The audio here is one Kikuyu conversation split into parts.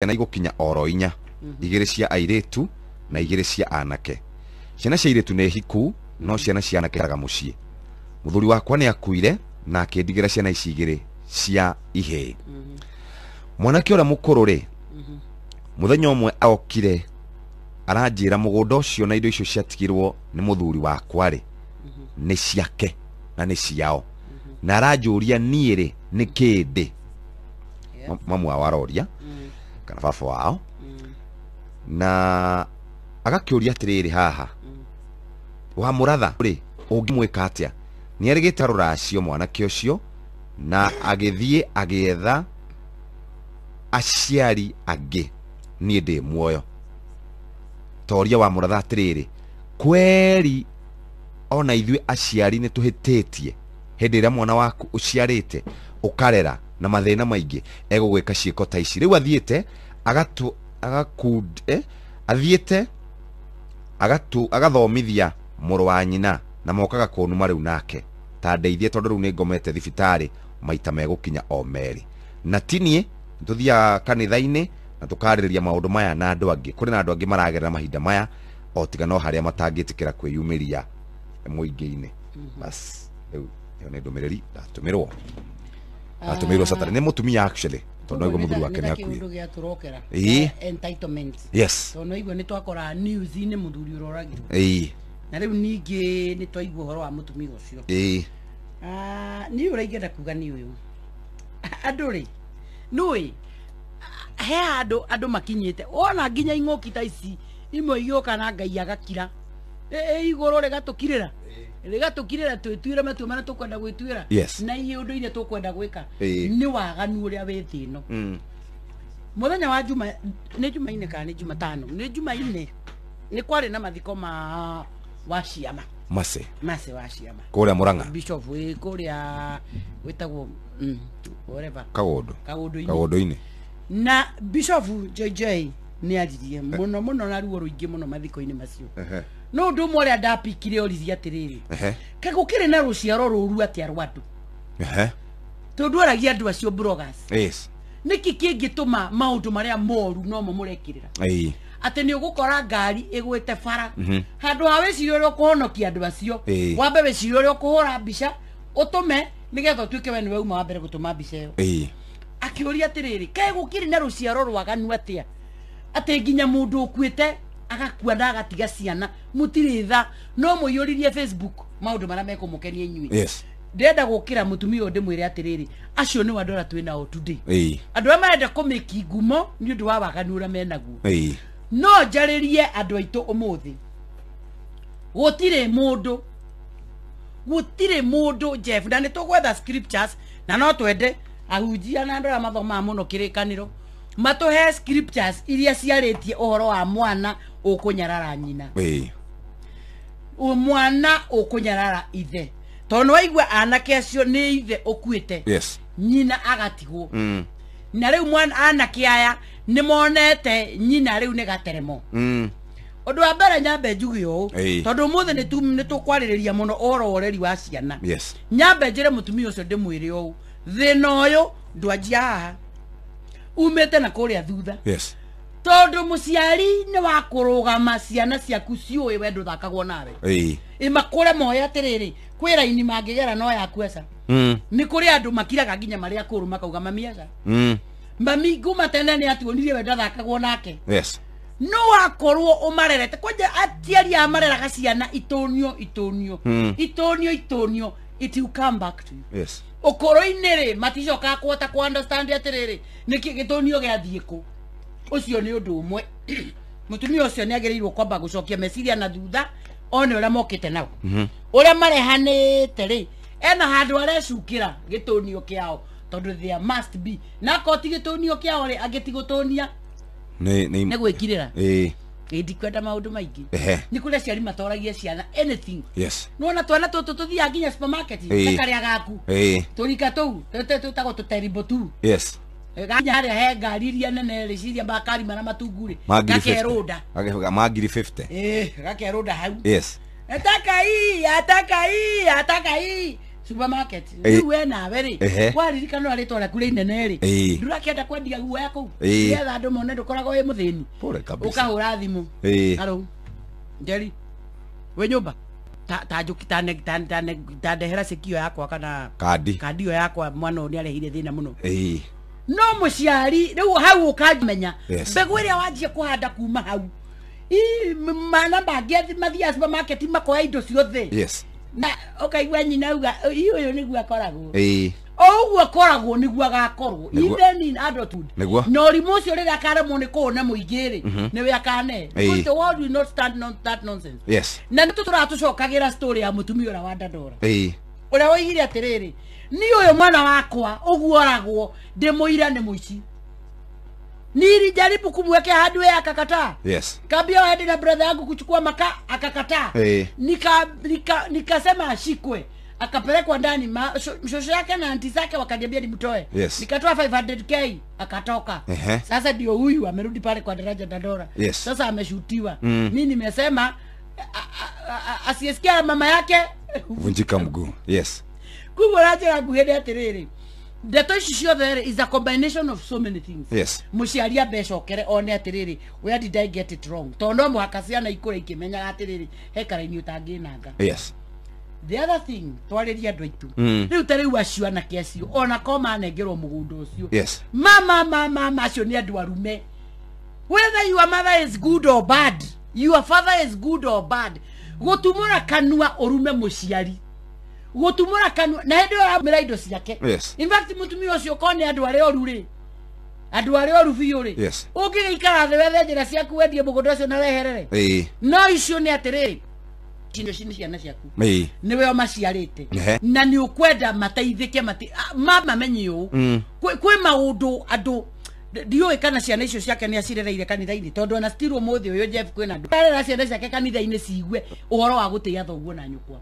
Ciana igũkinya oro 4, 2 cia airĩtu na 2 cia anake. Ciana cia airĩtu nĩ hiku, no ciana cia anake ikaraga mũciĩ. Mũthuri wakwa nĩ akuire na akĩndigĩra ciana ici 2 cia ihĩĩ. Mwanake ũrĩa mũkũrũ rĩ, mũthenya ũmwe okire aranjĩra mũgũnda ũcio na indo icio ciatigirwo nĩ mũthuri wakwa rĩ, nĩ ciake na nĩ ciao. Na aranjũria niĩ rĩ, nĩ kĩĩ ndĩ? Mamu wao aroria kana baba wao, na agakĩũria atĩrĩrĩ, haha wa mũratha rĩ, ũngĩmwĩka atĩa? Nĩ arĩgĩte rũracio mwanake ũcio na agĩthiĩ agĩetha aciari angĩ, niĩ ndĩ muoyo. Toria wa mũratha atĩrĩrĩ, kweri ona ithuĩ aciari nĩ tũhĩtĩtie hĩndĩ ĩrĩa mwana waku ũciarĩte ũkarera na mathĩna maingĩ egũgwĩka ciĩko ta ici. Rĩu athiĩte agatu agakund athiĩte agatu agathomithia mũrũ wa nyina na mokaga kũnuma rĩu nake ta ndeithie, tondũ rĩu nĩ ngomete thibitarĩ maita megũkinya o 2. Na ti niĩ, tũthiaga kanitha-inĩ na tũkarĩrĩria maũndũ maya na andũ angĩ. Kũrĩ na andũ angĩ maragerera mahinda maya o tiga no harĩa matangĩtĩkĩra kwĩyumĩria mũingĩ-inĩ. Bas rĩu ĩyo nĩ ndũmĩrĩri ndatũmĩrwo. Atũmĩirwo Saturday nĩ mũtumia actually, tondũ naigua mũthuri wake nĩ akuire. Kĩũndũ gĩatũrokera. Ĩĩ. Entitlement. Yes. Tondũ naigua nĩ twakora news-inĩ mũthuri ũroragirwo. Ĩĩ. Na rĩu ningĩ nĩ twaigua ũhoro wa mũtumia ũcio. Ĩĩ. Niĩ ũrĩa ingĩenda kuga nĩ ũyũ. Andũ rĩ, nĩũĩ, he handũ andũ makinyĩte. Wona nginya ing'ũki ta ici, imwe igĩũka na Ngai agakira. Igũrũ rĩgatũkirĩra. Rĩgatũkirĩra twĩtuĩre matua marĩa tũkwenda gwĩtuĩra. Yes. Na iũndũ iria tũkwenda gwĩka. Ĩĩ. Nĩ waganu ũrĩa wĩ thĩ ĩno. Mũthenya wa Juma, nĩ Jumaine kana nĩ Jumatano? Nĩ Jumaine. Nĩ kwarĩ na mathiko ma wa ciama. Mase. Mase wa ciama. Kũrĩa Murang'a. Bishop wĩ kũrĩa wĩtagwo, whatever. Kaũndũ. Kaũndũ-inĩ. Kaũndũ-inĩ. Na Bishop JJ nĩ aririe mũno mũno na ruo rũingĩ mũno mathiko-inĩ macio. No ũndũ ũmwe ũrĩa ndapikire oririe atĩrĩrĩ, kaĩ gũkĩrĩ na rũciaro rũru atĩa rwa andũ? Tondũ aragia andũ acio bloggers. Yes. Nĩkĩ kĩngĩtũma maũndũ marĩa moru nomo mũrekĩrĩra? Ĩĩ. Atĩ nĩ ũgũkora ngari ĩgwĩte bara. Handũ ha wĩcirie ũrĩa ũkũhonokia andũ acio, wambe wĩcirie ũrĩa ũkũhũra mbica, ũtũme nĩgetha ũtuĩke we nĩwe uma wa mbere gũtũma mbica ĩyo. Ĩĩ. Akĩũria atĩrĩrĩ, kaĩ gũkĩrĩ na rũciaro rwaganu atĩa? Atĩ nginya mũndũ ũkuĩte agakua na agatiga ciana, mũtirĩ tha, no mũiyũririe Facebook maũndũ marĩa mekũmũkenia inyuĩ. Yes. Ndĩrenda gũkĩra mũtumia ũyũ ndĩmwĩre atĩrĩrĩ, acio nĩo andũ arĩa twĩ nao today. Ĩĩ. Andũ arĩa marenda kũmĩki ngumo nĩ ũndũ wa waganu ũrĩa menaguo. Ĩĩ. No njarĩrie andũ aitũ ũmũthĩ. Gũtirĩ mũndũ, gũtirĩ mũndũ Jeff, na nĩ tũgwetha scriptures, na no twende ahunjia na andũ arĩa mathomaga mũno kĩrĩkanĩro matũhe scriptures iria ciarĩtie ũhoro wa mwana ũkũnyarara nyina. Ĩĩ. Mwana ũkũnyarara ithe. Tondũ waigua anake acio nĩ ithe ũkuĩte. Yes. Nyina agatigwo. Na rĩu mwana anake aya nĩ monete nyina rĩu nĩ gateremo. Ũndũ wa mbere nyambe njuge ũũ, tondũ ũmũthĩ nĩ tũkwarĩrĩria mũno ũhoro wa ũreri wa ciana. Yes. Nyambe njĩre mũtumia ũcio ndĩmwĩre ũũ, thĩna ũyũ ndwanjia haha, umĩte na kũrĩa thutha. Yes. Tondũ mũciari nĩ wa kũrũgama ciana ciaku ciũĩ we ndũthakagwo nawe. Ĩĩ. Ĩmakũre moe atĩrĩrĩ, kwĩ raini mangĩgera no yaku aca. Nĩ kũrĩ andũ makiraga nginya marĩa akũrũ makauga mami aca. Mami nguma tene nĩ atuonirie we ndathakagwo nake. Yes. No wakorwo ũmarerete kwanja aciari aya mareraga ciana itũnio itũnio. Itũnio itũnio, it will come back to you. Yes. Ũkũrũ-inĩ rĩ, maticokaga kũhota kũ understand atĩrĩrĩ, nĩkĩ gĩtũnio gĩathiĩ kũ. Ũcio nĩ ũndũ ũmwe. Mũtumia ũcio nĩ agĩrĩirwo kwamba gũcokia meciria na thutha, one ũrĩa mokĩte nao. Ũrĩa marehanĩte rĩ, ena handũ arecukĩra gĩtũnio kĩao, tondũ there must be. Na akorwo ti gĩtũnio kĩao rĩ, angĩ ti gũtũnia. Nĩ Nĩ gwĩkirĩra. Ĩĩ. Ĩĩ, ndikwenda maũndũ maingĩ. Ehe. Nĩ kũrĩ aciari matoragia ciana anything. Yes. Nĩwona twana tũtũ tũthiaga nginya supermarket, Ĩĩ. ta karĩa gaku. Ĩĩ. Tũrika tũu, tũtagwo tũterimbo tu. Yes. Gakinya harĩa he ngari iria nene rĩ, ciria makari marĩa matungu rĩ, Ma ngiri fifty. gakerũnda. Ma ngiri 50. Ĩĩ, gakerũnda hau. Yes. Ataka hii, ataka hii, ataka hii. Supermarket rĩu we nawe rĩ waririkana rĩtwa rĩaku rĩinene rĩ ndũrakĩenda kwendia guoya kũu nĩgetha andũ mone ndũkoragwo wĩ mũthĩni ũkahũra thimũ aro Njeri wĩ nyũmba ta njuki ta ndehera cikio yakwa kana kandi ĩyo yakwa mwana ũyũ nĩarehire thĩna mũno. No mũciari rĩu hau ũkamenya mbegũ ĩrĩa wanjia kũhanda kuma hau mana mangĩ mathiaga supermarket makoya indo ciothe. Yes. Na ũkaigua nyina auga ũyũ nĩguo akoragwo. O ũguo akoragwo nĩguo agakorwo even in adulthood. Na ũrimũ ũcio rĩrĩa akaremwo nĩ kũũne mũingĩ rĩ nĩwe akane. Because the world will not stand on that nonsense. Yes. Na nĩ tũratũcokagĩra story ya mũtumia ũrĩa wa Dandora. Ũrĩa woigire atĩrĩrĩ niĩ ũyũ mwana wakwa ũguo oragwo ndĩmũira nĩ mũici. Nilijaribu kumwekea hardware akakataa. Yes. Kaambia waende na brother yangu kuchukua makaa akakataa. Hey. Nikasema ashikwe. Akapelekwa ndani. Shosho yake na aunti zake wakaniambia nimtoe. Yes. Nikatoa 500k akatoka. Sasa ndio huyu amerudi pale kwa daraja Dandora. Yes. Sasa ameshutiwa. Mimi nimesema asiyesikia mama yake vunjika mguu. Yes. Kubwa raja nguhende atiriri. Ndeto ici ciothe is a combination of so many things. Yes. Mũciari ambe acokere one atiriri where did I get it wrong? Tondũ no mũhaka ciana ikũre ikĩmenyaga atiriri he karaini ũtangĩnanga. Yes. The other thing twarĩrie andũ aitũ. Rĩu ta rĩu acio anake acio ona ko manengerwo mũgũnda ũcio. Yes. Mama acio nĩ andũ arume. Whether your mother is good or bad, your father is good or bad, gũtumũra kanua ũrume mũciari. Gutumura kanua na hĩndĩ ĩyo aramĩra indo ciake. Yes. In fact mũtumia ũcio korwo nĩ andũ arĩa oru rĩ, andũ arĩa oru biũ rĩ, yes, ũngĩgĩikara thĩ wethe njĩra ciaku wendie mũgũnda ũcio na weherere. No icio nĩ atĩrĩrĩ icio nĩ ciana ciaku nĩwe ũmaciarĩte na nĩ ũkwenda mateithĩke mamenye ũũ kwĩ maũndũ andũ ndiũĩ kana ciana icio ciake nĩ acirereire kanitha-inĩ tondũ ona still ũmũthĩ ũyũ Jeff kwĩna andũ arera ciana ciake kanitha-inĩ ciigue ũhoro wa gũtĩĩa thoguo na nyũkwa.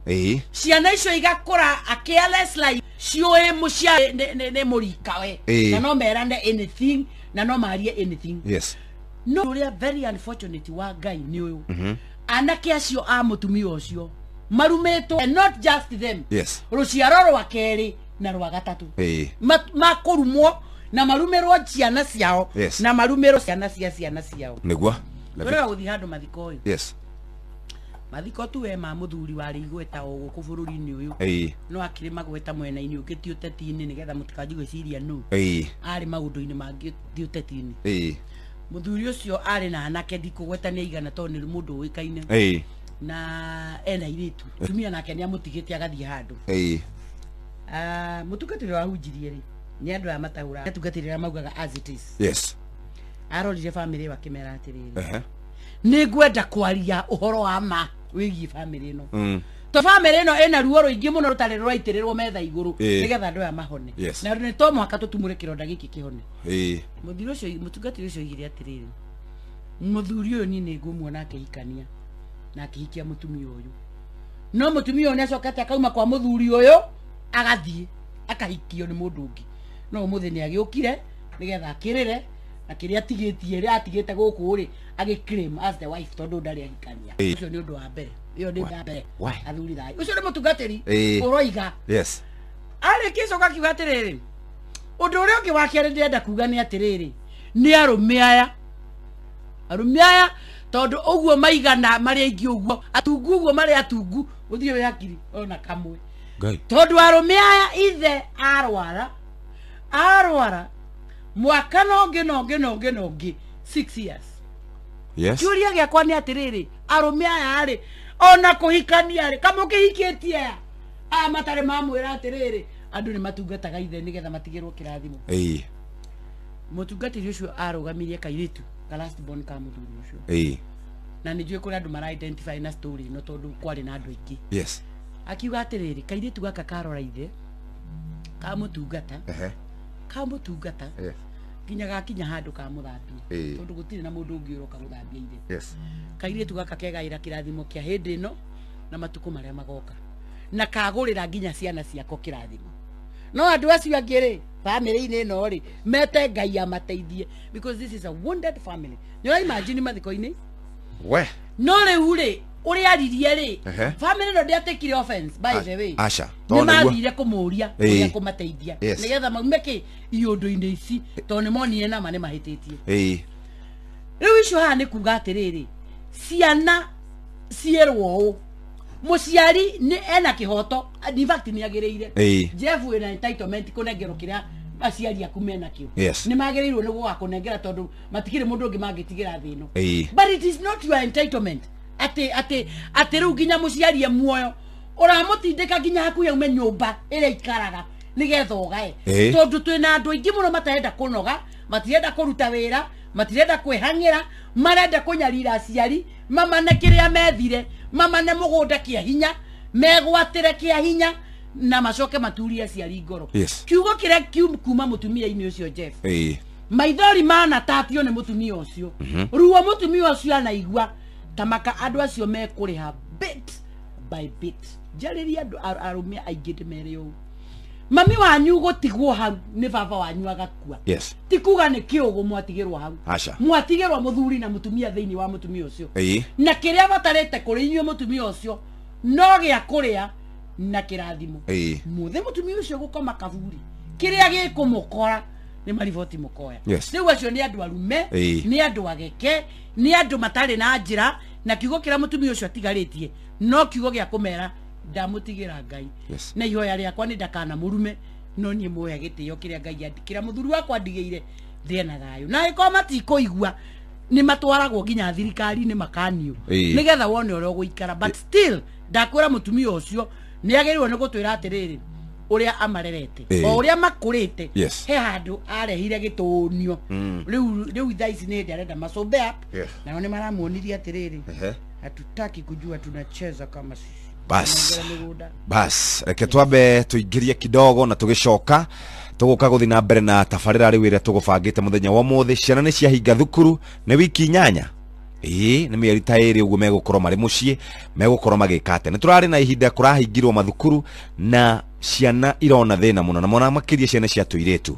Ciana icio igakũra a careless life ciũĩ mũciari nĩ mũrikawe na no merane anything na no marie anything. Yes. No ũrĩa very unfortunate wa Ngai nĩ ũyũ anake acio a mũtumia ũcio marumĩtwo and not just them. Yes. Rũciaro rwa kerĩ na rwa gatatũ makũrumwo na marumirwo ciana ciao. Yes. Na marumirwo ciana cia ciana ciao niguo turega guthi handu mathiko uyu. Yes. Mathiko tu we ma muthuri wari igweta o guku bururi-ini uyu no akiri magweta mwena-ini ungi ti uteti-ini nigetha mutikanji gwiciria nu ari maundu-ini mangi ti uteti-ini. Muthuri ucio ari na anake ndikugweta ni igana tondu ni mundu uikaine na ena iritu tumia nake ni amutigite agathie handu. Mutungatiri wa hunjirie ri ni andu aya matahura atungatĩrĩra maugaga as it is. Yes. Arorire family wakĩmera atĩrĩrĩ nĩ ngwenda kwaria ũhoro wa ma wĩgiĩ family ĩno to family ĩno ĩna ruo rũingĩ mũno rũtarĩ rũraitĩrĩrwo metha igũrũ nĩgetha andũ aya mahone na nĩ to mũhaka tũtumũre kĩronda gĩkĩ kĩhone. Mũthuri ũcio mũtungatĩri ũcio oigire atĩrĩrĩ mũthuri ũyũ niĩ nĩ ngũmuona akĩhikania na akĩhikia mũtumia ũyũ no mũtumia ũyũ nĩacokete akauma kwa mũthuri ũyũ agathiĩ akahikio nĩ mũndũ ũngĩ no umuthi ni agiukire nigetha akirire na kiria atigitie ria atigite guku ri agiclaim as the wife tondu ndari ahikania. Ucio ni undu wa mbere iyo ni wa mbere athuri thai ucio ni mutungatiri uroiga. Yes. Ari kicoka kiuga atiriri undu uria ungi wa keri ndirenda kuga ni atiriri ni arume aya tondu uguo maigana mari aingi uguo atungu uguo mari atungu guthie wi hakiri ona kamwe tondu arume aya ithe arwara mwaka nongi 6 years. Yes. Kiuria giakwa ni atiriri arume aya ari ona kuhikania ri kama ukihikitie aya matari mamwira atiriri andu ni matungataga ithe nigetha matigirwo kirathimo. Mutungatiri ucio arugamirie kairitu ka last born ka muthuri ucio. Na ni njui kuri andu mara identify na story no tondu kwari na andu aingi. Yes. Akiuga atiriri kairitu gaka karora ithe kamutungata kamutungata nginya gakinya handu kamuthambia tondu gutire na mundu ungi uroka guthambia ithe. Yes. Kairitu gaka kegaira kirathimo kia hindi ino na matuko maria magoka na kagurira nginya ciana ciako kirathimo no andu acio angi ri family-ini ino ri mete Ngai amateithie because this is a wounded family. Ni ura imagine mathiko-ini we no riu ri Ũrĩa aririe rĩ, family ĩno ndĩatekire offense by the way. Aca. Nĩ mathire kũmũria ũrĩa kũmateithia nĩgetha maume kĩ iũndũ-inĩ ici tondũ nĩ monire nama nĩ mahĩtĩtie. Rĩu icio haha nĩ kuga atĩrĩrĩ, ciana ciĩrwo ũũ, mũciari nĩ ena kĩhoto, in fact nĩ agĩrĩire. Jeff wĩna entitlement kũnengerwo kĩrĩa aciari aku menakĩo. Nĩ magĩrĩirwo nĩ gũgakũnengera tondũ matikĩrĩ mũndũ ũngĩ mangĩtigĩra thĩ ĩno. But it is not your entitlement atĩ atĩ atĩ rĩu nginya mũciari e muoyo ũramũtindĩka nginya hakuhĩ aume nyũmba ĩrĩa ikaraga nĩgetha ũgae. Tondũ twĩna andũ aingĩ mũno matarenda kũnoga, matirenda kũruta wĩra, matirenda kwĩhang'ĩra, marenda kũnyarira aciari, mamane kĩrĩa methire, mamane mũgũnda kĩa hinya, megwatĩre kĩa hinya na macoke maturie aciari ngoro. Kiugo kĩrĩa kuma mũtumia-inĩ ũcio Jeff, maithori manatatio nĩ mũtumia ũcio, ruo mũtumia ũcio anaigua tamaka andũ acio mekũrĩha bit by bit. Njarĩria andũ arũme aingĩ ndĩmere ũũ, mami wanyu gũtigwo hau nĩ baba wanyu agakua, ti kuga nĩ kĩũgũ mwatigĩrwo hau, mwatigĩrwo mũthuri na mũtumia thĩinĩ wa mũtumia ũcio, na kĩrĩa batarĩte kũrĩ inyuĩ mũtumia ũcio no gĩa kũrĩa na kĩrathimo. Mũthĩ mũtumia ũcio gũkoma kaburi, kĩrĩa gĩkũmũkora nĩ mariboti mũkoya. Rĩu acio nĩ andũ arume, nĩ andũ ageke, nĩ andũ matarĩ na njĩra, na kiugo kĩrĩa mũtumia ũcio atigarĩtie no kiugo gĩa kũmera ndamũtigĩra Ngai. Na ihoya rĩakwa nĩ ndakana mũrume, no niĩ muoya gĩtĩo kĩrĩa Ngai kĩrĩa mũthuri wakwa andigĩire ndĩe na thayũ. Na angĩkorwo matikũigua nĩ matwaragwo nginya thirikari-inĩ makanio nĩgetha wone ũrĩa ũgũikara. But still ndakwĩra mũtumia ũcio nĩ agĩrĩirwo nĩ gũtwĩra atĩrĩrĩ, ũrĩa amarerete o ũrĩa makũrĩte, he handũ arehire gĩtũnio. Rĩu thaa ici nĩ hĩndĩ arenda macũmbe up, nao nĩ maramuonirie atĩrĩrĩ, hatutaki kujua tunacheza kama sisi. Bas bas, reke twambe tuingĩrie kidogo na tũgĩcoka tũgũka gũthiĩ na mbere na tabarĩra rĩu ĩrĩa tũgũbangĩte mũthenya wa ũmũthĩ. Ciana nĩ ciahinga thukuru, nĩ wiki 8, nĩ mĩeri ta 2 ũguo megũkorwo marĩ mũciĩ, megũkorwo magĩka atĩa. Nĩ tũrarĩ na ihinda kũrahingirwo mathukuru na ciana irona thĩna mũno, na mona makĩria ciana cia tũirĩtu,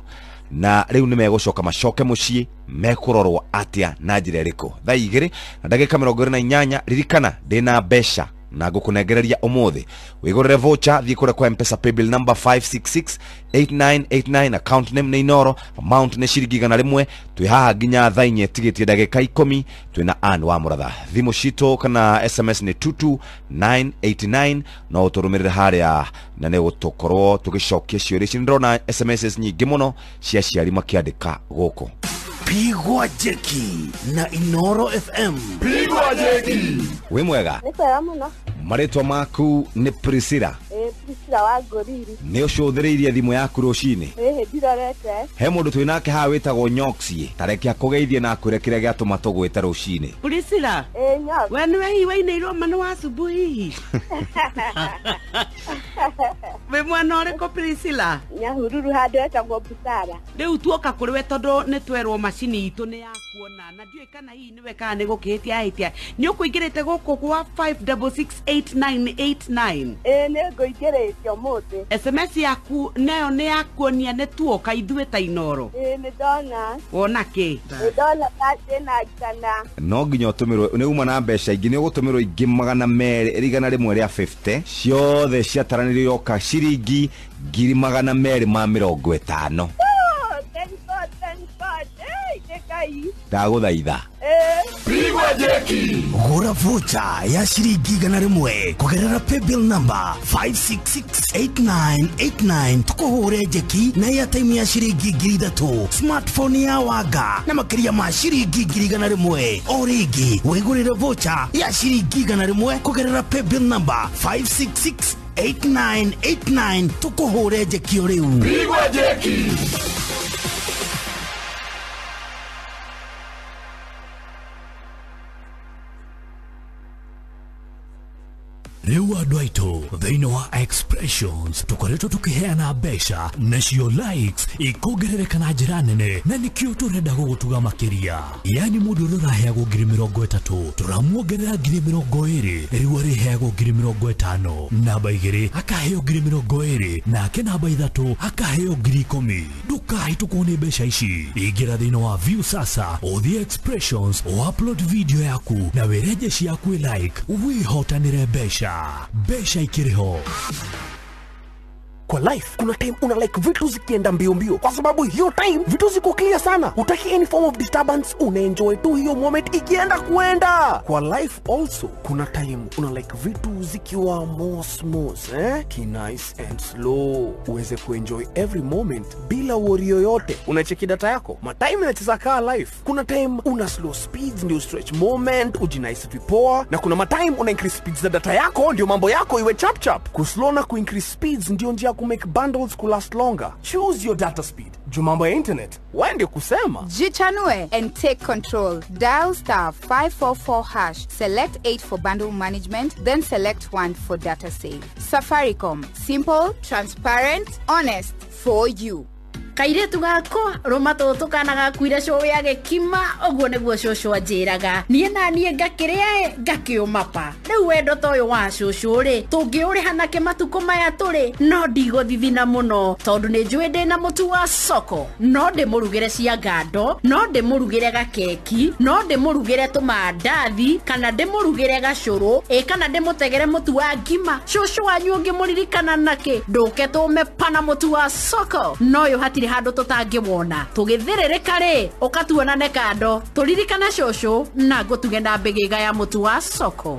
na rĩu nĩ megũcoka macoke mũciĩ, mekũrorwo atĩa na njĩra ĩrĩkũ. Thaa 2 na ndagĩka 28. Ririkana ndĩna mbeca na ngũkũnengereria ũmũthĩ. Wĩgũrĩre voucher, thiĩ kũrĩa kwa M-Pesa paybill number 5668989, account name nĩ Inoro, amount nĩ ciringi 100. Twĩ haha nginya thaa 4 tigĩtie ndagĩka 10. Twĩna Ann wa Mũratha. Thimũ citũ kana SMS nĩ 22989, no ũtũrũmĩrĩre harĩa na nĩ gũtũkorwo tũgĩcokia ciũria ici. Nĩndĩrona SMS nyingĩ mũno cia aciari makĩandĩka gũkũ. Pigwa jeki na Inoro FM. Pigwa jeki. Wĩ mwega? Nĩ kwega mũno. Marĩtwa maku nĩ Priscilla? Priscilla wa Ngoriri. Nĩ ũcũthĩrĩirie thimũ yaku rũcinĩ? Ĩĩ, ndirorete. He mũndũ twĩ nake haha wĩtagwo Nyoxie, ta reke akũgeithie na akwĩre kĩrĩa gĩatũma tũgwĩte rũcinĩ. Priscilla? Ĩĩ, Nyox. We nĩwe hihi wainĩirwo ma nĩ wa asubuhi hihi? Wĩ mwana ũrĩkũ Priscilla? Nyahururu handũ etagwo Busara. Rĩu tuoka kũrĩ we tondũ nĩ twerwo macini itũ nĩ ya kuona, na ndiũĩ kana hihi nĩwe kana nĩ gũkĩhĩtia ahĩtia. Nĩ ũkũingĩrĩte gũkũ gwa 5668989? Ĩĩ, nĩ ngũingĩrĩte ũmũthĩ. SMS yaku nayo nĩ yakuonia nĩ tuoka ithuĩ ta Inoro. Ĩĩ, nĩ ndona. Wona kĩ? Nĩ ndona ndĩna ngana. No nginya ũtũmĩrwo, nĩ uma na mbeca ingĩ, nĩ ũgũtũmĩrwo ingĩ 200, 150 ciothe ciataranĩrio yoka ciringi 250,000. Ndagũthaitha. Pigwa jeki. Gũra voucher ya ciringi 100 kũgerera paybill number 5668989, tũkũhũre njeki na airtime ya ciringi 3,000, smartphone ya wanga na makĩria ma ciringi 100. O rĩngĩ wĩgũrĩre voucher ya ciringi 100 kũgerera paybill number 5668989, tũkũhũre njeki o rĩu. Pigwa jeki. Rĩu andũ aitũ thĩinĩ wa Expressions tũkoretwo tũkĩheana mbeca nacio likes ikongerereka na njĩra nene, na nĩkĩo tũrenda gũgũtuga makĩria. Yani mũndũ ũrĩa ũraheagwo 30,000 tũramuongerera 20,000, rĩu arĩheagwo 50,000. Namba 2 akaheo 20,000, nake namba 3 akaheo 10,000. Ndũkahĩtũkwo nĩ mbeca ici. Ingĩra thĩinĩ wa View Sasa, ũthiĩ Expressions, upload video yaku na wĩrenje ciaku like, wĩhotanĩre mbeca. Mbeca ikĩrĩ ho. Kwa life kuna time una like vitu zikienda mbio mbio, kwa sababu hiyo time vitu ziko clear sana, utaki any form of disturbance, unaenjoy tu hiyo moment ikienda kuenda. Kwa life also kuna time una like vitu zikiwa mos mos, ki nice and slow, uweze kuenjoy every moment bila worry yoyote. Unacheki data yako ma time inacheza kaa life. Kuna time una slow speeds ndio stretch moment ujinice vipoa, na kuna ma time una increase speeds za data yako ndio mambo yako iwe chap chap. Kuslow na kuincrease speeds ndio njia ku make bundles ku last longer. Choose your data speed. Juu mambo ya internet waende kusema. Jichanue and take control. Dial star 544 hash. Select 8 for bundle management, then select 1 for data save. Safaricom. Simple, transparent, honest for you. Kairĩtu gakwa rũma tũtũ kana gakuire cũĩ agĩkima, ũguo nĩguo cũcũ anjĩraga. Niĩ na niĩ ngakĩrĩa ngakĩũma pa. Rĩu wendo ta ũyũ wa cũcũ rĩ, tũngĩũrĩha nake matukũ maya tũrĩ, no ndigũthithina mũno tondũ nĩ njũĩ ndĩna mũtu wa soko. No ndĩmũrugĩre cia ngando, no ndĩmũrugĩre gakeki, no ndĩmũrugĩre tũmandathi, kana ndĩmũrugĩre gacũrũ, ĩ kana ndĩmũtegere mũtu wa ngima. Cũcũ wanyu ũngĩmũririkana nakĩ, ndũke tũme pana mũtu wa soko. No ũyũ hatirĩ handũ tũtangĩwona. Tũgĩthĩrĩrĩka rĩ, ũkatuonane kando, tũririkane cũcũ na ngũtuge na mbĩgĩga ya mũtu wa soko.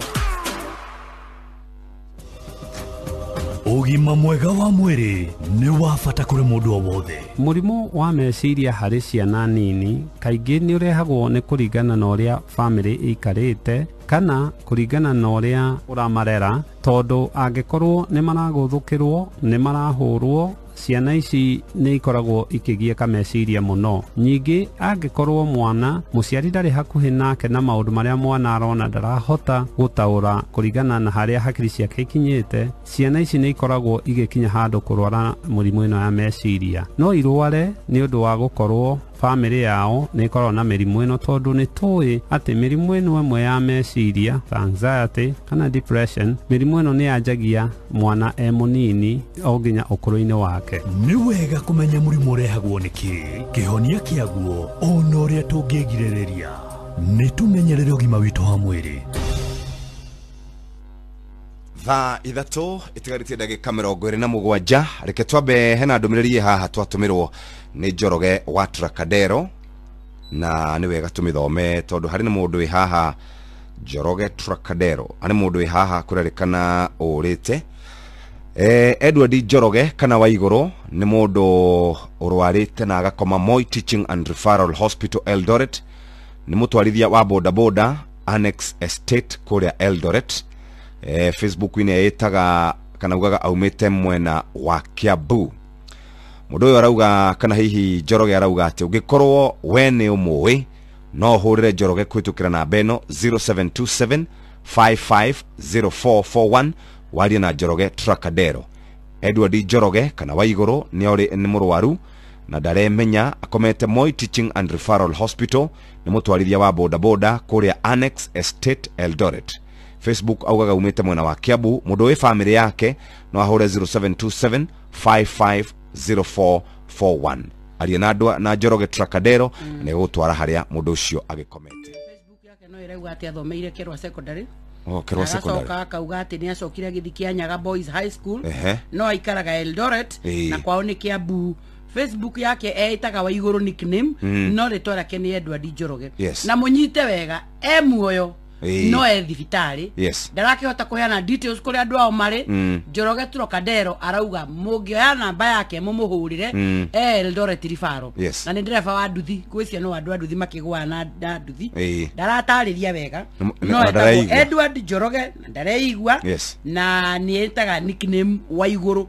Ũgima mwega wa mwĩrĩ nĩ wa bata kũrĩ mũndũ o wothe. Mũrimũ wa meciria harĩ ciana nini kaingĩ nĩ ũrehagwo nĩ kũringana na ũrĩa famĩlĩ ĩikarĩte kana kũringana na ũrĩa ũramarera, tondũ angĩkorwo nĩ maragũthũkĩrwo, nĩ marahũrwo, ciana ici nĩ ikoragwo ikĩgiĩka meciria mũno. Nyingĩ angĩkorwo mwana mũciari ndarĩ hakuhĩ nake na maũndũ marĩa mwana arona ndarahota gũtaũra kũringana na harĩa hakiri ciake ikinyĩte, ciana ici nĩ ikoragwo igĩkinya handũ kũrwara mũrimũ ĩno ya meciria. No irware nĩ ũndũ wa gũkorwo famĩlĩ yao nĩ ĩkoragwo na mĩrimũ ĩno, tondũ nĩ tũĩ atĩ mĩrimũ ĩno ĩmwe ya meciria ta anxiety kana depression, mĩrimũ ĩno nĩ yanjagia mwana e mũnini o nginya ũkũrũ-inĩ wake. Nĩ wega kũmenya mũrimũ ũrehagwo nĩ kĩ, kĩhonia kĩaguo, ona ũrĩa tũngĩgirĩrĩria. Nĩ tũmenyerere ũgima witũ wa mwĩrĩ. Thaa 3 itigarĩtie ndagĩka 27. Reke twambe hena ndũmĩrĩri haha twatũmĩrwo nĩ Njoroge wa Trocadero, na nĩ wega tũmĩthome tondũ harĩ na mũndũ wĩ haha. Njoroge Trocadero harĩ mũndũ wĩ haha kũrerĩkana ũrĩte. Edward Njoroge kana wa igũrũ nĩ mũndũ ũrwarĩte na agakoma Moi Teaching and Referral Hospital Eldoret. Nĩ mũtwarithia wa bodaboda Annex Estate kũrĩa Eldoret. Facebook-inĩ ĩtaga kana ugaga aumĩte mwena wa Kiambu. Mũndũ ũyũ arauga kana hihi Njoroge arauga atĩ ũngĩkorwo we nĩ ũmũĩ no ũhũrĩre Njoroge kũhĩtũkĩra namba ĩno 0727 550441 warie na Njoroge Trocadero. Edward Njoroge kana wa igũrũ nĩ mũrwaru na ndaremenya, akomete Moi Teaching and Referral Hospital, nĩ mũtwarithia wa bodaboda kũrĩa Annex Estate Eldoret. Facebook augaga umĩte mwena wa Kiambu. Mũndũ wĩ famĩlĩ yake no ahũre 0727 550441 arie na Njoroge Trocadero nĩ gũtwara harĩa mũndũ ũcio agĩkomete. Facebook yake no ĩrauga atĩ athomeire Kerwa Secondary. Oh, Kerwa Secondary. Acoka akauga atĩ nĩ acokire agĩthiĩ Kianyaga Boys High School. No aikaraga Eldoret na kwao nĩ Kiambu. Facebook yake ĩtaga wa igũrũ nickname, no rĩtwa rĩake nĩ Edward Njoroge. Na mũnyite wega, e muoyo no e thibitarĩ. Ndarakĩhota kũheana details kũrĩa andũ ao marĩ. Njoroge Trocadero arauga mũngĩoya namba yake mũmũhũrĩre e Eldoret Referral. Na nĩ ndereba wa nduthi, gwĩ ciana andũ a nduthi makĩgũa na nduthi. Ndaratarĩria wega, no etagwo Edward Njoroge na ndareigua, na nĩ ĩtaga nickname wa igũrũ.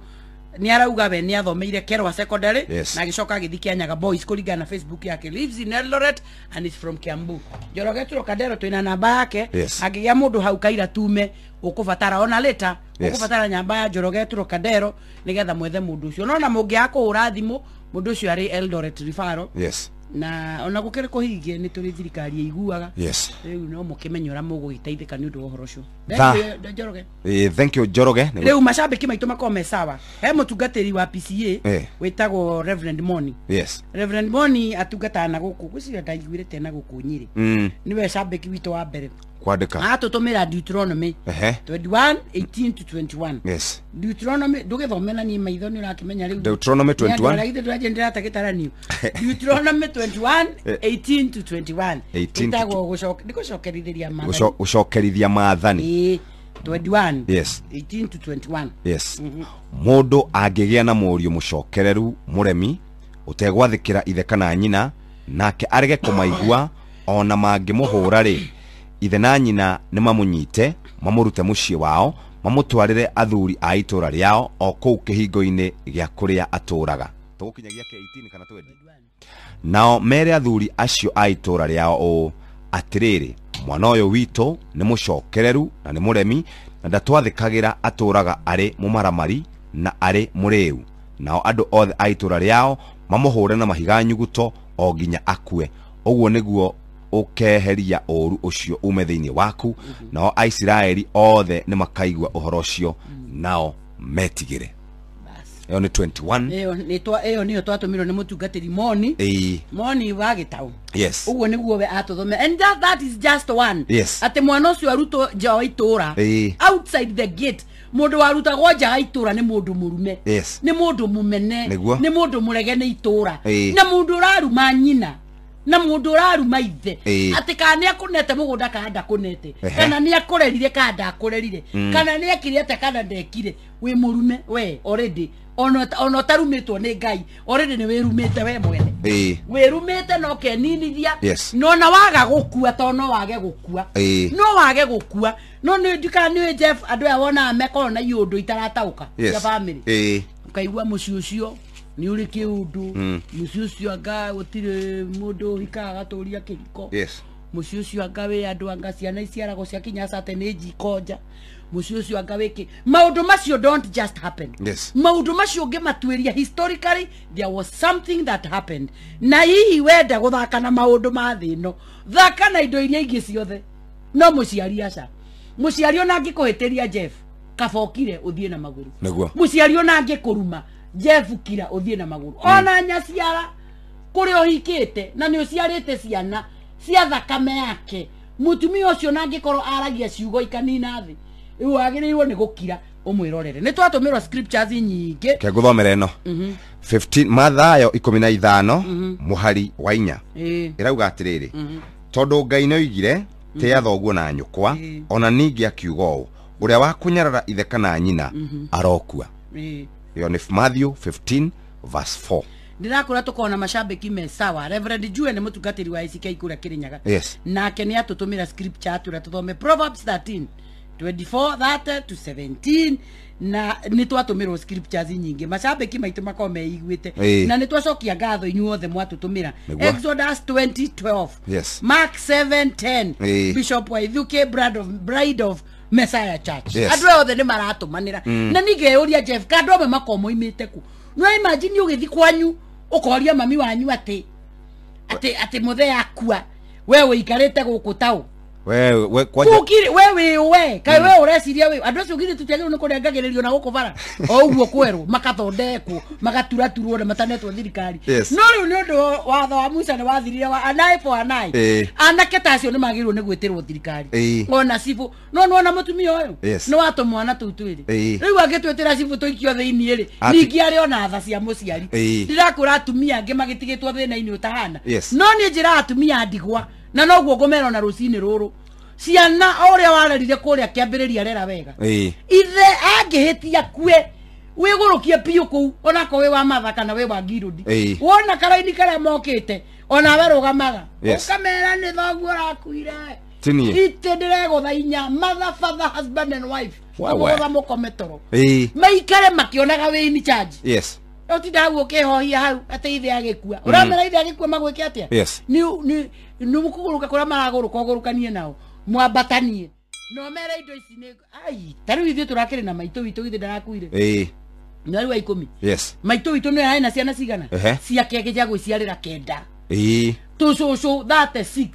Nĩ arauga we nĩ athomeire Kerwa Secondary Yes. na agĩcoka agĩthiĩ Kianyaga Boys kũringana na Facebook yake. Lives in Eldoret and is from Kiambu. Njoroge Trocadero twĩna namba yake. Yes. Angĩgĩa mũndũ hau kaira tume ũkũbatara ona later Yes. ũkũbatara nyamba ya Njoroge Trocadero nĩgetha mwethe mũndũ ũcio. Nona mũngĩaga kũhũra thimũ mũndũ ũcio arĩ Eldoret referral Yes. na ona gũkĩrĩ kũhingie nĩ tũrĩ thirikari ĩiguaga. Yes. Rĩu no mũkĩmenye ũrĩa mũgũgĩteithĩka nĩ ũndũ wa ũhoro ũcio. Tha. Thank you, Njoroge. Thank you Njoroge. Rĩu macambĩki maitũ makorwo me sawa. He mũtungatĩri wa PCA Eh. wĩtagwo Reverend Moni. Yes. Reverend Moni atungataga na gũkũ gwĩciria ndaiguĩrĩte na gũkũ Nyĩrĩ. Nĩwe cambĩki witũ wa mbere. Kwandĩka. Atũtũmĩra Deuteronomy Ehe. 21 18 to 21. Yes. Deuteronomy ndũgĩthome na niĩ maitho nĩ ũrakĩmenya rĩu. Deuteronomy 21. Nĩ andũ arĩa ndĩratagĩtaranio. Deuteronomy 21 18 to 21. 18 to Ĩtagwo nĩ gũcokerithĩria maathani. Gũcokerithia maathani. Ĩĩ, 21. Yes. 18 to 21. Yes. Mũndũ angĩgĩa na mũriũ mũcokereru mũremi ũtegwathĩkĩra ithe kana nyina nake arege kũmaigua ona mangĩmũhũra rĩ, ithe na nyina nĩ mamũnyite mamũrute mũciĩ wao mamũtwarĩre athuri a itũra rĩao o kũu kĩhingo-inĩ gĩa kũrĩa atũraga. Tũgũkinyagia kĩa 18 kana 20? Nao mere athuri acio a itũra rĩao ũũ, atĩrĩrĩ, mwana ũyũ witũ nĩ mũcokereru na nĩ mũremi na ndatwathĩkagĩra, atũraga arĩ mũmaramari na arĩ mũrĩu. Nao andũ othe a itũra rĩao mamũhũre na mahiga nyuguto o nginya akue. Ũguo nĩguo ũkeheria ũũru ũcio ume thĩinĩ waku, nao Aisiraeli othe nĩ makaigua ũhoro ũcio nao metigĩre. Ĩyo nĩ 21. Ĩyo nĩyo twatũmirwo nĩ mũtungatĩri Moni. Ĩĩ. Moni wa Gĩtaũ. Yes. Ũguo nĩguo we atũthomera. And that is just one. Yes. Atĩ mwana ũcio arutwo nja wa itũra. Ĩĩ. Outside the gate. Mũndũ warutagwo nja wa itũra nĩ mũndũ mũrume. Yes. Nĩ mũndũ mũmene. Nĩguo. Nĩ mũndũ mũrege nĩ itũra. Ĩĩ. Na mũndũ ũraruma nyina. Na mũndũ ũraruma ithe. Ĩĩ. Atĩ kana nĩ akũnete mũgũnda kana ndakũnete. Ehe. Kana nĩ akũrerire kana ndakũrerire. Kana nĩ ekire atĩa kana ndekire. Wĩ mũrume we already. Ona ũtarumĩtwo nĩ Ngai already nĩ wĩrumĩte we mwene. Ĩĩ. Wĩrumĩte no keninithia. Yes. No na waga gũkua to no wage gũkua. Ĩĩ. No wage gũkua. No nĩ ndika nĩ Jeff andũ aya wonaga mekorwo na iũndũ itaratauka Yes. cia family. Ĩĩ. Ũkaigua mũciĩ ũcio nĩ ũrĩ kĩũndũ. Mũciĩ ũcio anga gũtirĩ mũndũ ũhikaga agatũria kĩhiko. Yes. Mũciĩ ũcio anga wĩ andũ anga ciana iciaragwo cia kinya cate nĩ njikonja. Mũciĩ ũcio anga wĩkĩ maũndũ macio don't just happen. Yes. Maũndũ macio ũngĩmatuĩria historically there was something that happened. Na hihi wenda gũthaka na maũndũ ma thĩ ĩno, thaka na indo iria ingĩ ciothe. No mũciari aca. Mũciari ona angĩkũhĩtĩria Jeff, kabokire ũthiĩ na magũrũ. Nĩguo. Mũciari ona angĩkũruma Jeff kira ũthiĩ na magũrũ. Ona nyaciara kũrĩa ũhikĩte na nĩ ũciarĩte ciana cia thakame yake, mũtumia ũcio na angĩkorwo aragia ciugo ikanina thĩ, rĩu wagĩrĩirwo nĩ gũkira ũmwĩrorere. Nĩ twatũmĩrwo scriptures nyingĩ. Ke ngũthomere ĩno. 15 Mathayo 15 mũhari wa 4. Ĩĩ. Ĩrauga atĩrĩrĩ, tondũ Ngai nĩoigire tĩa thoguo na nyũkwa, ona ningĩ akiuga ũũ, ũrĩa wa kũnyarara ithe kana nyina arokua. Ĩĩ. Ĩyo nĩ Matthew 15 verse 4. Ndirakũra tũkona macambĩki me sawa. Reverend Jue nĩ mũtungatĩri wa ACK kũrĩa Kĩrĩnyaga. Yes. Nake nĩ atũtũmĩra scripture atwĩra tũthome Proverbs 13 24 30 to 17 na nĩ twatũmĩrwo scriptures nyingĩ. Macambĩki maitũ makorwo meiguĩte. Ĩĩ. Na nĩ twacokia ngatho inyuothe mwatũtũmĩra. Nĩguo. Exodus 20:12. Yes. Mark 7:10. Ĩĩ. Bishop Waithuki Bride of Messiah Church. Yes. Andũ othe nĩ maratũmanĩra. Na ningeyũria Jeff, ka andũ amwe makorwo moimĩte kũ? No imagine ũgĩthiĩ kwanyu ũkoria mami wanyu atĩ atĩ mũthee akua we ũikarĩte gũkũ taũ. We kwanja Kũkiri we wĩ we kaĩ we ũreciria wĩ andũ acio githĩ tũtiagĩrĩirwo nĩ kũrengagĩrĩrio na gũkũ bara o ũguo kwerwo makathondekwo magaturaturwo na matanetwo thirikari. Yes. No rĩu nĩ ũndũ watho wa Musa nĩ wathirire wa an eye for an eye. Ĩĩ. Anake ta acio nĩ magĩrĩirwo nĩ gwĩtĩrwo thirikari. Ĩĩ. Ona cibũ no nĩwona mũtumia ũyũ Yes. nĩ wa tũmwana tũu twĩrĩ. Ĩĩ. Rĩu angĩtwĩtĩra cibũ tũikio thĩinĩ rĩ, ningĩ arĩ ona tha cia mũciari. Ĩĩ. Ndirakũra atumia angĩ magĩtigĩtwo thĩna-inĩ ũtahana. Yes. No niĩ njĩraga atumia a ndigwa na noguo ngũmera ona rũcinĩ rũrũ, ciana o ũrĩa warerire kũrĩa kĩambĩrĩria rera wega. Ĩĩ. Ithe angĩhĩtia kue wĩgũrũkie biũ kũu onakorwo wĩ wa matha kana wĩ wa ngirũndi. Ĩĩ. Wona karaini karĩa mokĩte onawe rũgamaga. Yes. Ũkamera nĩ thoguo ũrakuire. Ti niĩ. Itĩ ndĩregũtha inya mother, father, husband and wife. Wewe. Mũgũtha mũkome toro. Ĩĩ. Maikare makĩonaga wĩ in charge. Yes. Ũtinda hau ũkĩhohia hau atĩ ithe agĩkua. Ũramera ithe agĩkua magwĩke atĩa? Yes. Nĩ mũkũgũrũka kũrĩa maragũrũka ũgũrũkanie nao. Mwambatanie. No mere indo ici nĩ ai ta rĩu ithuĩ tũrakĩrĩ na maitũ witũ githĩ ndarakuire. Ĩĩ. Mweri wa 10. Yes. Maitũ witũ nĩ arĩ na ciana cigana? Ehe. Ciake gĩa gwĩciarĩra 9. Ĩĩ. Tũcũcũ 36.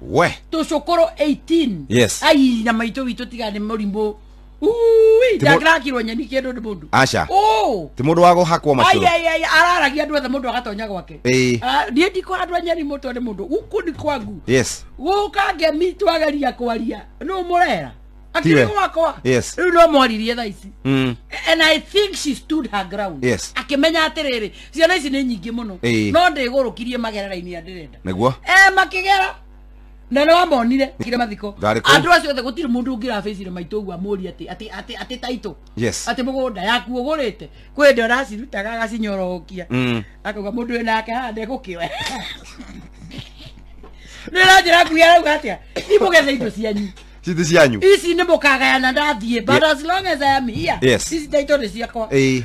We. Tũcũkũrũ 18. Yes. Ai na maitũ witũ tiga nĩ mũrimũ. Ui, Ti mũ- ndangĩrakirwo nyeni kĩndũ nĩ mũndũ. Aca. Oh. Ti mũndũ wa gũhakwo Ai macũrũ. ai ai araragia andũ othe mũndũ agatonya gwake. Ĩĩ. Ah, niĩ ndikũhandwo nyeni mũtwe nĩ mũndũ. Gũkũ nĩ kwangu. Yes. Gũka ngemi twageria kwaria. Nũ mũrera? Tiwe. Akĩrĩ gwakwa. Yes. Rĩu no mwaririe thaa ici. And I think she stood her ground. Yes. Akĩmenya atĩrĩrĩ, ciana ici nĩ nyingĩ mũno. Ĩĩ. No ndĩgũrũkirie magerera-inĩ ndĩrenda. Nĩguo. Makĩgera. Na nĩ wamonire kire mathiko. Ndarĩ kũu. Andũ acio othe gũtirĩ mũndũ ũngĩrabĩcire maitũ ũguo amũrie atĩ atĩ atĩ atĩ taitũ. Yes. Atĩ mũgũnda yaku ũgũrĩte. Kwĩ hĩndĩ aracirutaga agacinyorokia. Akauga mũndũ wĩ nake haha ndegũkĩoya. Nĩ na njĩra nguhĩ arauga atĩa? Imũgethe indo cianyu. Cithi cianyu. Ici nĩ mũkagayana ndathiĩ, but as long as I am here, Yes. ici taitũ nĩ ciakwa. Ĩĩ.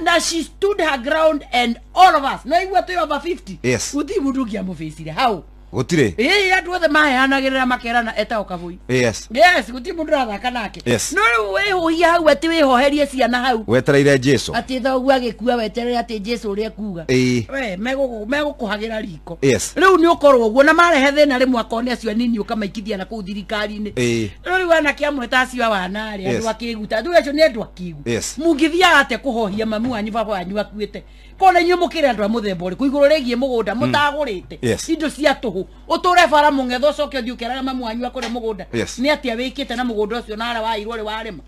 Na she stood her ground and all of us no igua twĩ over 50. Yes. Gũtirĩ mũndũ ũngĩamũbĩcire hau. Gũtirĩ. Ĩĩ andũ othe maheanagĩrĩra makerana etagwo Kavui. Yes. Yes, gũtirĩ mũndũ ũrathaka nake. Yes. No rĩu wĩhũhia hau atĩ wĩhoherie ciana hau. Wetereire Jesu. Atĩ thoguo agĩkua weterere atĩ Jesu ũrĩa ekuga. Ĩĩ. We megũkũhagĩra riko. Yes. Rĩu nĩ ũkorwo ũguo na marehe thĩna rĩmwe akorwo nĩ acio anini ũkamaikithia na kũu thirikari-inĩ. Ĩĩ. Rĩu anake amwe ta acio a wana rĩ, Yes. andũ akĩgu ta andũ acio nĩ andũ akĩgu. Yes. Mũngĩthiaga atĩa kũhohia mamu wanyu baba wanyu akuĩte? Kona inyuĩ mũkĩrĩ andũ a mũthemba ũrĩkũ igũrũ rĩgiĩ mũgũnda mũtagũrĩte Yes. indo cia tũhũ ũtũre bara mũng'etho ũcoke ũthiĩ ũkeraga mamu wanyu akũre mũgũnda. Yes. Nĩ atĩa wĩkĩte na mũgũnda ũcio na harĩa wairwo rĩ warĩma?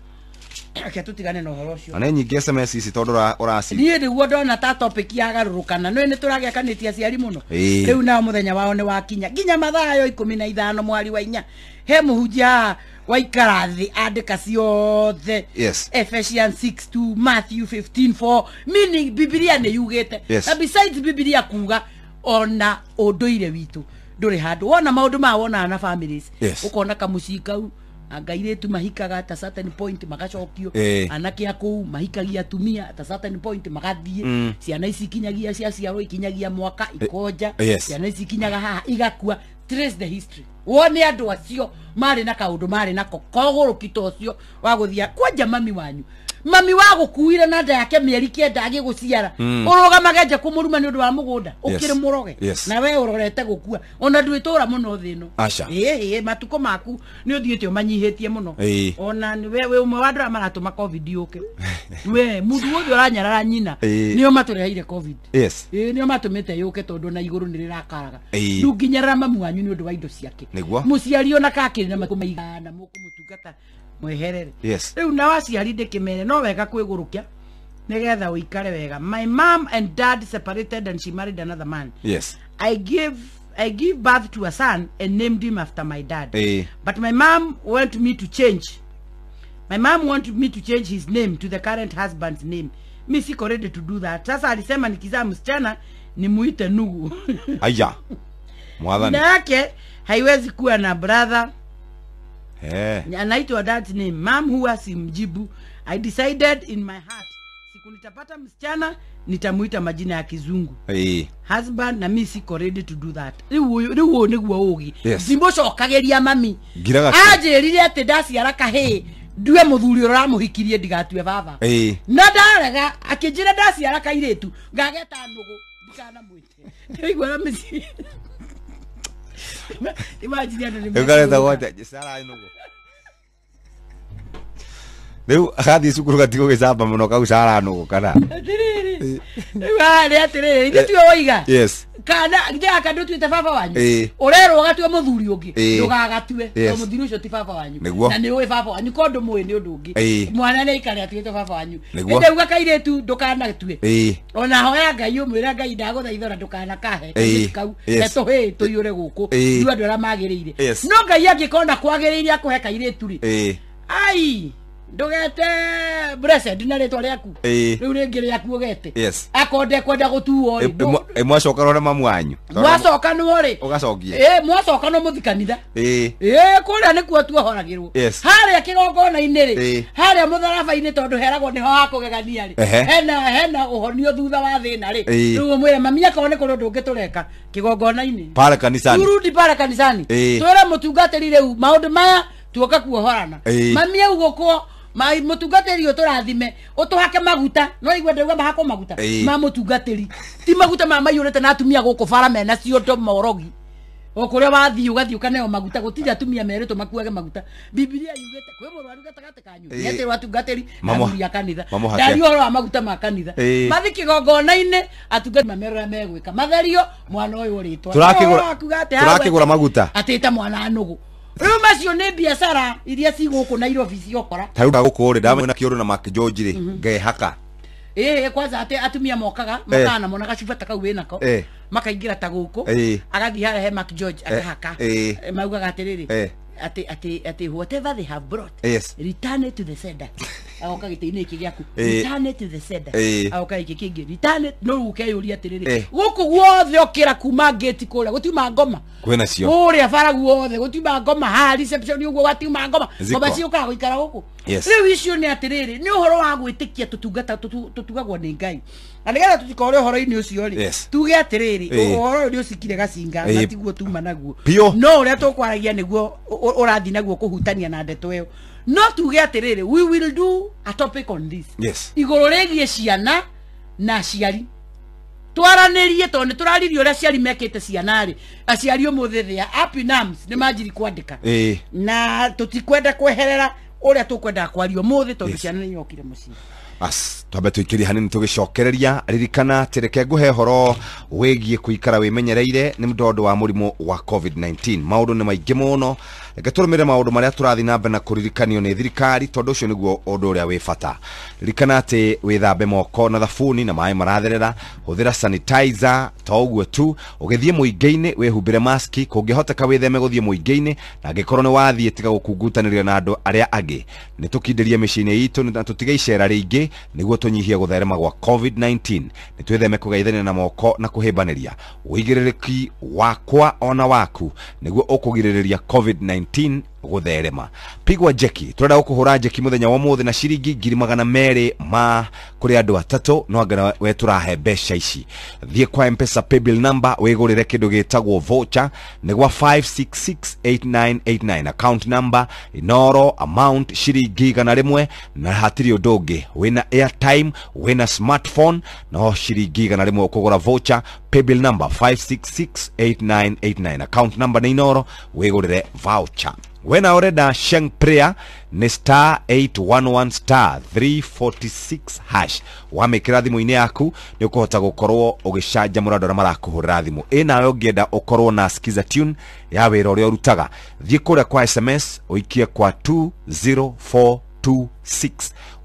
Reke tũtigane na ũhoro ũcio. Na nĩ nyingĩ SMS ici tondũ ũraci. Niĩ nĩguo ndona ta topic yagarũrũkana. Nĩ tũragĩakanĩtie aciari mũno. Ĩĩ. Rĩu nao mũthenya wao nĩ wakinya nginya mathaa yo 15 mweri wa 4. He mũhunjia haha waikara thĩ andĩka ciothe. Yes. Ephesians 6:2, Matthew 15:4, meaning Bibilia nĩ yugĩte. Yes. Na besides Bibilia kuga ona ũndũire witũ ndũrĩ handũ wona maũndũ maya wonaga na families. Yes. Ũkona kamũciĩ kau anga airĩtu mahikaga at a certain point magacokio. Ĩĩ. Anake a kũu mahikagia atumia at a certain point magathiĩ. Ciana ici ikinyagia ciaciarwo ikinyagia mwaka ikonja. Yes. Ciana ici ikinyaga haha igakua. Trace the history wone andũ acio marĩ na kaũndũ marĩ nako kogũrũki ta ũcio wa gũthia kwanja mami wanyu mami wa gũkuire na nda yake mĩeri 9 agĩgũciara ũrũgamage nja kũmũruma nĩ ũndũ wa mũgũnda ũkĩrĩ mũroge. Yes. Na we ũrorete gũkua ona ndwĩtũra mũno thĩ ĩno. Aca. Ĩĩ matukũ maku nĩ ũthiĩte ũmanyihĩtie mũno. Ĩĩ. Ona we wĩ ũmwe wa andũ arĩa maratũma covid yũke. We mũndũ wothe ũranyarara nyina Ĩĩ. nĩo matũreheire covid. Yes. Ĩĩ nĩo matũmĩte yũke tondũ na igũrũ nĩ rĩrakaraga. Ĩĩ. Ndũnginyarara mamu wanyu nĩ ũndũ wa indo ciake. Nĩguo. Mũciari ona kakĩrĩ na matukũ maigana mũkũmũtungata mweherere. Yes. Rĩu nao aciari ndĩkĩmere no wega kwĩgũrũkia nĩgetha ũikare wega. My mom and dad separated and she married another man. Yes. I give birth to a son and named him after my dad. Ĩĩ. But my mom wanted me to change. My mom wanted me to change his name to the current husband's name. Mi siko ready to do that. Sasa alisema nikizaa msichana nimuite Nugu. Aya. Mwathani. Na yake haiwezi kuwa na brother. Anaitwa dad's name. Mom huwa simjibu. I decided in my heart siku nitapata msichana nitamuita majina ya kizungu. Husband na mi siko ready to do that. Riu riu niguo ugi. Yes. Ndimũcokageria mami. Ngiraga Anjĩrire atĩ ndaciara kahĩĩ ndue mũthuri ũrĩa ũramũhikirie ndigatue baba. Na ndarega akĩnjĩra ndaciara kairĩtu ngageta nũgũ ndikanamwĩte. Ndĩraigua na mĩciĩ. Imagine andũ nĩ Ũkareta gwate Sara nũgũ. Rĩu agathiĩ cukuru gatigũgĩcamba mũno kau Sara nũgũ kana. Atĩrĩrĩ. Rĩu haha atĩrĩrĩ ithuĩ tiwe woiga. Yes. Kana gaka ndũtuĩte baba wanyu. Ũrerwo ũgatue mũthuri ũngĩ. Ndũgagatue. Yes. Tondũ mũthuri ũcio ti baba wanyu. Nĩguo. Na nĩ ũĩ baba wanyu ko ndũmũĩ nĩ ũndũ ũngĩ. Mwana nĩ aikare atuĩte baba wanyu. Nĩguo. Ĩndĩ uga kairĩtu ndũkanatue. Ona hoya Ngai ũmwĩre Ngai ndagũthaitha ona ndũkanakahe kairĩtu kau. Tũhĩĩ tũiyũre gũkũ. Ĩĩ. Ithuĩ andũ arĩa magĩrĩire. Yes. No Ngai angĩkona kwagĩrĩire akũhe kairĩtu rĩ. Ai. Ndugete blessed na ritwa riaku. Riu ringi riaku ugete. Akonde kwenda gutuo ri. Mwacoka rore mamu wanyu. Mwacoka nuo ri. Ugacokia. Mwacoka no muthi kanitha. Kuria nikuo tuohoragirwo. Haria kigongona-ini ri. Haria mutharaba-ini tondu heragwo niho hakugegania ri. Hena uhonio thutha wa thina ri. Riu mwire mami akorwo ni kuri undu ungi tureka kigongona-ini. Pale kanisani. Turudi pale kanisani. Twira mutungatiri riu maundu maya tuoka kuohorana. Mami augokwo mai mutungatiri uturathime utuhake maguta no igwe ndauga mahako maguta ma mutungatiri ti maguta ma mayurite na atumia guku bara mena ciondo morogi o kuria wathi ugathi ukaneo maguta gutiri atumia meritwo makuage maguta. Biblia yugite kwi murwaru gatagati kanyu nietirwo atungatiri athuri a kanitha ndari uhoro wa maguta ma kanitha mathi kigongona-ini atungati mamerora megwika matherio mwana uyu uritwa turakigura maguta atita mwana nugu. Riu macio ni biacara iria ci guku Nairobi ciokora. Ta riu guku ri ndamena kiuru na Mark George ri ngehaka. Kwanza ati atumia mokaga makana mona gacuba ta kau winako makaingira ta guku agathi haria he Mark George akahaka maugaga atiriri ati whatever they have brought return it to the sender. Agoka gite-ini iki giaku return it to the sender. Agoka iki kingi return it no ukeyuria atiriri guku guothe okira kuma gate kuria gutiuma ngoma kwina cio kuria bara guothe gutiuma ngoma ha reception uguo gatiuma ngoma ngoma ciukaga guikara guku. Riu icio ni atiriri ni uhoro wa gwitikia tutungata tutugagwo ni Ngai na nigetha tutikore uhoro-ini ucio ri tuge atiriri uhoro uyu ni ucikire gacinga na tiguo tuma naguo no uria tukwaragia niguo urathi naguo kuhutania na ndeto iyo no tuge atiriri we will do a topic on this. Iguru rigie ciana na aciari twaranirie tondu ni turaririe uria aciari mekite ciana ri aciari umuthi thia up in arms ni manjiri kwandika na tutikwenda kweherera uria tukwenda kwaria umuthi tondu ciana ni yokire mucii. Bas twambe tuikirie hanini tugicokereria ririkana tireke nguhe horo wigie kuikara wimenyereire ni mdondo wa murimu wa COVID-19. Maundu ni maingi muno reke turumire maundu maria turathi na mbere na kuririkanio ni thirikari tondu ucio niguo undu uria wi bata. Ririkana ati withambe moko na thabuni na maĩ maratherera, huthira sanitizer to uguo tu, ugithie muingi-ini wihumbire maski, kungihoteka witheme guthie muingi-ini, na angikorwo ni wathie tiga gukungutaniria na andu aria angi. Ni tukindirie mĩciĩ-inĩ itũ na tutige icera rĩingĩ niguo tunyihie gutherema gwa COVID-19. Ni twitheme kugeithania na moko na kuhimbanĩria. Ũigĩrĩrĩki wakwa ona waku niguo ũkũgirĩrĩria COVID-19 gutherema. Pigwa jeki turenda gukuhura jeki muthenya wa muthi na ciringi 200,000 ma kuri andu atatu no anga we turahe mbeca ici. Thie kwa M-Pesa paybill number wigurire kindu gitagwo voucher ni gwa 5668989 account number Inoro amount ciringi 100 na hatiri undu ungi. Wina airtime wina smartphone no ciringi 100 ukugura voucher paybill number 5668989 account number ni Inoro wigurire voucher. Wena oreda Sheng Prayer ni star 811 star 346 hash. Wamikira thimu-inĩ yaku nĩ ũkũhota gũkorwo ũgĩcanjamũra andũ arĩa marakũhũrĩra thimũ. Ĩ nawe ũngĩenda ũkorwo na Skiza tune ya wĩra ũrĩa ũrutaga, thiĩ kũrĩa kwa SMS ũikie kwa 20426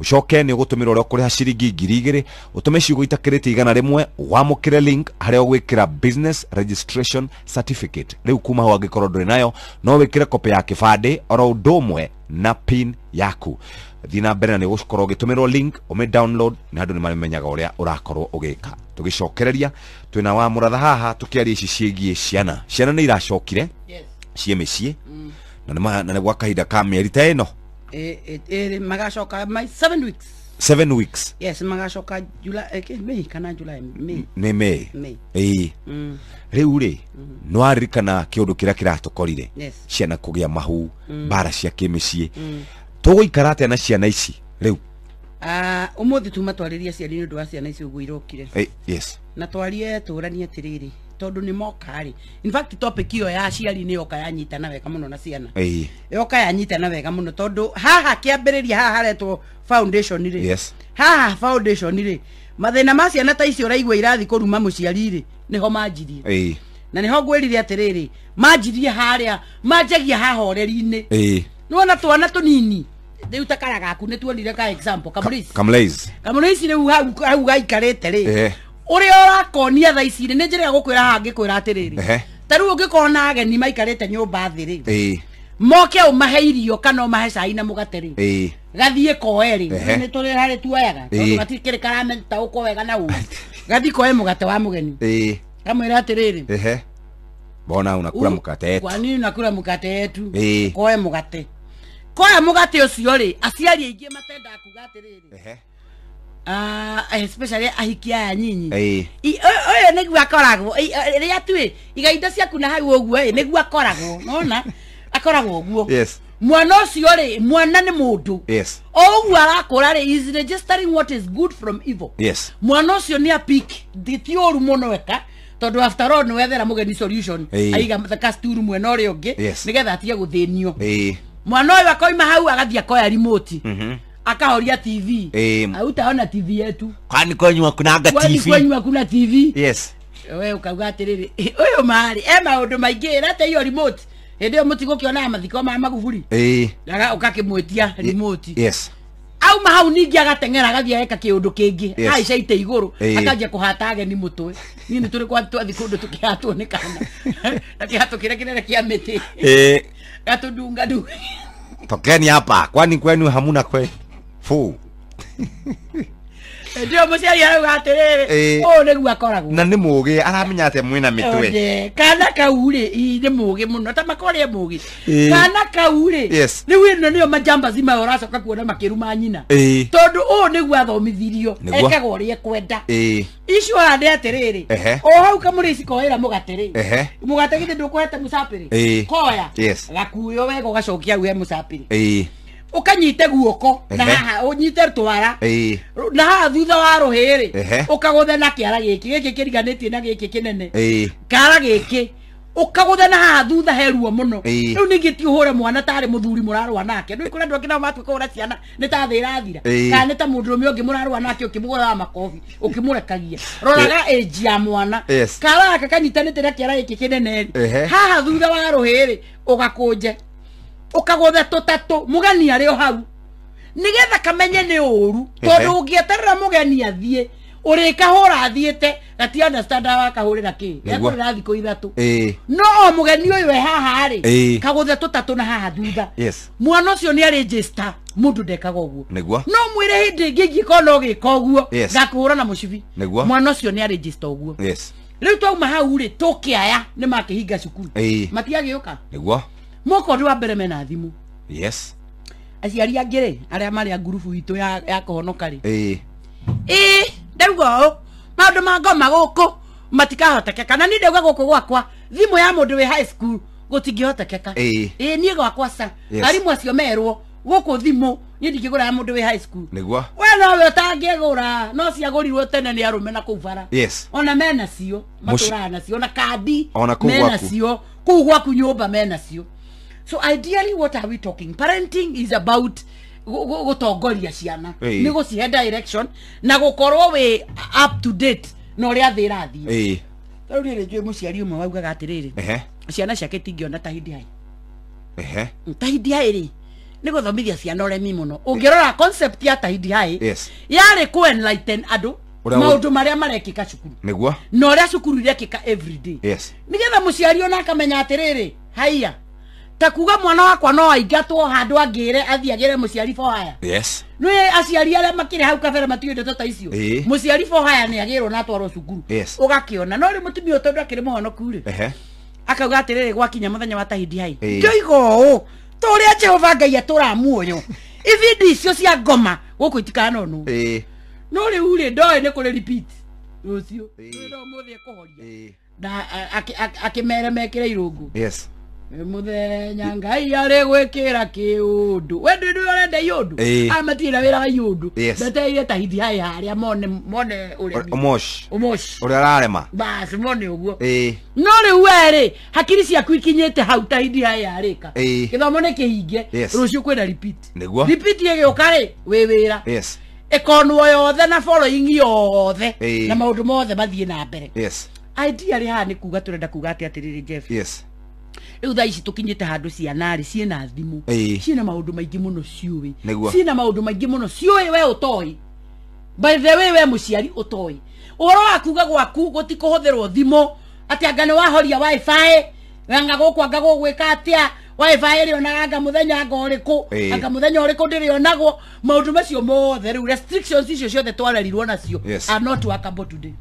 ucoke ni ugutumira uria ukuriha ciringi 2000 utume ciugo itakirite 100 wamukire link haria ugwikira business registration certificate. Riu kuma ho angikorwo nduri nayo no wikire copy ya kibande oro undu umwe na pin yaku. Thiĩ na mbere na nĩ ũgũkorwo ũgĩtũmĩrwo link ũmĩ download na andũ nĩ mamenyaga ũrĩa ũrakorwo ũgĩka. Tũgĩcokereria twĩna wa mũratha haha tũkĩaria ici ciĩgiĩ ciana. Ciana nĩ iracokire ciĩ mĩciĩ na nĩ gwa kahinda ka mĩeri ta ĩno magacoka my 7 weeks. 7 weeks. Yes, magacoka July, May kana July, May. Nĩ May. Ĩĩ. Rĩu rĩ nĩ waririkana kĩũndũ kĩrĩa kĩratũkorire ciana kũgĩa mahu, mbara cia kĩmĩciĩ. Tũgũikara atĩa na ciana ici rĩu? Ũmũthĩ tuma twarĩrie aciari nĩ ũndũ wa ciana ici ũguo irokire. Yes. Na twarie tũranie atĩrĩrĩ tondu ni moka ri. In fact topic iyo ya aciari ni yoka yanyitana wega muno na ciana. Yoka yanyitana wega muno tondu haha kiambiriria haha haretwo foundation ri. Yes. Haha foundation ri mathina ma ciana ta icio raigua irathi kuruma muciari ri niho manjirie. Na niho ngwirire atiriri manjirie haria manjagia hahoreri-ini. Nĩwona twana tũnini rĩu ta kara gaku nĩ tuonire ka example Kamũrĩici. Kamũrĩici rĩu hau gaikarĩte rĩ ũrĩa ũrakonia thaa ici rĩ nĩ njĩra ya gũkwĩra haha ngĩkwĩra atĩrĩrĩ ta rĩu ũngĩkorwo na ageni maikarĩte nyũmba thĩ rĩ Moke umahe irio kana umahe cai na mugate ri. Ĩĩ. Gathie koe ri. Ehe. Nĩ tũrĩ harĩ tuoyaga. Ĩĩ. Tondũ gatikĩrĩ karamenya ũko wega na ũru. Gathi koe mugate wa mũgeni. Ĩĩ. Kamwĩra atĩrĩrĩ. Ehe. Mbona unakula mkate yetu? Kwa nini unakula mukate yetu? Ĩĩ. Koe mugate. Koe mugate ũcio rĩ, aciari aingĩ matendaga kuga atĩrĩrĩ. Ehe. Especially ahiki aya nyinyi. Ĩĩ. Ũyũ nĩguo akoragwo. Rĩrĩa tuĩ iga indo ciaku na hau ũguo ĩ, nĩguo akoragwo. Nona? Akoragwo ũguo. Yes. Mwana ũcio rĩ, mwana nĩ mũndũ. Yes. O ũguo arakũra rĩ, is registering what is good from evil. Yes. Mwana ũcio nĩ apik ti ũru mũno eka tondũ after all nĩ wethera mũgeni solution. Ĩĩ. Aiga kasturu mwena ũrĩa ũngĩ Yes. nĩgetha atige gũthĩnio. Ĩĩ. Mwana ũyũ akoima hau agathiĩ akoya remote. Mhm. Akahoria TV. Ĩĩ. Hautaona TV yetu. Kwani kwenyu hakunanga Kwani TV? kwenyu hakuna TV? Yes. We ukauga atĩrĩrĩ, ũyũ marĩ e maũndũ maingĩ rate iyo remote. Hĩndĩ ĩyo mũtigũkĩonaga mathiko ma Magufuli. Ĩĩ. Ũgakĩmwĩtia remote. Yes. Auma hau ningĩ agateng'era agathiĩ ageka kĩũndũ kĩngĩ. Yes. Aica ite igũrũ Ĩĩ. akanjia kũhata ageni mũtwe. Niĩ nĩ tũrĩ kwa twathi kũndũ tũkĩhatwo nĩ kana. Na kĩhato kĩrĩa kĩnene kĩa mĩtĩ. Ĩĩ. Gatũndunga ndu. Tokeni hapa. Kwani kwenu hamuna kwe? Fu. Ndio mũciari arauga atĩrĩrĩ, Ĩĩ. ũyũ nĩguo akoragwo. Na nĩ mũgĩ aramenya atĩa mwĩna mĩtwe. Onde, kana kau rĩ, ii, nĩ mũgĩ mũno ta makorĩa mũgĩ. Ĩĩ. Kana kau rĩ, Yes. rĩu ĩno nĩyo majambazi maya ũracoka kuona makĩruma nyina. Ĩĩ. Tondũ ũyũ nĩguo athomithirio, Nĩguo. ekaga ũrĩa ekwenda. Ĩĩ. Icio hande atĩrĩrĩ, Ehe. o hau kamũrĩci koĩra mũgate rĩ, Ehe. mũgate githĩ ndũkũhete mũcapĩrĩ? Ĩĩ. Koya. Yes. Gakuo wega ũgacokia hau he mũcapĩrĩ. Ĩĩ. Ũkanyite guoko na Ehe. haha ũnyite twara. Ĩĩ. Na haha thutha wa rũhĩ rĩ, Ehe. ũkagũthe na kĩara gĩkĩ gĩkĩ kĩriganĩtie na gĩkĩ kĩnene. Ĩĩ. Kara gĩkĩ ũkagũthe na haha thutha he ruo mũno. Ĩĩ. Rĩu ningĩ ti ũhũre mwana tarĩ mũthuri mũrarũa nake. Nĩ kũrĩ andũ angĩ nao matua kũhũra ciana nĩ ta thĩ ĩrathira. Ĩĩ. Kana nĩ ta mũndũrũme ũngĩ mũrarũa nake ũkĩmũgũraga makobi ũkĩmũrekagia. Roraga age ya mwana. Yes. Kara gaka kanyitanĩte na kĩara gĩkĩ kĩnene rĩ. Ehe. Haha thutha wa rũhĩ rĩ, ũgakũnje. Ũkagũthe tũtatũ mũgeni arĩ o hau nĩgetha kamenye nĩ ũru tondũ ũngĩeterera mũgeni athiĩ ũrĩkahũra athiĩte gati understand wakahũrĩra kĩ Nĩguo. ekũrĩra thikũ ithatũ Ĩĩ. no o mũgeni ũyũ e haha rĩ Ĩĩ. kagũthe tũtatũ na haha thutha. Yes. Mwana ũcio nĩ arĩnjĩsta mũndũ ndekaga ũguo. Nĩguo. No mwĩre hĩndĩ ĩngĩ ingĩkorwo no gĩka ũguo Yes. ngakũhũra na mũcibi. Nĩguo. Mwana ũcio nĩ arĩnjĩsta ũguo. Yes. Rĩu twauma hau rĩ tũkĩaya nĩ makĩhinga cukuru. Ĩĩ. Matiagĩũka. Nĩguo. Moka ũndũ wa mbere mena thimũ. Yes. Aciari angĩ rĩ arĩa marĩ a ngurubu itũ ya kũhonoka rĩ. Ĩĩ. Ĩĩ ndauga ũũ maũndũ ma ngoma gũkũ matikahotekeka na niĩ ndauga gũkũ gwakwa thimũ ya mũndũ wĩ high school gũtingĩhotekeka. Ĩĩ. Ĩĩ niĩ gwakwa ca. Yes. Arimũ acio merwo gũkũ thimũ niĩ ndingĩgũra ya mũndũ wĩ high school. Nĩguo. We nowe ũtangĩgũra no ciagũrirwo tene nĩ arũme na kũu bara. Yes. Ona mena cio matũraga nacio ona kandi Ona kũu mena gwaku. cio kũu gwaku nyũmba mena cio. So ideally what are we talking? Parenting is about gũtongoria ciana. Ĩĩ. Nĩ gũcihe direction na gũkorwo wĩ up to date na ũrĩa thĩ ĩrathiĩ. Ĩĩ. Rĩu rĩrĩ njũĩ mũciari ũmwe waugaga atĩrĩrĩ, Ehe. ciana ciake itingĩona Tahidi High. Ehe. Tahidi High rĩ nĩ gũthomithia ciana ũremi mũno. Ũngĩrora concept ya Tahidi High Yes. yarĩ kũ enlighten andũ maũndũ marĩa marekĩka cukuru. Nĩguo. Na ũrĩa cukuru irekĩka every day. Yes. Nĩgetha mũciari ona akamenya atĩrĩrĩ, haiya ta kuga mwana wakwa no aingatwo handũ angĩre athiĩ agĩre mũciari for hire. Yes. Nĩ aciari arĩa makĩrĩ hau kabere matiũĩ ndeto ta icio. Ĩĩ. Mũciari for hire nĩ agĩrwo na atwarwo cukuru. Yes. Ũgakĩona no rĩu mũtumia ũyũ tondũ akĩrĩ mũhonoku rĩ. Ehe. Akauga atĩrĩrĩ gwakinya mũthenya wa Tahidi High. Ĩĩ. Ndoiga ũũ ta ũrĩa Jehova Ngai atũraga muoyo. Ibindi icio cia ngoma gũkũ itikanonwo. Ĩĩ. No rĩu rĩ ndoĩ nĩ kũrĩ repeat rũciũ. No ũmũthĩ ekũhoria. Ĩĩ. Na akĩmere mekĩre irũngũ. Yes. Mũthenya Ngai arĩ gwĩkĩra kĩũndũ. We ndũ ũrenda iũndũ. Ĩĩ. Aya matirĩ na wĩra wa iũndũ. Yes. Metereire Tahidi High harĩa mone ũremi. Ũmosh. Ũmosh. Ũrĩa ararema. Bas mone ũguo. Ĩĩ. No rĩu we rĩ hakiri ciaku ikinyĩte hau Tahidi High yarĩka. Ĩĩ. Gĩthomo nĩ kĩhinge. Yes. Rũciũ kwĩna repeat. Nĩguo. Repeat ĩgĩũka rĩ wĩ wĩra. Yes. Ĩkonwo yothe na following yothe Ĩĩ. na maũndũ mothe mathiĩ na mbere. Yes. Idea rĩ haha nĩ kuga tũrenda kuga atĩ atĩrĩrĩ Jeff. Yes. Rĩu thaa ici tũkinyĩte handũ ciana rĩ ciĩna thimũ. Ĩĩ. Ciĩna maũndũ maingĩ mũno ciũĩ. Nĩguo. Ciĩna maũndũ maingĩ mũno ciũĩ we ũtoĩ. By the way we mũciari ũtoĩ. Ũhoro wa kuga gwaku gũtikũhũthĩrwo thimũ atĩ anga nĩ wahoria wifi anga gũkũ anga gũgwĩka atĩa Wifi ĩrĩonaga anga mũthenya anga ũrĩkũ, anga mũthenya ũrĩkũ ndĩrĩonagwo. Maũndũ macio mothe rĩu restrictions icio ciothe twarerirwo nacio are not workable today.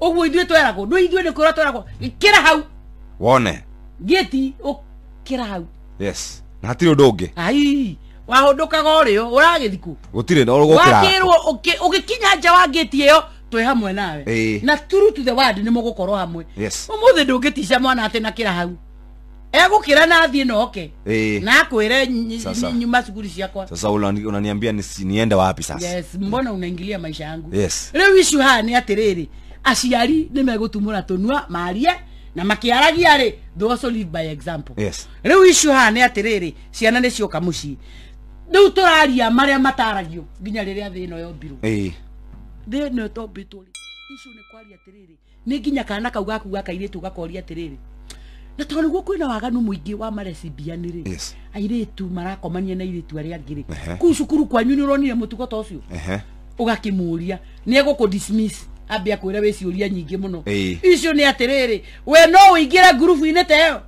Ũguo ithuĩ tweragwo, ndũ ithuĩ nĩ kwĩrwo tweragwo kĩra hau wone gĩti ũkĩra hau. Yes, na hatirĩ ũndũ ũngĩ. Ai, wahũndũkaga ũrĩo ũragĩthiĩ kũ? Gũtirĩ na ũgũkĩra. Wakĩrwo ũgĩkinya nja wa gĩti ĩyo twĩ hamwe nawe. Na true to the word nĩ mũgũkorwo hamwe. Ũmũthĩ ndũngĩtica mwana atĩ na kĩra hau. Egũkĩra na athiĩ na oke. Na akwĩre nyuma cukuru ciakwa. Sasa unaniambia niende wapi sasa? Yes, mbona unaingilia maisha yangu? Yes. Rĩu issue haha nĩ atĩrĩrĩ, aciari nĩ megũtumũra tũnua marie na makiaragia rĩ, they also live by example. Yes. Rĩu issue haha nĩ atĩrĩrĩ, ciana nĩ cioka mũciĩ. Rĩu tũraria marĩa mataragio nginya rĩrĩa thĩ ĩno yombirwo. Thĩ ĩno ĩtombĩtwo rĩ, issue nĩ kwaria atĩrĩrĩ, nĩ nginya kana kau gaku ga kairĩtu gakoria atĩrĩrĩ, na tondũ nĩguo kwĩna waganu mũingĩ wa maresbian rĩ, airĩtu marakomania na airĩtu arĩa angĩ rĩ, kũu cukuru kwanyu nĩ ũronire mũtugo ta ũcio? Ũgakĩmũria nĩ egũkũ dismiss ambia kwĩra wĩ ciũria nyingĩ mũno. Icio nĩ atĩrĩrĩ, we no ũingĩre ngurubu-inĩ ta ĩyo?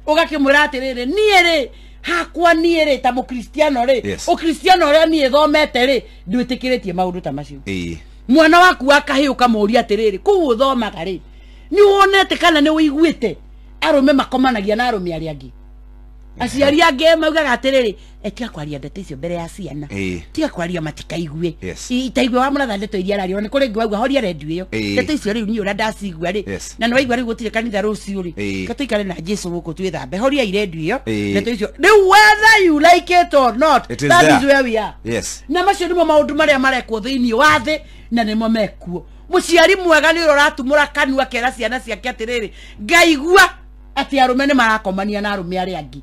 Ũgakĩmwĩra atĩrĩrĩ, niĩ rĩ hakwa niĩ rĩ ta mũkristiano rĩ, ũkristiano ũrĩa niĩ thomete rĩ ndwĩtĩkĩrĩtie maũndũ ta macio. Mwana waku wa kahĩĩ ũkamũria atĩrĩrĩ, kũu ũthomaga rĩ nĩ wonete kana nĩ ũiguĩte arũme makomanagia na arũme arĩa angĩ? Aciari angĩ maugaga atĩrĩrĩ, tiga kwaria ndeto icio mbere ya ciana, tiga kwaria matikaigue, itaigue wa mũratha ndeto iria araria. Ona kũrĩ ngĩ wauga horia redio ĩyo, ndeto icio rĩu niĩ ũrĩa ndacigua rĩ, na nĩ waigua rĩu gũtirĩ kanitha rũciũ rĩ, ka tũikare na Jesũ gũkũ twĩthambe, horia irendio ĩyo, ndeto icio rĩu, whether you like it or not, it is that there. Is where we are. Yes. Na macio nĩmo maũndũ marĩa marekwo thĩinĩ wa thĩ na nĩmo mekuo. Mũciari mwega nĩ ũrĩa ũratumũra kanua kera ciana ciake atĩrĩrĩ, ngaigua atĩ arũme nĩ marakomania na arũme arĩa angĩ,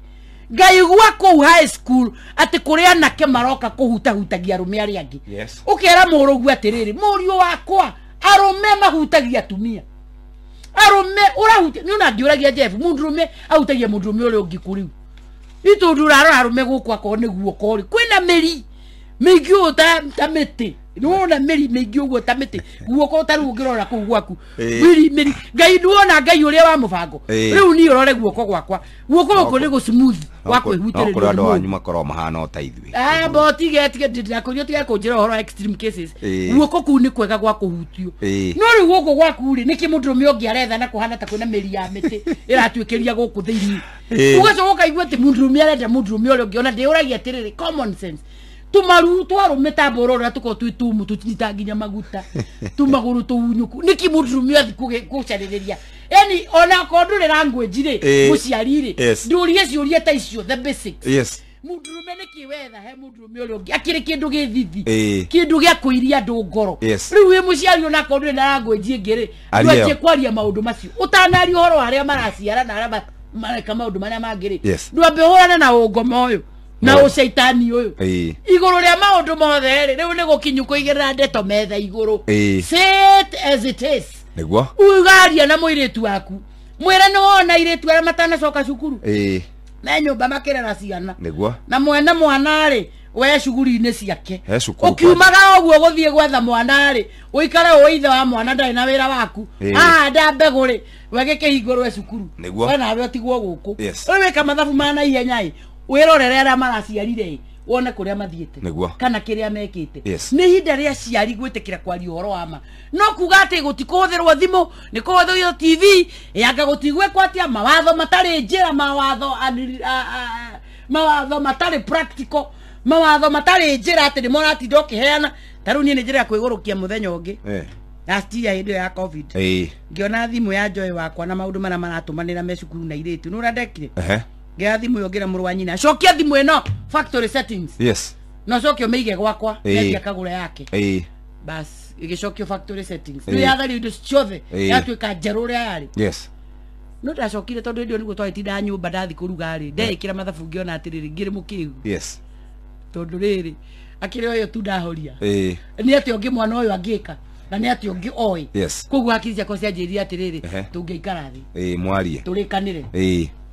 ngaigua kũu high school atĩ kũrĩ anake maroka kũhutahutagia arũme arĩa angĩ. Ũkera mũrũgu atĩrĩrĩ, mũriũ wakwa, arũme mahutagia atumia, arũme ũrahutia nĩ ona ngĩũragia Jeff, mũndũrũme ahutagia mũndũrũme ũrĩa ũngĩ kũ rĩu itũndũ ũrarora arũme gũkũ akorwo nĩ guoko rĩ, kwĩna mĩri mĩingĩ ũũ ta mĩtĩ, nĩwona mĩri mĩingĩ ũguo ta mĩtĩ guoko ta rĩu ũngĩrora kũu gwaku mĩri mĩri Ngai nĩwona Ngai ũrĩa wa mũbango. Rĩu niĩ ũrore guoko gwakwa, guoko gũkũ nĩ gũ-smooth wa kwĩhutĩrĩria. No kũrĩ andũ anyu makorwo mahana o ta ithuĩ. Bo tige tige ndĩrakũria tige kũnjĩra ũhoro wa extreme cases. Guoko kũu nĩ kwega gwa kũhutio. No rĩu gũkũ gwaku rĩ, nĩkĩ mũndũrũme ũngĩ aretha na kũhana ta kwĩna mĩri ya mĩtĩ ĩratuĩkĩria gũkũ thĩinĩ? Ũgacoka ũkaigua atĩ mũndũrũme arenda mũndũrũme ũrĩa ũngĩ. Ona ndĩũragia atĩrĩrĩ, common sense, tumaru twarũme ta mbũrũ ũrĩa tũkorwo twĩ tũmũ tũtinyita nginya maguta, tumagũrũ tũunyũku, nĩkĩ mũndũrũme athiĩ gũcarĩrĩria? Yani ona akorwo ndũrĩ language rĩ, mũciari rĩ, ndũrie ciũria ta icio, the basics. Mũndũrũme nĩkĩ wetha he mũndũrũme ũrĩa ũngĩ akĩrĩ kĩndũ gĩthithi, kĩndũ gĩa kũiria andũ ngoro? Rĩu wĩ mũciari ona akorwo ndũrĩ na language ĩngĩ rĩ, ndwanjie kwaria maũndũ macio ũtanaria ũhoro wa arĩa maraciara na arĩa mareka maũndũ marĩa mangĩ rĩ, ndwambe ũhũrane na ũngoma ũyũ na ũcaitani ũyũ igũrũ rĩa maũndũ mothe rĩ. Rĩu nĩ gũkinyu kũigĩrĩra ndeto metha igũrũ. Say it as it is. Nĩguo ugaria na mũirĩtu waku, mwĩre nĩ wona airĩtu arĩa matanacoka cukuru me nyũmba makĩrera ciana. Nĩguo na mwene mwana rĩ, we cuguri-inĩ ciake ũkiumaga ũguo gũthiĩ gwetha mwana rĩ, ũikare ũĩ ithe wa mwana ndarĩ na wĩra waku, ahanda mbegũ rĩ, we gĩkĩhingũrwe cukuru, we nawe ũtigwo gũkũ. Rĩu wĩka mathabu ma naihenya ĩ, wĩrorere arĩa maraciarire wone kũrĩa mathiĩte kana kĩrĩa mekĩte. Nĩ ihinda rĩa aciari gwĩtĩkĩra kwaria ũhoro wa ma, no kuga atĩ gũtikũhũthĩrwo thimũ, nĩ kũhũthĩrwo TV, yanga gũtigwĩkwo atĩa, mawatho matarĩ njĩra, mawatho matarĩ practical, mawatho matarĩ njĩra atĩ nĩmo ũratinda ũkĩheana. Ta rĩu niĩ nĩ njĩra ya kwĩgũrũkia mũthenya ũngĩ last year hĩndĩ ĩyo ya COVID, ngĩona thimũ ya Joy wakwa na maũndũ marĩa maratũmanĩra me cukuru na airĩtu. Nĩ ũrĩa ndekire? Ngĩoya thimũ ĩyo ngĩra mũrũ wa nyina, cokia thimũ ĩno factory settings. Na ũcoke ũmĩige gwakwa, nĩathiĩ akagũra yake. Bas, ĩgĩcokio factory settings. Rĩu yathario indo ciothe, yatuĩka njerũ ũrĩa yarĩ. No ndacokire tondũ hĩndĩ ĩyo nĩguo twagĩtindaga nyũmba ndathiĩ kũruga rĩ, ndeĩkĩra mathabu ngĩona atĩrĩrĩ, ngĩrĩ mũkĩgu. Tondũ rĩrĩ, akĩrĩ ũyũ tu ndahoria. Nĩ atĩa ũngĩ mwana ũyũ angĩka, na nĩ atĩa ũngĩ oĩ. Koguo hakiri ciakwa cianjĩrire atĩrĩrĩ, tũngĩikara thĩ. Mwarie. Tũrĩkanĩre.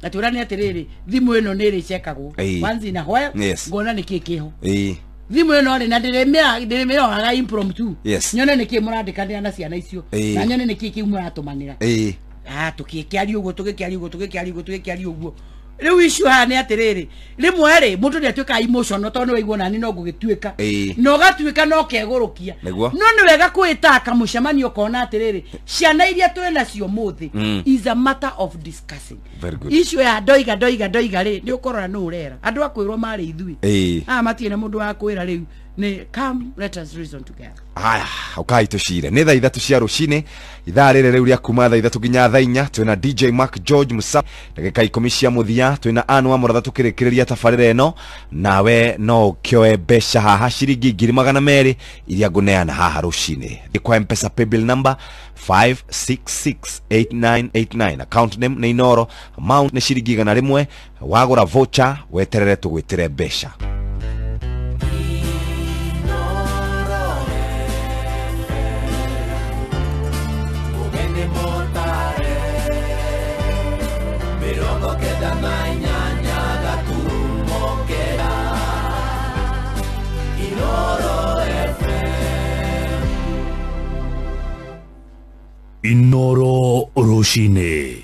Na tũrane atĩrĩrĩ, thimũ ĩno nĩ ĩrĩcekagwo once in a while, ngona nĩkĩ kĩho. Thimũ ĩno rĩ, na ndĩrĩmĩroraga impromptu, nyone nĩkĩ mũrandĩkanĩra na ciana icio, na nyone nĩkĩ kĩu mũratũmanĩra. Tũgĩkĩaria ũguo, tũgĩkĩaria ũguo, tũgĩkĩaria ũguo, tũgĩkĩaria ũguo. Rĩu icio haha nĩ atĩrĩrĩ, rĩmwe rĩ mũndũ nĩ atuĩkaga emotional tondũ nĩ waigua nani no ngũgĩtuĩka na ũgatuĩka no kegũrũkia. No nĩ wega kwĩtaka mũcemanio ũkona atĩrĩrĩ, ciana iria twĩ nacio mũthĩ is a matter of discussing. Icio ya ndoiga ndoiga ndoiga rĩ, nĩ ũkũrora nũ ũrera. Andũ a kwĩrwo marĩ ithuĩ, aya matirĩ na mũndũ wa kwĩra rĩu nĩ come let us reason together. Haya, ukai tucire nĩ thaa 3 cia rũcinĩ, ithaa rĩrĩ rĩu rĩa kuma thaa 3 nginya thaa 4 twĩna DJ Mark George Musa. Ndagĩka 10 cia mũthia twĩna Ann wa Mũratha tũkĩrĩkĩrĩria tabarĩra ĩno. Nawe no ũkĩoe mbeca haha ciringi 200,000 iria ngũneana haha rũcinĩ kwa M-Pesa paybill number 5668989, account name nĩ Inoro, amount nĩ ciringi 100. Wagũra voucher weterere tũgwĩtĩre mbeca. Inoro Rũcinĩ.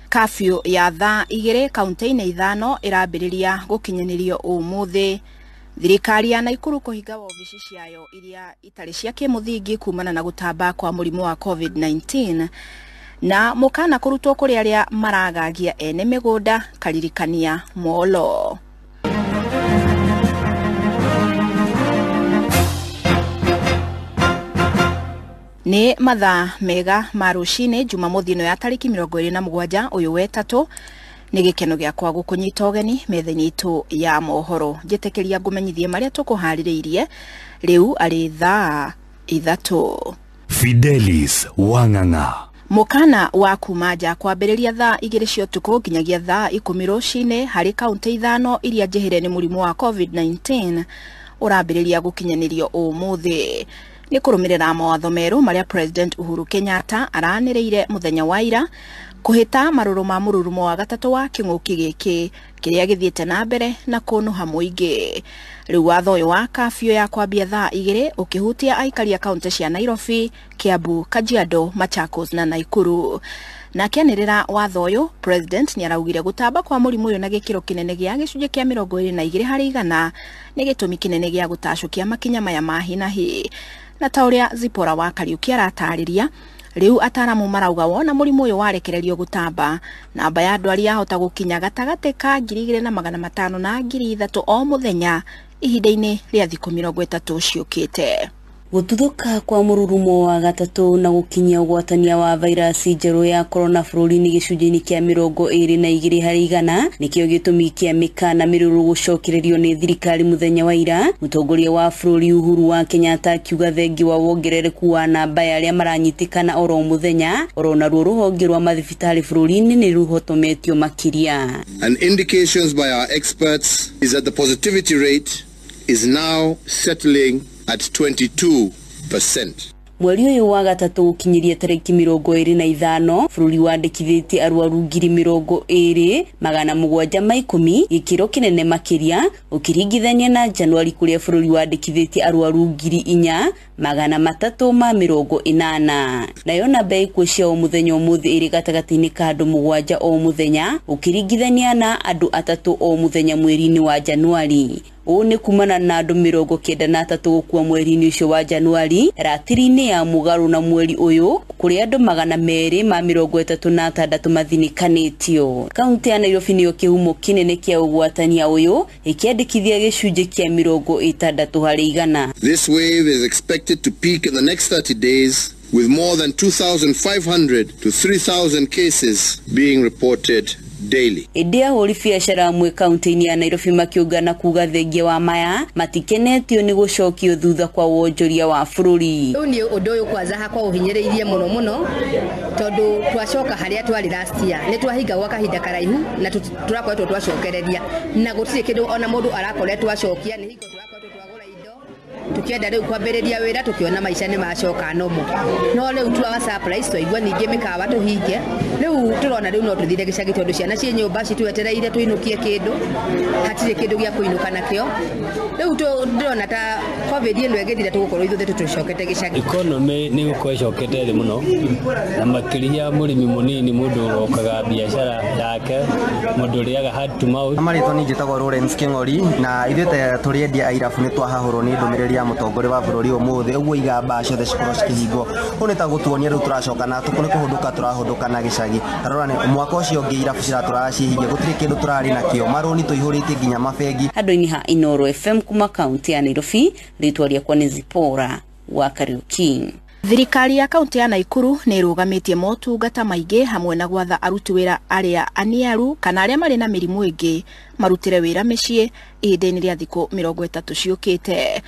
Kafyu ya thaa 2 kaunti-inĩ 5 ĩrambĩrĩria gũkinyanĩrio ũmũthĩ. Thirikari ya Naikuru kũhinga wabici ciayo iria itarĩ cia kĩmũthingi kumana na gũtamba kwa mũrimũ wa COVID-19, na mũkana kũrutwo kũrĩ arĩa maragagia ene mĩgũnda karirikania molo. Nĩ mathaa mega ma rũcinĩ Jumamothi ĩno ya tarĩki 27 ũyũ wetatũ. Nĩ gĩkeno gĩakwa gũkũnyita ũgeni metha-inĩ itũ ya mohoro. Njĩtĩkĩria ngũmenyithie marĩa tũkũharĩrĩirie rĩu arĩ thaa 3. Fidelis Wang'ang'a. Mũkana wa kuma nja kwambĩrĩria thaa 2 cia ũtukũ nginyagia thaa 10 rũcinĩ harĩ kaunti 5 iria njĩhĩre nĩ mũrimũ wa COVID-19 ũrambĩrĩria gũkinyanĩrio ũmũthĩ. Nĩ kũrũmĩrĩra mawatho merũ marĩa President Uhuru Kenyatta aranĩrĩire mũthenya wa ira kũhĩta marũrũ ma mũrurumo wa gatatũ wa kĩng'ũki gĩkĩ kĩrĩa gĩthiĩte na mbere na kũnũha mũingĩ. Rĩu watho ũyũ wa kafyu ya kwambia thaa 2 ũkĩhutia aikari a kaunti cia Nairobi, Kiambu, Kajiado, Machakos na Naikuru. Na akĩanĩrĩra watho ũyũ, President nĩ araugire gũtamba kwa mũrimũ ũyũ na gĩkĩro kĩnene gĩa gĩcunjĩ kĩa 22 harĩ igana nĩ gĩtũmi kĩnene gĩa gũtacũkia makinya maya ma hi na hi. Na ta ũrĩa Zipporah wa Kariuki aratarĩria, rĩu ataramu marauga wona mũrimũ ũyũ warekererio gũtamba, namba ya andũ arĩa yahota gũkinya gatagatĩ ka 2,500 na 3,000 o mũthenya ihinda-inĩ rĩa thikũ 30 ciũkĩte. Gũtuthũka kwa mũrurumo wa gatatũ na gũkinyia ũgwatania wa vairasi njerũ ya corona bũrũri-inĩ gĩcunjĩ-inĩ kĩa 22 harĩ igana nĩkĩo gĩtũmi kĩa mĩkana mĩrũrũ gũcokererio nĩ thirikari mũthenya wa ira. Mũtongoria wa bũrũri Uhuru wa Kenyatta akiuga thengi wa wongerereku wa namba ya arĩa maranyitĩkana oro mũthenya, oro naruo rũhonge rwa mathibitarĩ bũrũri-inĩ nĩ rũhotometio makĩria. And indications by our experts is that the positivity rate is now settling at 22%. Mweri ũyũ wa gatatũ gũkinyĩria tarĩki 25 bũrũri wandĩkithĩtie arwaru 20,710 gĩkĩro kĩnene makĩria ũkĩringithania na Januari kũrĩa bũrũri wandĩkithĩtie arwaru 4,380. Nayo namba ya ikuũ cia o mũthenya ũmũthĩ ĩrĩ gatagatĩ-inĩ ka andũ 7 o mũthenya ũkĩringithania na andũ 3 o mũthenya mweri-inĩ wa Januari. Ũũ nĩ kumana na andũ 93 gũkua mweri-inĩ ũcio wa Januari, ratiri-inĩ ya mũgarũ na mweri ũyũ kũrĩa andũ 236 mathinĩkanĩtio. Kaunti ya Nairobi nĩyo kĩhumo kĩnene kĩa ũgwatania ũyũ ĩkĩandĩkithia gĩcunjĩ kĩa 60 harĩ igana. This wave is expected to peak in the next 30 days with more than 2,500 to 3,000 cases being reported daily. Ĩndĩ ahũri biacara amwe kaunti-inĩ ya Nairobi makiũngana kuga thengia wa maya matikenetio nĩ gũcokio thutha kwa wonjoria wa bũrũri. Rĩu niĩ ũndũ ũyũ kwanza hakwa ũhinyĩrĩirie mũno mũno tondũ twacoka harĩa twarĩ last year nĩ twahingagwo kahinda karaihu na tũrakoretwo twacokereria na gũtirĩ kĩndũ ona mũndũ arakoretwo acokia. Nĩ hingo tũrakoretwo twagũra indo tukienda rĩu kwambĩrĩria wĩra tukiona maica nĩ macoka nomo, no rĩu twaga surprise twaigua ningĩ mĩkawa tũhinge. Rĩu Rĩu tũrona rĩu no tũthire gĩcagi tondũ ciana ciĩ nyũmba citwetereire tũinũkie kĩndũ, hatirĩ kĩndũ gĩa kũinũka nakĩo. Rĩu ndĩrona ta COVID ĩno ĩgĩthira tũgũkorwo ithuothe tũcokete gĩcagi. Economy nĩ gũkorwo ĩcokete thĩ mũno, na makĩria mũrĩmi mũnini, mũndũ ũrokaga biacara yake, mũndũ ũrĩaga hand to mouth. Marĩtwa niĩ njĩtagwo Lawrence Kĩng'ori, na ithuĩ ta tũrĩ endia a irabu nĩ twahahũrwo nĩ ndũmĩrĩri ya mũtongoria wa bũrũri ũmũthĩ, ũguo igamba ciothe cikorwo cikĩhingwo. Ũũ nĩ ta gũtuonia rĩu tũracoka na nĩ kũhũndũka tũrahũndũka na gĩcagi. Ta rora nĩ mwaka ũcio ũngĩ irabu ciratũraga ciĩhinge, gũtirĩ kĩndũ tũrarĩ nakĩo, marũni tũihũrĩtie nginya mabengi. Handũ-inĩ ha Inoro FM kuma kaunti ya Nairobi, rĩtwa rĩakwa nĩ Zipora wa Kariuki. Thirikari ya kaunti ya Naikuru nĩ ĩrũgamĩtie motungata maingĩ hamwe na gwatha aruti wĩra arĩa aniaru kana arĩa marĩ na mĩrimũ ĩngĩ marutĩre wĩra mĩciĩ ihinda-inĩ rĩa thikũ 30 ciũkĩte.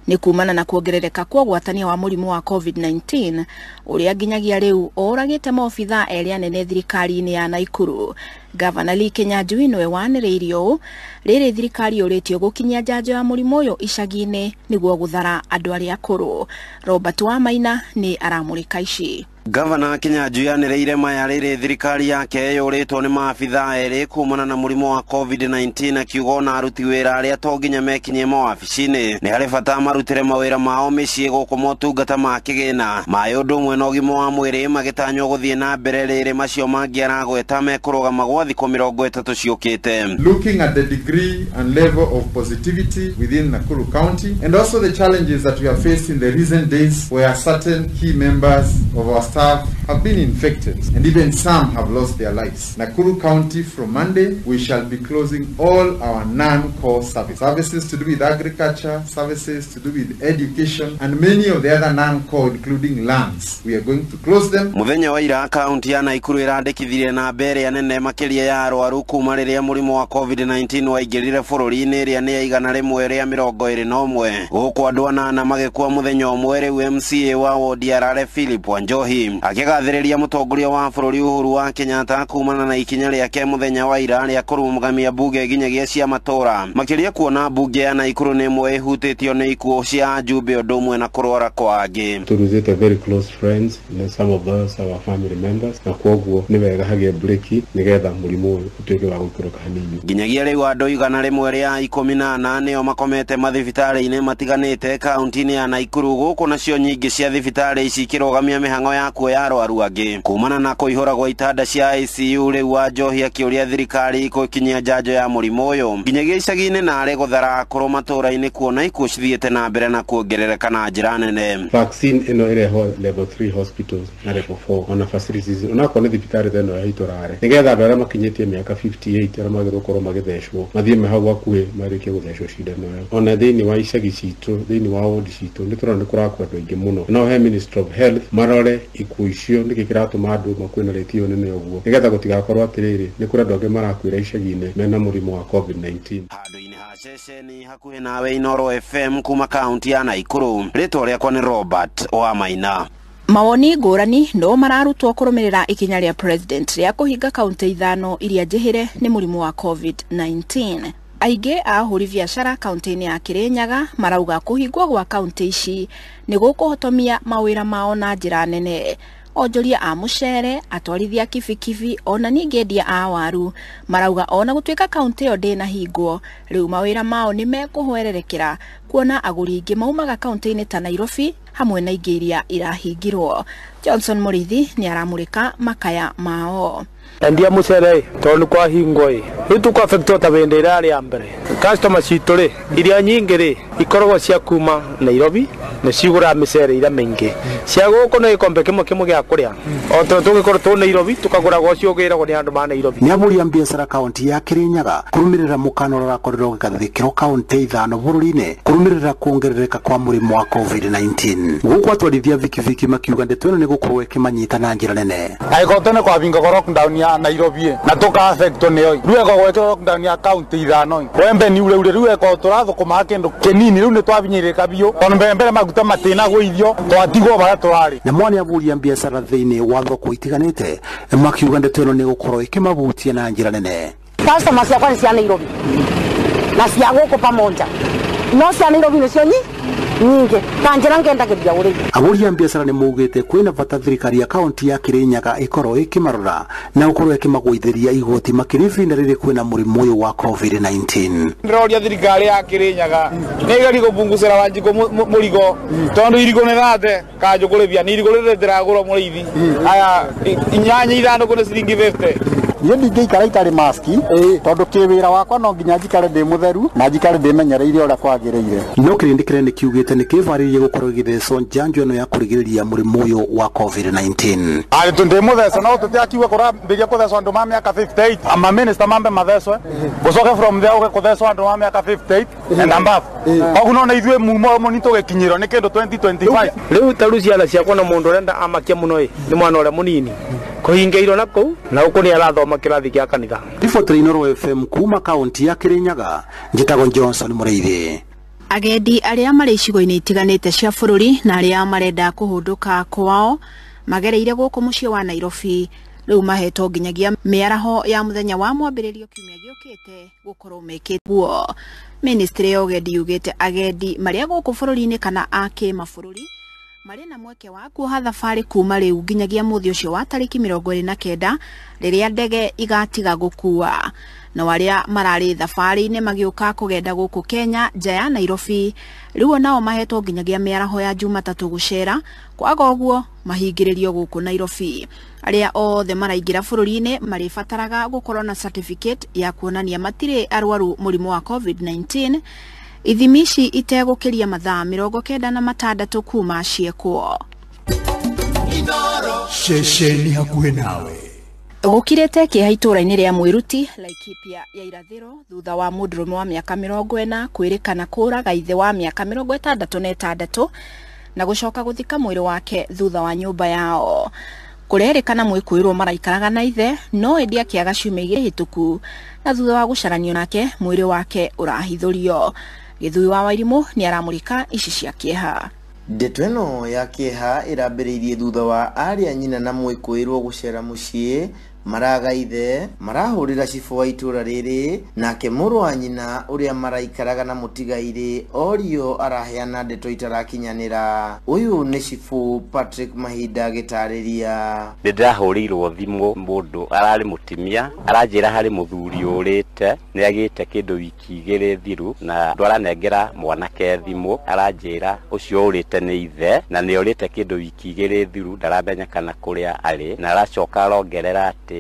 Nĩ kumana na kuongerereka kwa ũgwatania wa mũrimũ wa COVID-19 ũrĩa nginyagia rĩu ũragĩte maobithaa erĩ anene thirikari-inĩ ya Naikuru. Gavana Lee Kinyanjui nĩwe wanĩrĩirie ũũ rĩrĩ thirikari yũrĩtio gũkinyia njanjo ya mũrimũ ũyũ icagi-inĩ nĩguo gũthara andũ arĩa akũrũ. Robert Wamaina nĩ aramũrĩka ici. Gavana Kinyanjui anĩrĩire maya rĩrĩ thirikari yake yũrĩtwo nĩ maabithaa erĩ kumana na mũrimũ wa COVID-19, akiuga ona aruti wĩra arĩa to nginya mekinyie mawabici-inĩ nĩ harĩ bata marutĩre mawĩra mao mĩciĩ gũkũ motungata ma kĩgĩna maĩ ũndũ ũmwe na ũgima wa mwĩrĩ magĩtanywo gũthiĩ na mbere rĩrĩ macio mangĩ aragweta mekũrũgama gwa thikũ 30 ciũkĩte. Looking at the degree and level of positivity within Nakuru County and also the challenges that we have faced in the recent days where certain key members of our staff have been infected and even some have lost their lives. Nakuru County, from Monday, we shall be closing all our non-core services. Services to do with agriculture, services to do with education, and many of the other non-core, including lands. We are going to close them. Muthenya wa ira kaunti ya Nakuru ĩrandĩkithirie namba ĩrĩa nene makĩria ya arwaru kuma rĩrĩa mũrimũ wa COVID-19 waingĩrire bũrũri-inĩ, ĩrĩa nĩ ya 121 gũkũ andũ 8 magĩkua mũthenya ũmwe. Rĩu MCA wa wodi ya Rare Philip Wanjohi akĩgathĩrĩria mũtongoria wa bũrũri Uhuru wa Kenyatta kumana na ikinya rĩake mũthenya wa ira rĩa kũrũgamia bunge nginyagia cia matũra, makĩria kuona bunge ya Nakuru nĩ ĩmwe ĩhutĩtio nĩ ikuũ cia ajumbe ũndũ ũmwe na kũrwara kwa angĩ. Tũruzĩte very close friends na some of us our family members, na kwoguo nĩ wega hagĩe breki nĩgetha mũrimũ ũyũ ũtuĩke wa gũikũrũka hanini. Nginyagia rĩu andũ 114 nĩo makomete mathibitarĩ-inĩ matiganĩte kaunti-inĩ ya Nakuru, gũkũ nacio nyingĩ cia thibitarĩ ici ikĩrũgamia mĩhang'o ya kuoya arwaru angĩ kumana na kũihũra gwa itanda cia ICU. Rĩu Wanjohi akĩũria thirikari gũkinyia njanjo ya mũrimũ ũyũ nginyagia icagi-inĩ na arĩ gũthara akũrũ matũra-inĩ kuona ikuũ cithiĩte na mbere na kuongerereka na njĩra nene. Vaccine ĩno ĩrehwo level 3 hospitals na level 4 ona facilities onakorwo nĩ thibitarĩ ta ĩno ya itũrare, nĩgetha andũ arĩa makinyĩtie mĩaka 58 arĩa magĩrĩirwo gũkorwo magĩthecwo mathiĩ me hau hakuhĩ marĩkie gũthecwo cindano ĩyo. Ona thĩinĩ wa icagi citũ, thĩinĩ wa wodi citũ nĩ tũrona nĩ kũrakua andũ aingĩ mũno. No he Ministry of Health marore ikuũ icio nĩkĩ kĩratũma andũ makue na rĩti ĩyo nene ũguo, nĩgetha gũtigakorwo atĩrĩrĩ nĩ kũrĩ andũ angĩ marakuĩra icagi-inĩ mena mũrimũ wa COVID-19. Handũ-inĩ ha ceceni hakuhĩ nawe Inoro FM kuma kaunti ya Nakuru, rĩtwa rĩakwa nĩ Robert Wamaina. Mawoni ngũrani no mararutwo kũrũmĩrĩra ikinya rĩa president rĩa kũhinga kaunti 5 iria njĩhĩre nĩ mũrimũ wa COVID-19. Aingĩ a ahũri biacara kaunti-inĩ ya Kirinyaga marauga kũhingwo gwa kaunti ici nĩ gũkũhotomia mawĩra mao na njĩra nene. Onjoria a mũcere, atwarithia kibikibi ona ningĩ endia a waru marauga ona gũtuĩka kaunti ĩyo ndĩnahingwo rĩu mawĩra mao nĩ mekũhwererekera kuona agũri aingĩ maumaga kaunti-inĩ ta Nairobi hamwe na ingĩ iria irahingirwo. Johnson Mũrĩithi nĩ aramũrĩka makaya mao. Endia mucere tondu kwahingwo ĩ rĩu tũkwaffectwo ta hĩndĩ ĩrĩa yarĩ ya mbere. Customer citũ rĩ iria nyingĩ rĩ ikoragwo cia kuma Nairobi nĩ cigũraga mĩcere ĩrĩa mĩingĩ cia gũkũ nĩ gĩkombe kĩmwe kĩmwe gĩa kũrĩa o tondũ tũngĩkorwo tũ Nairobi tũkagũraga ũcio ũgĩragwo nĩ andũ ma Nairobi. Nĩ ahũri a biacara kaunti ya Kirinyaga kũrũmĩrĩra mũkana ũrĩa ũrakorirwo ũgĩgathĩkĩrwo kaunti 5 bũrũri-inĩ kũrũmĩrĩra kuongerereka kwa mũrimũ wa COVID-19. Gũkũ atwarithia bikibiki makiuga ndeto ĩno nĩ gũkorwo ĩkĩmanyita na njĩra nene. Angĩkorwo tene kwabingagwo lockdown ya Nairobi na tũka affectwo nĩyo rĩu eko gwekĩrwo lockdown ya kaunti 5 wembe ni ure ure rĩu eko tũrathũkũma kĩndũ kĩnini rĩu nĩ twabinyĩrĩka biũ tondũ mbere mbere maguta matĩnagũithio twatigwo barĩa tũrarĩ. Na mwana ahũri a biacara thĩinĩ wa thoko itiganĩte makiuga ndeto ĩno nĩ gũkorwo ĩkĩmahutia na njĩra nene. Customer ciakwa nĩ cia Nairobi na cia gũkũ pamoja, no cia Nairobi nĩcio Nyingĩ ta njĩra ngendagĩria ũrĩmi. Ahũri a biacara nĩ maugĩte kwĩna bata thirikari ya kaunti ya Kirinyaga ĩkorwo ĩkĩmarora na gũkorwo ĩkĩmagũithĩria igoti makĩria ihinda rĩrĩ kwĩna mũrimũ ũyũ wa COVID-19. Ndĩroria thirikari ya Kirinyaga nĩ ĩgerie kũbungũcĩra Wanjikũ mũrigo tondũ irigũ nĩ thate kanjũ kũrĩbia nĩ irigũ rĩrĩ ndĩragũra mũrĩithi aya inyanya ithandũkũ nĩ ciringi 50. Niĩ ndingĩikara itarĩ maski tondũ kĩwĩra wakwa no nginya njikare ndĩ mũtheru na njikare ndĩmenyereire ũrĩa kwagĩrĩire. No kĩrĩndĩ kĩrĩa nĩ kiugĩte nĩ kĩbarĩirie gũkorwo gĩgĩthecwo njanjo ĩno ya kũrigĩrĩria mũrimũ ũyũ wa COVID-19. Arĩ ndĩ mũthece no tũtiakiuga kũrambĩria kũthecwo andũ ma mĩaka 58 ama minister mambe mathecwe gũcoke from there ũke kũthecwo andũ ma mĩaka 58 and above. Koguo no nĩ ithuĩ mumo mũni tũgĩkinyĩrwo nĩ kĩndũ 2025. Rĩu ta rĩu ciana ciakwa na mũndũ ũrenda amakia mũno ĩ nĩ mwana ũrĩa mũnini kũhingĩirwo na kũu na gũkũ nĩ arathoma kĩrathi kĩa kanitha. Riboti Inooro FM kuma kaunti ya Kirinyaga, njĩtagwo Johnson Mũrĩithi. Agendi arĩa marĩ icigo-inĩ itiganĩte cia bũrũri na arĩa marenda kũhũndũka kwao magereire gũkũ mũciĩ wa Nairobi rĩu mahetwo nginyagia mĩaraho ya mũthenya wa mwambĩrĩrio kiumia gĩũkĩte gũkorwo mekĩte guo. Ministry ya ũgendi yugĩte agendi marĩa gũkũ bũrũri-inĩ kana a kĩmabũrũri marĩ na mweke wa kuoha thabarĩ kuma rĩu nginyagia mũthĩ ũcio wa tarĩki 29 rĩrĩa ndege igatiga gũkua. No arĩa mararĩ thabarĩ-inĩ magĩũka kũgenda gũkũ Kenya nja ya Nairobi rĩu nao mahetwo nginyagia mĩaraho ya Jumatatũ gũcera, kwaga ũguo mahingĩrĩrio gũkũ Nairobi. Arĩa othe maraingĩra bũrũri-inĩ marĩbataraga gũkorwo na certificate ya kuonania matirĩ arwaru mũrimũ wa COVID-19. Ithimi ici itegũkĩria mathaa 96 kuma ciekwo. Ceceni hakuhĩ nawe. Gũkirĩte kĩeha itũũra-inĩ rĩa Mwĩruti Laikipia ya irathĩro thutha wa mũndũrũme wa mĩaka 40 kwĩrĩkana kũũraga ithe wa mĩaka 66 na gũcoka gũthika mwĩrĩ wake thutha wa nyũmba yao. Kũrerĩkana mwĩkũĩrwo maraikaraga na ithe no ĩndĩ akĩaga ciumia igĩrĩ hĩtũku na thutha wa gũcaranio nake mwĩrĩ wake ũrahithũrio. Gĩthui wa Wairimũ nĩ aramũrĩka ici cia kĩeha. Ndeto ĩno ya kĩeha ĩrambĩrĩirie thutha wa arĩa nyina na mwĩkũĩrwo gũcera mũciĩ maraga ithe marahũrĩra cibũ wa itũũra rĩrĩ nake mũrũ wa nyina ũrĩa maraikaraga na mũtigairĩ orio araheana ndeto itarakinyanĩra. Ũyũ nĩ cibũ Patrick Mahinda agĩtarĩria. Nĩ ndĩrahũrĩirwo thimũ mũndũ ararĩ mũtimia aranjĩra harĩ mũthuri ũrĩte nĩ agĩte kĩndũ wiki igĩrĩ thiru na ndwaranengera mwanake thimũ aranjĩra ũcio ũrĩte nĩ ithe na nĩ orĩte kĩndũ wiki igĩrĩ thiru ndaramenya kana kũrĩa arĩ na aracoka arongerera atĩ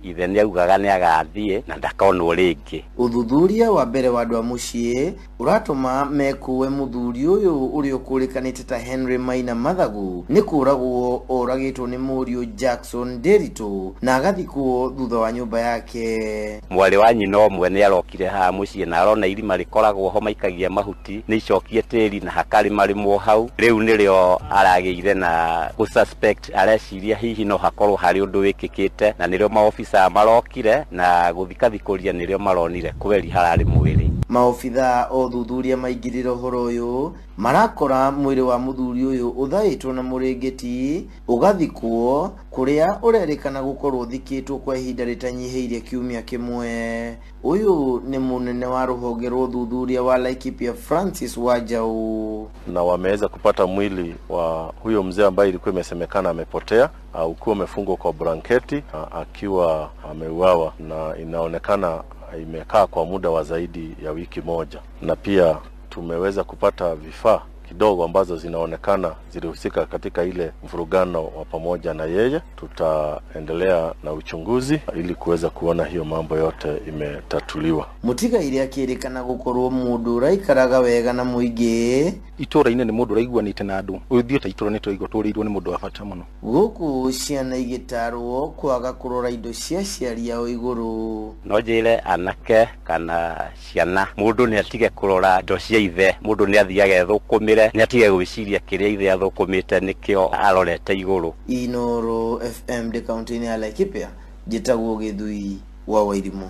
ithe nĩ augaga nĩ agathiĩ na ndakonwo rĩngĩ. Ũthuthuria wa mbere wa andũ a mũciĩ ũratũma mekũe mũthuri ũyũ ũrĩa ũkũrĩkanĩte ta Henry Maina Mathagu nĩ kũragwo oragĩtwo nĩ mũriũ Jackson Nderitu na agathikwo thutha wa nyũmba yake. Mwarĩ wa nyina ũmwe nĩ arokire haha mũciĩ na arona irima rĩkoragwo ho maikagia mahuti nĩ icokie tĩri na hakarĩmarĩmwo hau rĩu nĩrĩo aragĩire na gũ-suspect areciria hihi no hakorwo harĩ ũndũ wĩkĩkĩte na nĩrĩo maobitha marokire na gũthikathikũria nĩrĩo maronire kweri hararĩ mwĩrĩ. Maobitha othuthuria maingĩrĩra ũhoro ũyũ marakora mwĩrĩ wa mũthuri ũyũ ũthaĩtwo na mũrĩngĩti ũgathikwo kũrĩa ũrerĩkana gũkorwo ũthikĩtwo kwa ihinda rĩtanyihĩire kiumia kĩmwe. Ũyũ nĩ mũnene wa rũhonge rwa ũthuthuria wa Laikipia Francis Wanjau. Na wameweza kupata mwili wa huyo mzee ambaye ilikuwa imesemekana amepotea ukiwa umefungwa kwa blanketi akiwa ameuawa, na inaonekana imekaa kwa muda wa zaidi ya wiki moja. Na pia tumeweza kupata vifaa kidogo ambazo zinaonekana zilihusika katika ile mvurugano wa pamoja na yeye. Tutaendelea na uchunguzi ili kuweza kuona hiyo mambo yote imetatuliwa. Mũtigairĩ akĩrĩkana gũkorwo mũndũ ũraikaraga wega na mũingĩ itũũra-inĩ nĩ mũndũ ũraiguanĩte na andũ ũthiĩ ta itũũra nĩ tũraigua tũrĩirwo nĩ mũndũ wa bata mũno. Gũkũ ciana igĩtarwo kwaga kũrora indo cia aciari ao igũrũ. No njĩre anake kana ciana mũndũ nĩ atige kũrora indo cia ithe, mũndũ nĩ athiage ethũkũmĩre, nĩ atige gwĩciria kĩrĩa ithe athũkũmĩte nĩkĩo arorete igũrũ. Inooro FM ndĩ kaunti-inĩ ya Laikipia, njĩtagwo Gĩthui wa Wairimũ.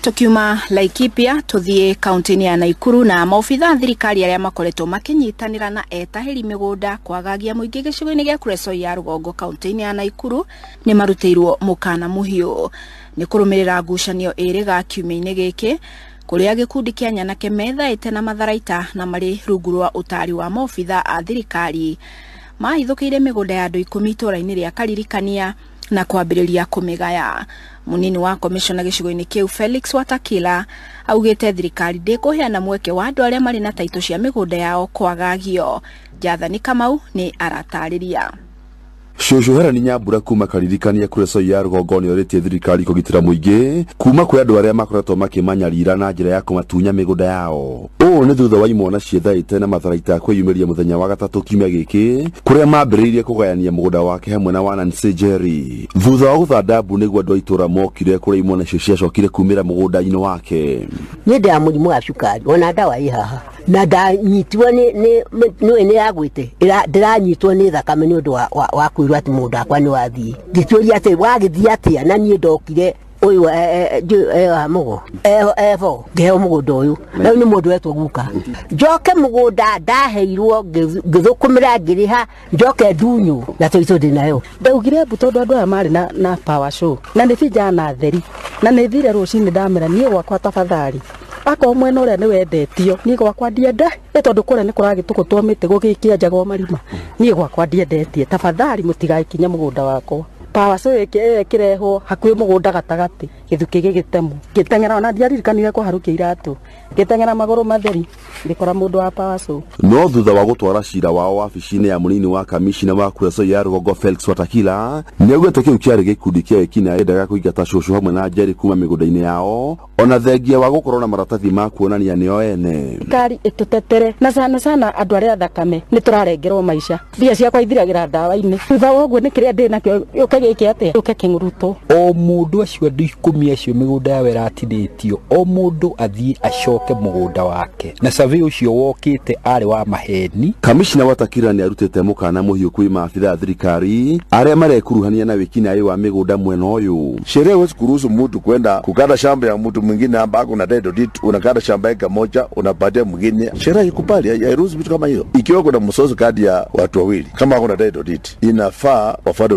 Tukiuma Laikipia tuthie kaunti-inĩ ya Naikuru na maobitha thirikari arĩa makoretwo makĩnyitanĩra na etahĩri mĩgũnda kwagagia mũingĩ gĩcigo-inĩ gĩa Kuresoi ya rũgongo kaunti-inĩ ya Naikuru nĩ marutĩirwo mũkana mũhiũ nĩ kũrũmĩrĩra ngucanio ĩrĩ ga kiumia-inĩ gĩkĩ Kũrĩa gĩkundi kĩa nyanake methaĩte na matharaita na marĩ rungu rwa ũtari wa maobitha a thirikari mahithũkĩire mĩgũnda ya andũ 10 itũũra-inĩ rĩa Karirikania na kwambĩrĩria kũmĩgaya. Munini wa komishona gĩcigo-inĩ kĩu Felix Watakila augĩte thirikari ndĩkũheana mweke wa andũ arĩa marĩ na taitũ cia mĩgũnda yao kwagagio. Jathani Kamau nĩ aratarĩria. Cũcũ Herani Nyambura kuma Karirikania Kuresoi ya rũgongo nĩorĩtie thirikari kũgitĩra mũingĩ kuma kwĩ andũ arĩa makoretwo makĩmanyarira na njĩra ya kũmatunya mĩgũnda yao. Ũũ nĩ thutha wa imwana ciethaĩte na matharaita kwĩyumĩria mũthenya wa gatatũ kiumia gĩkĩ kũrĩa mambĩrĩirie kũgayania mũgũnda wake hamwe na wa Nancy Njeri. Thutha wa gũthanda mbu nĩguo andũ a itũũra mokire kũrĩa imwana icio ciacokire kumĩra mũgũnda-inĩ wake. Niĩ ndĩ mũrimũ wa cukari ona ndawa ĩ haha na ndanyitwo nĩ nĩ yagwĩte ndĩranyitwo nĩ thakame nĩ ũndũ wa kwĩrwo atĩ mũgũnda wakwa nĩ wathiĩ. Ngĩkĩũria atĩ wagĩthiĩ atĩa na niĩ ndokire ũyũ mũgo evo ngĩheo mũgũnda ũyũ rĩu nĩ mũndũ wetwo guka njoke mũgũnda ndaheirwo ngĩthũkũmĩra ngĩrĩha njoke ndunyũ na tũitũ ndĩ nayo. Ndaugire mbu tondũ andũ aya marĩ na power show na nĩ vijana theri na nĩ thire rũcinĩ ndamera niĩ gwakwa tafadhali akorwo mwena ũrĩa nĩ wendetio niĩ gwakwa ndienda ĩ tondũ kũrĩa nĩ kũragĩtũgũtwo mĩtĩ gũgĩkĩanjagwo marima niĩ gwakwa ndiendetie tafadhali mũtigagĩkinye mũgũnda wakwa. Power show ĩkĩrehwo hakuhĩ mũgũnda gatagatĩ gĩthukĩ gĩgĩtemwo ngĩteng'era ona ndiaririkanire kũharũkia iratũ ngĩteng'era magũrũ matheri ngĩkora mũndũ wa power show. No thutha wa gũtwara cira wao wabici-inĩ ya mũnini wa kamishina wa Kuresoi ya rũgongo Felix Watakila nĩaugĩte kĩu kĩarĩ gĩkundi kĩa ekinaĩ endaga kũingata cũcũ hamwe na Njeri kuma mĩgũnda-inĩ yao ona thengia wa gũkorwo na maratathi ma kuonania nĩo ene. Thirikari ĩtũtetere na sana sana andũ arĩa thakame nĩ tũrarengerwo maica mbia ciakwa ithiragĩra ndawa-inĩ thutha wa ũguo nĩ kĩrĩa ndĩ nakĩo gĩũke gĩke atĩa gĩũke kĩng'urutwo. O mũndũ acio andũ 10 acio mĩgũnda yao ĩratinĩtio o mũndũ athiĩ acoke mũgũnda wake na survey ũcio wokĩte arĩ wa maheni. Kamishina Watakila nĩ arutĩte mũkana mũhiũ kwĩ maabitha a thirikari arĩa marekuruhania na wĩkinaĩ wa mĩgũnda mwena ũyũ. Sheria haiwezi kuruhusu mtu kwenda kukata shamba ya mtu mwingine ambako una title deed, unakata shamba eka moja unapatia mwingine. Sheria haikubali, hairuhusu vitu kama hiyo. Ikiwa kuna mzozo kati ya watu wawili kama kuna title deed, inafaa wafuate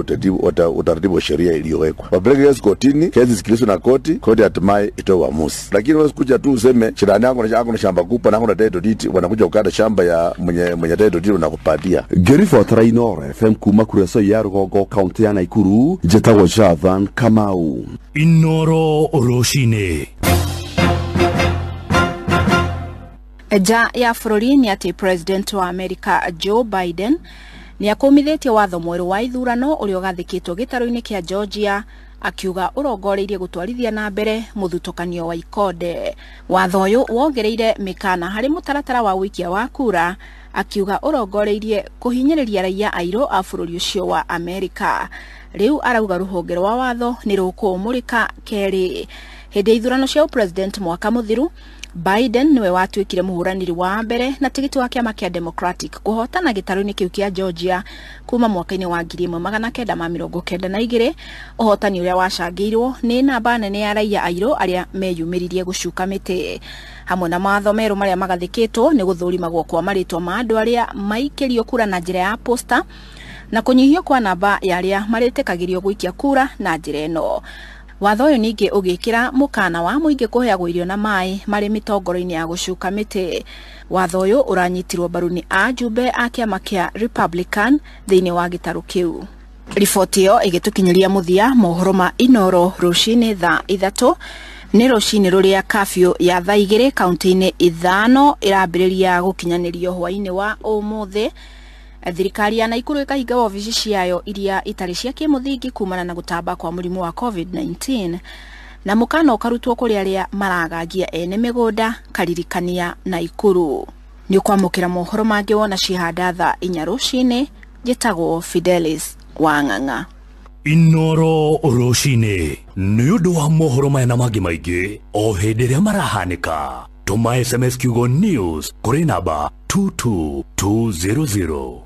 utaratibu wa sheria iliyowekwa, wapeleke kesi kotini, kesi isikilizwe na koti, koti hatimaye itoe uamuzi. Lakini wewe kuja tu useme jirani yangu na shamba kubwa na kuna title deed, wanakuja kukata shamba ya mwenye title deed unakupatia. Ngĩribotera Inooro FM kuma Kuresoi ya rũgongo kaunti ya Naikuru njĩtagwo Jathan Kamau. Inooro rũcinĩ. Nja ya bũrũri nĩ atĩ President wa America Joe Biden nĩ akũmithĩtie watho mwerũ wa ithurano ũrĩa ũgathĩkĩtwo gĩtarũ-inĩ kĩa Georgia akiuga ũrongoreirie gũtwarithia na mbere mũthutũkanio wa ikonde. Watho ũyũ wongereire mĩkana harĩ mũtaratara wa ũikia wa kura akiuga ũrongoreirie kũhinyĩrĩria raia airũ a bũrũri ũcio wa Amerika. Rĩu arauga rũhonge rwa watho nĩ rũkũmũrĩka kerĩ. Hĩndĩ ya ithurano cia president mwaka mũthiru Biden niwe watuĩkire mũhũranĩri wa mbere na tigiti wa kĩama kĩa Democratic kũhotana gĩtarũ-inĩ kĩu kĩa Georgia kuma mwaka-inĩ wa 1992 ũhotani ũrĩa wacangĩirwo nĩ namba nene ya raia airũ arĩa meyumĩririe gũcuka mĩtĩ. Hamwe na mawatho merũ marĩa magathĩkĩtwo nĩ gũthũrimagwo kwa marĩtwa ma andũ arĩa maikĩrio kura na njĩra ya posta na kũnyihio kwa namba ya arĩa marĩtĩkagĩrio gũikia kura na njĩra ĩno. Watho ũyũ ningĩ ũgĩkĩra mũkana wa mũingĩ kũheagwo irio na maĩ marĩ mĩtongoro-inĩ ya gũcuka mĩtĩ. Watho ũyũ ũranyitirwo mbaru nĩ ajumbe a kĩama kĩa Republican thĩinĩ wa gĩtarũ kĩu. Riboti ĩyo ĩgĩtũkinyĩria mũthia mohoro ma Inooro rũcinĩ thaa 3 nĩ rũcinĩ rũrĩa kafyu ya thaa 2 kaunti-inĩ 5 ĩrambĩrĩria gũkinyanĩrio hwaĩ-inĩ wa ũmũthĩ. Thirikari ya Naikuru ĩkahinga wabici ciayo iria itarĩ cia kĩmũthingi kumana na gũtamba kwa mũrimũ wa COVID-19 na mũkana ũkarutwo kũrĩ arĩa maragagia ene mĩgũnda Karirikania Naikuru. Nĩ ũkwamũkĩra mohoro mangĩ wona cihanda thaa 4 rũcinĩ. Njĩtagwo Fidelis Wang'ang'a. Inooro rũcinĩ nĩ ũndũ wa mohoro maya na mangĩ maingĩ o hĩndĩ ĩrĩa marahanĩka. Tũma SMS kiugo news kũrĩ namba 22200.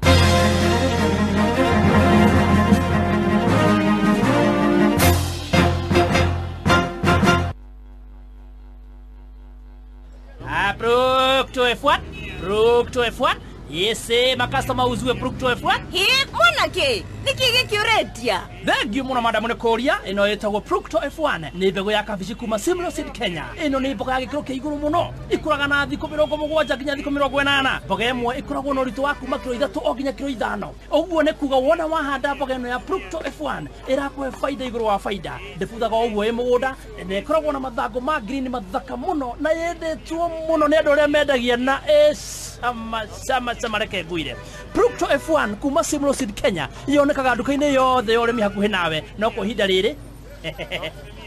Brook to F1, Brook to F1. Yese makastoma uziwe Brook to F1. He, mwana Kwĩna kĩ? Nĩkĩ gĩkĩ ũrendia? Thengiũ mũno madamu nĩ kũũria. Ĩno ĩtagwo Procto F1, nĩ mbegũ ya kabici kuma Simlo Seed Kenya. Ĩno nĩ mboga ya gĩkĩro kĩa igũrũ mũno, ikũraga na thikũ 70 nginya thikũ 80. Mboga ĩmwe ĩkoragwo na ũritũ wa kuma kiro 3 o nginya kiro 5. Ũguo nĩ kuga wona wahanda mboga ĩno ya Procto F1 ĩrakũhe faida igũrũ wa faida. Ndĩbuthaga o ũguo ĩ mũgũnda, na ĩkoragwo na mathangũ ma green mathaka mũno, na yendetwo mũno nĩ andũ arĩa mendagia, na ĩ cama cama cama. Reke ngwire, Procto F1 kuma Simlo Seed Kenya yonekaga nduka-inĩ yothe ya ũrĩmi hakuhĩ nawe, no kwa ihinda rĩrĩ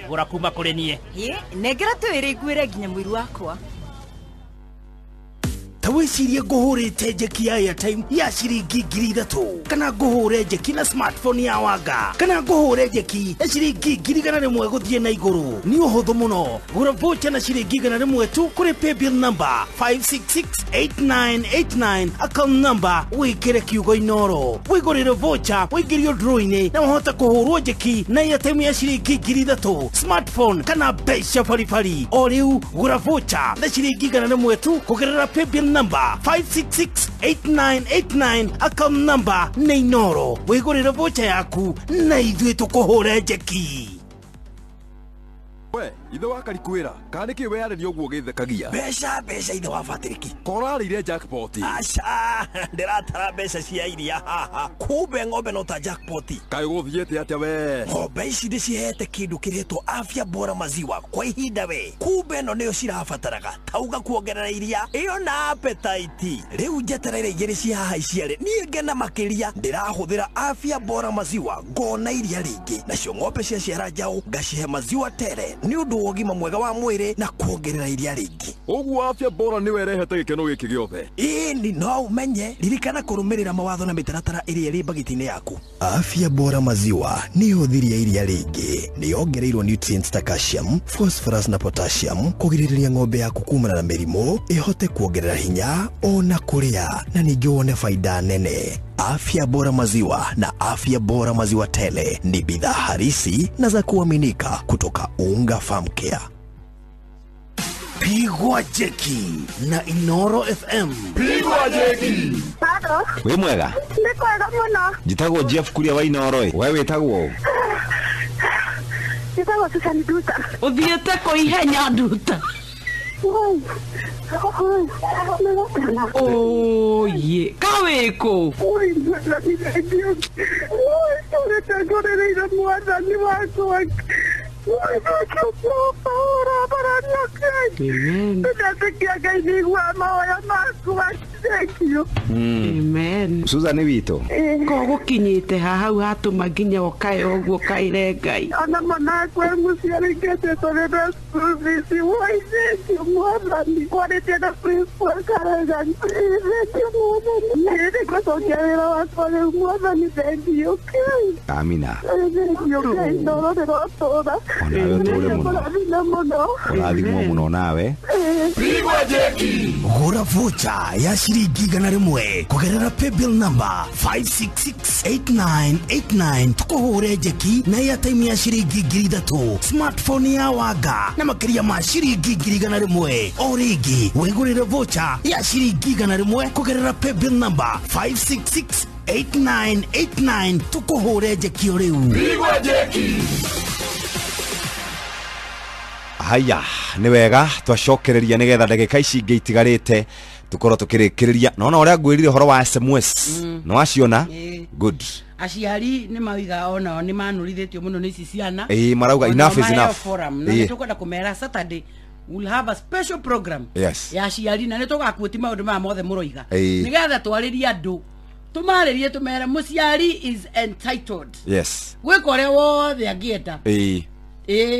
gũra kuma kũrĩ niĩ. Hĩ, nengera twĩrĩ nguĩre nginya mũiru wakwa. Ta wĩcirie ngũhũrĩte njeki ya airtime ya ciringi 3,000, kana ngũhũre njeki na smartphone ya Wanga, kana ngũhũre njeki ya ciringi 100,000 gũthiĩ na igũrũ. Nĩ ũhũthũ mũno, gũra voucher na ciringi 100 tu kũrĩ paybill number 5668989, account number wĩkĩre kiugo Inoro, wĩgũrĩre voucher, wĩingĩrio draw-inĩ na ũhote kũhũrwo njeki na airtime ya ciringi 3,000, smartphone kana mbeca baribari. O rĩu gũra voucher na ciringi 100 tu kũgerera paybill number 5668989, account number nĩ Inoro, wĩgũrĩre voucher yaku na ithuĩ tũkũhũre njeki. We ithe wa Karikwĩra, kana nĩkĩ weyarĩria ũguo ũgĩthekagia? Mbeca mbeca ithe wa Patrick. Korarĩire jackpot. Aca, ndĩratara mbeca cia iria haha, kumbe ng'ombe no ta jackpot. Kaĩ gũthiĩte atĩa we? Ng'ombe ici ndĩcihete kĩndũ kĩretwo Afya Bora Maziwa kwa ihinda we, kumbe ĩno nĩyo cirabataraga, tauga kuongerera iria ĩyo na appetite. Rĩu njetereire igĩrĩ cia haha iciare, niĩ ngena makĩria. Ndĩrahũthĩra Afya Bora Maziwa ngona iria rĩingĩ, nacio ng'ombe ciaciara njaũ ngacihe maziwa tere nĩ ũndũ wa ũgima mwega wa mwĩrĩ na kuongerera iria rĩingĩ. Ũguo Afya Bora nĩwe ĩrehete gĩkeno gĩkĩ gĩothe? Ĩni, no ũmenye, ririkana kũrũmĩrĩra mawatho na mĩtaratara ĩrĩa ĩrĩ mbagiti-inĩ yaku. Afya Bora Maziwa nĩ ĩhũthĩria iria rĩingĩ, nĩ yongereirwo nutrients ta calcium, phosphorus na potassium kũgirĩrĩria ng'ombe yaku kumana na mĩrimũ, ĩhote kuongerera hinya ona kũrĩa, na ningĩ wone faida nene. Afya Bora Maziwa na Afya Bora Maziwa Tele ni bidhaa halisi na za kuaminika kutoka Unga Farm Care. Pigwa jeki na Inoro FM. Pigwa jeki. Halo. Wĩ mwega? Nĩ kwega mũno. Njĩtagwo Jeff Kuria wa Inoro. We wĩtagwo? Njĩtagwo Susan Nduta. Ũthiĩte kũ ihenya Nduta? Oye, kawĩkũ? Amen. Susan witũ. Ko gũkinyĩte haha hau hatũma nginya ũkae ũguo kaire Ngai. Ona mwanakwa mũciarĩkĩte tondũ na school fees waithĩtio mwathani kwarĩtie na principal Karega ithĩtio mwathani nĩ ngũcokia wĩra wakwa rĩu mwathani thengiũ Ngai. Amina. Thengiũ Ngai ndoro ndĩrotũra. Onawe ũtũre mũno. Ũrathimwo mũno. Ũrathimwo mũno nawe. Pigwa jeki. Gũra voucher ya ciringi 100 kũgerera paybill number 5668989 tũkũhũre njeki na airtime ya ciringi 3,000, smartphone ya Wanga na makĩria ma ciringi 100,000. O rĩngĩ wĩgũrĩre voucher ya ciringi 100 kũgerera paybill number 5668989 tũkũhũre njeki o rĩu. Pigwa jeki. Haya, nĩ wega twacokereria nĩgetha ndagĩka ici ingĩ itigarĩte tukorwo tukĩrĩkĩrĩria. Nona ũrĩa ngwĩrire ũhoro wa SMS nĩ waciona? Good. Aciari nĩ mauga onao nĩ manũrithĩtio mũno nĩ ici ciana. Ĩĩ, marauga enough is enough. Na nĩ tũkwenda kũmera Saturday we'll have a special program. Yes. Ya aciari na nĩ tũgakuĩti maũndũ maya mothe mũroiga nĩgetha twarĩrie andũ, tũmarĩrie tũmere mũciari is entitled. Yes. Gwĩka ũrĩa wothe angĩenda. Ĩĩ.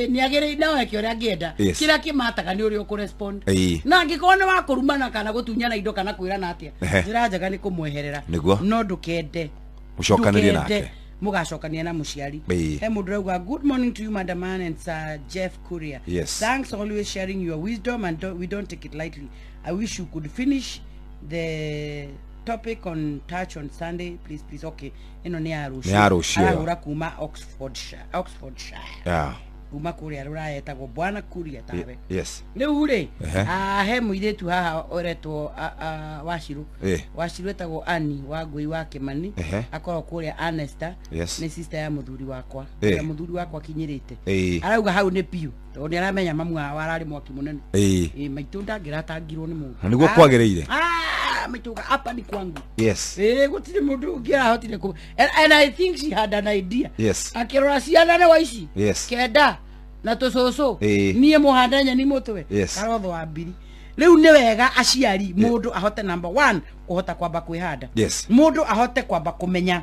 Nĩ agĩrĩire no eke ũrĩa angĩenda. Kĩrĩa kĩmataga nĩ ũrĩa ũkũrespond. Na angĩkorwo nĩ wa kũrumana kana gũtunyana indo kana kwĩrana atĩa, njĩra njega nĩ kũmweherera. No ndũkende mũcokanĩrie nake, mũgacokania na mũciari. He mũndũ ũrauga good morning to you Madam Ann and Sir Jeff Kuria. Yes. Thanks always sharing your wisdom and we don't take it lightly. I wish you could finish the topic on touch on Sunday, please please. Okay, ĩno nĩ ya rũciũ. Nĩ ya rũciũ. Arahũra kuma Oxfordshire. Oxfordshire. Yeah. Kuma kũrĩa rũraya etagwo Bwana Kuria tawe. Yes. Rĩu rĩ, he mũirĩtu haha ũretwo Waciru. Waciru etagwo Annie wa Ngũi wa Kĩmani. Akoragwo kũrĩa Anesta. Nĩ sister ya mũthuri wakwa. Ya mũthuri wakwa akinyĩrĩte. Arauga hau nĩ piũ tondũ nĩ aramenya mamu wao ararĩ mwaki mũnene. Maitũ ndangĩratangirwo nĩ mũndũ. Na nĩguo kwagĩrĩire. Maitũ hapa ni kwangu. Yes. Gũtirĩ mũndũ ũngĩ arahotire kũ. And I think she had an idea. Yes. Akĩrora ciana nĩ wa ici. Yes. Kenda na tũcũcũ. Niĩ mũhande nyeni mũtwe. Yes. Karotho wa mbiri. Rĩu nĩ wega aciari mũndũ ahote number 1 kũhota kwamba kwĩhanda. Yes. Mũndũ ahote kwamba kũmenya.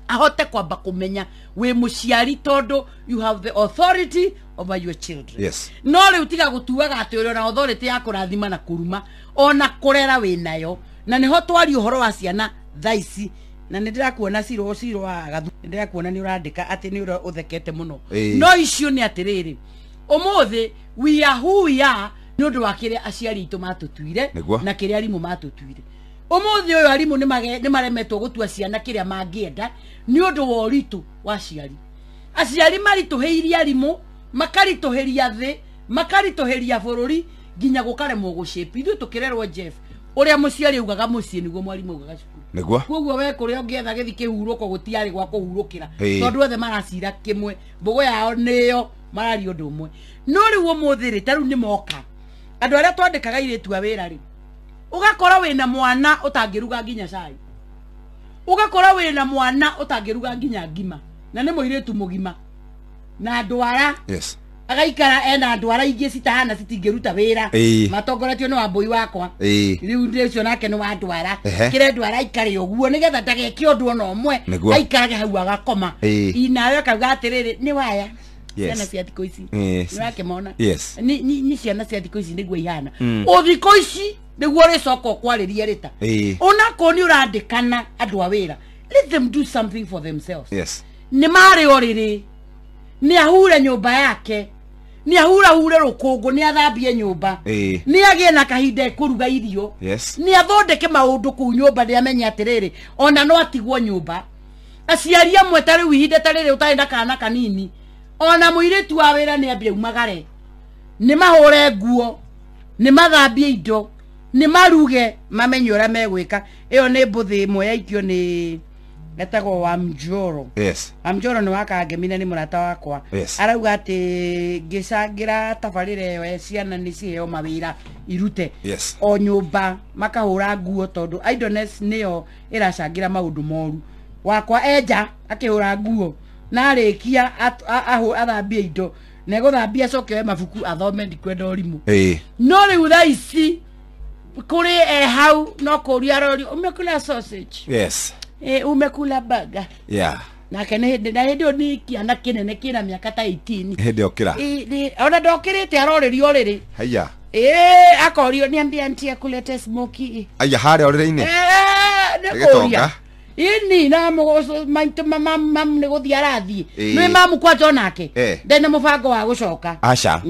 Ahote kwamba kũmenya wĩ mũciari tondũ you have the authority over your children. Yes. No rĩu tiga gũtuaga atĩ ũrĩ na authority ya kũrathima na kũruma ona kũrera wĩ nayo. Na nĩho twaria ũhoro wa ciana thaa ici. Na nĩ ndĩrakuona ciro wa gathu. Nĩ ndĩrakuona nĩ ũrandĩka atĩ nĩ ũrĩa ũthekete mũno. No icio nĩ atĩrĩrĩ, ũmũthĩ we are who we are nĩ ũndũ wa kĩrĩa aciari aitũ matũtuire na kĩrĩa arimũ matũtuire. Ũmũthĩ ũyũ arimũ nĩ maremetwo gũtua ciana kĩrĩa mangĩenda nĩ ũndũ wa ũritũ wa aciari. Aciari maritũhĩirie arimũ, makaritũhĩria thĩ, makaritũhĩria bũrũri nginya gũkaremwo gũshape. Ithuĩ tũkĩrerwo Jeff, ũrĩa mũciari augaga mũciĩ nĩguo mwarimũ augaga cukuru. Nĩguo. Koguo we kũrĩa ũngĩetha gĩthi kĩhurũko gũtiarĩ gwa kũhurũkĩra tondũ othe maracira kĩmwe, mbũgũ yao nĩyo mararia ũndũ ũmwe. No rĩu ũmũthĩ rĩ, ta rĩu nĩ moka andũ arĩa twandĩkaga airĩtu a wĩra rĩ, ũgakora wĩna mwana ũtangĩruga nginya cai, ũgakora wĩna mwana ũtangĩruga nginya ngima, na nĩ mũirĩtu mũgima na ndwara. Yes. Agaikara ena ndwara ingĩ citahana citingĩruta wĩra matongoretio nĩ wambũi wakwa. Rĩu ũcio nake nĩ wa ndwara kĩrĩa ndwara aikare ũguo nĩgetha ndageke ũndũ ona ũmwe, aikarage hau agakoma. Inawe akauga atĩrĩrĩ, nĩ waya. Ciana cia thikũ ici nĩũrakĩmona. Ni ciana cia thikũ ici nĩguo ihana. O thikũ ici nĩguo ũrĩcoka ũkwarĩria rĩta onakorwo nĩ ũrandĩkana andũ a wĩra, let them do something for themselves. Yes. Nĩ marĩ ũrĩrĩ, nĩ ahure nyũmba yake, nĩ ahurahure rũkũngũ, nĩ athambie nyũmba, nĩ agĩe na kahinda kũruga irio. Yes. Nĩ athondeke maũndũ kũu nyũmba, nĩ amenye atĩrĩrĩ ona no atigwo nyũmba. Aciari amwe ta rĩu ihinda ta rĩrĩ ũtarĩ na kana kanini, ona mũirĩtu wa wĩra nĩ ambie umagare, nĩ mahũre nguo, nĩ mathambie indo, nĩ maruge, mamenye ũrĩa megwĩka. Ĩyo nĩ mbũthĩ ĩmwe yaikio nĩ etagwo wa Mjoro. Yes. Wa Mjoro nĩ wakangemi na nĩ mũrata wakwa. Yes. Arauga atĩ ngĩcangĩra tabarĩra ĩyo ya ciana nĩ ciheo mawĩra irute. Yes. O nyũmba makahũra nguo tondũ idleness nĩyo ĩracangĩra maũndũ moru. Wakwa enja akĩhũra nguo na arĩkia athambie indo na egũthambia acoke oe mabuku athome, ndikwenda ũrimũ. No rĩu thaa ici kũrĩ hau no kũria arorio umekula sausage. Yes. Umekula burger. Yeah. Nake nĩ hĩndĩ na hĩndĩ ĩyo nĩ kĩana kĩnene kĩna mĩaka ta 18. Hĩndĩ okĩra. Ona ndokĩrĩte arorĩrio ũrĩrĩ. Haiya. Akorio niambie auntie akulete smoky. Aya harĩa ũrĩrĩ-inĩ. Nĩ kũria. Ini na maitũ mam nĩ gũthiĩ arathiĩ. Nĩ mamu kwanja onake. Ndarĩ na mũbango wa gũcoka. Aca.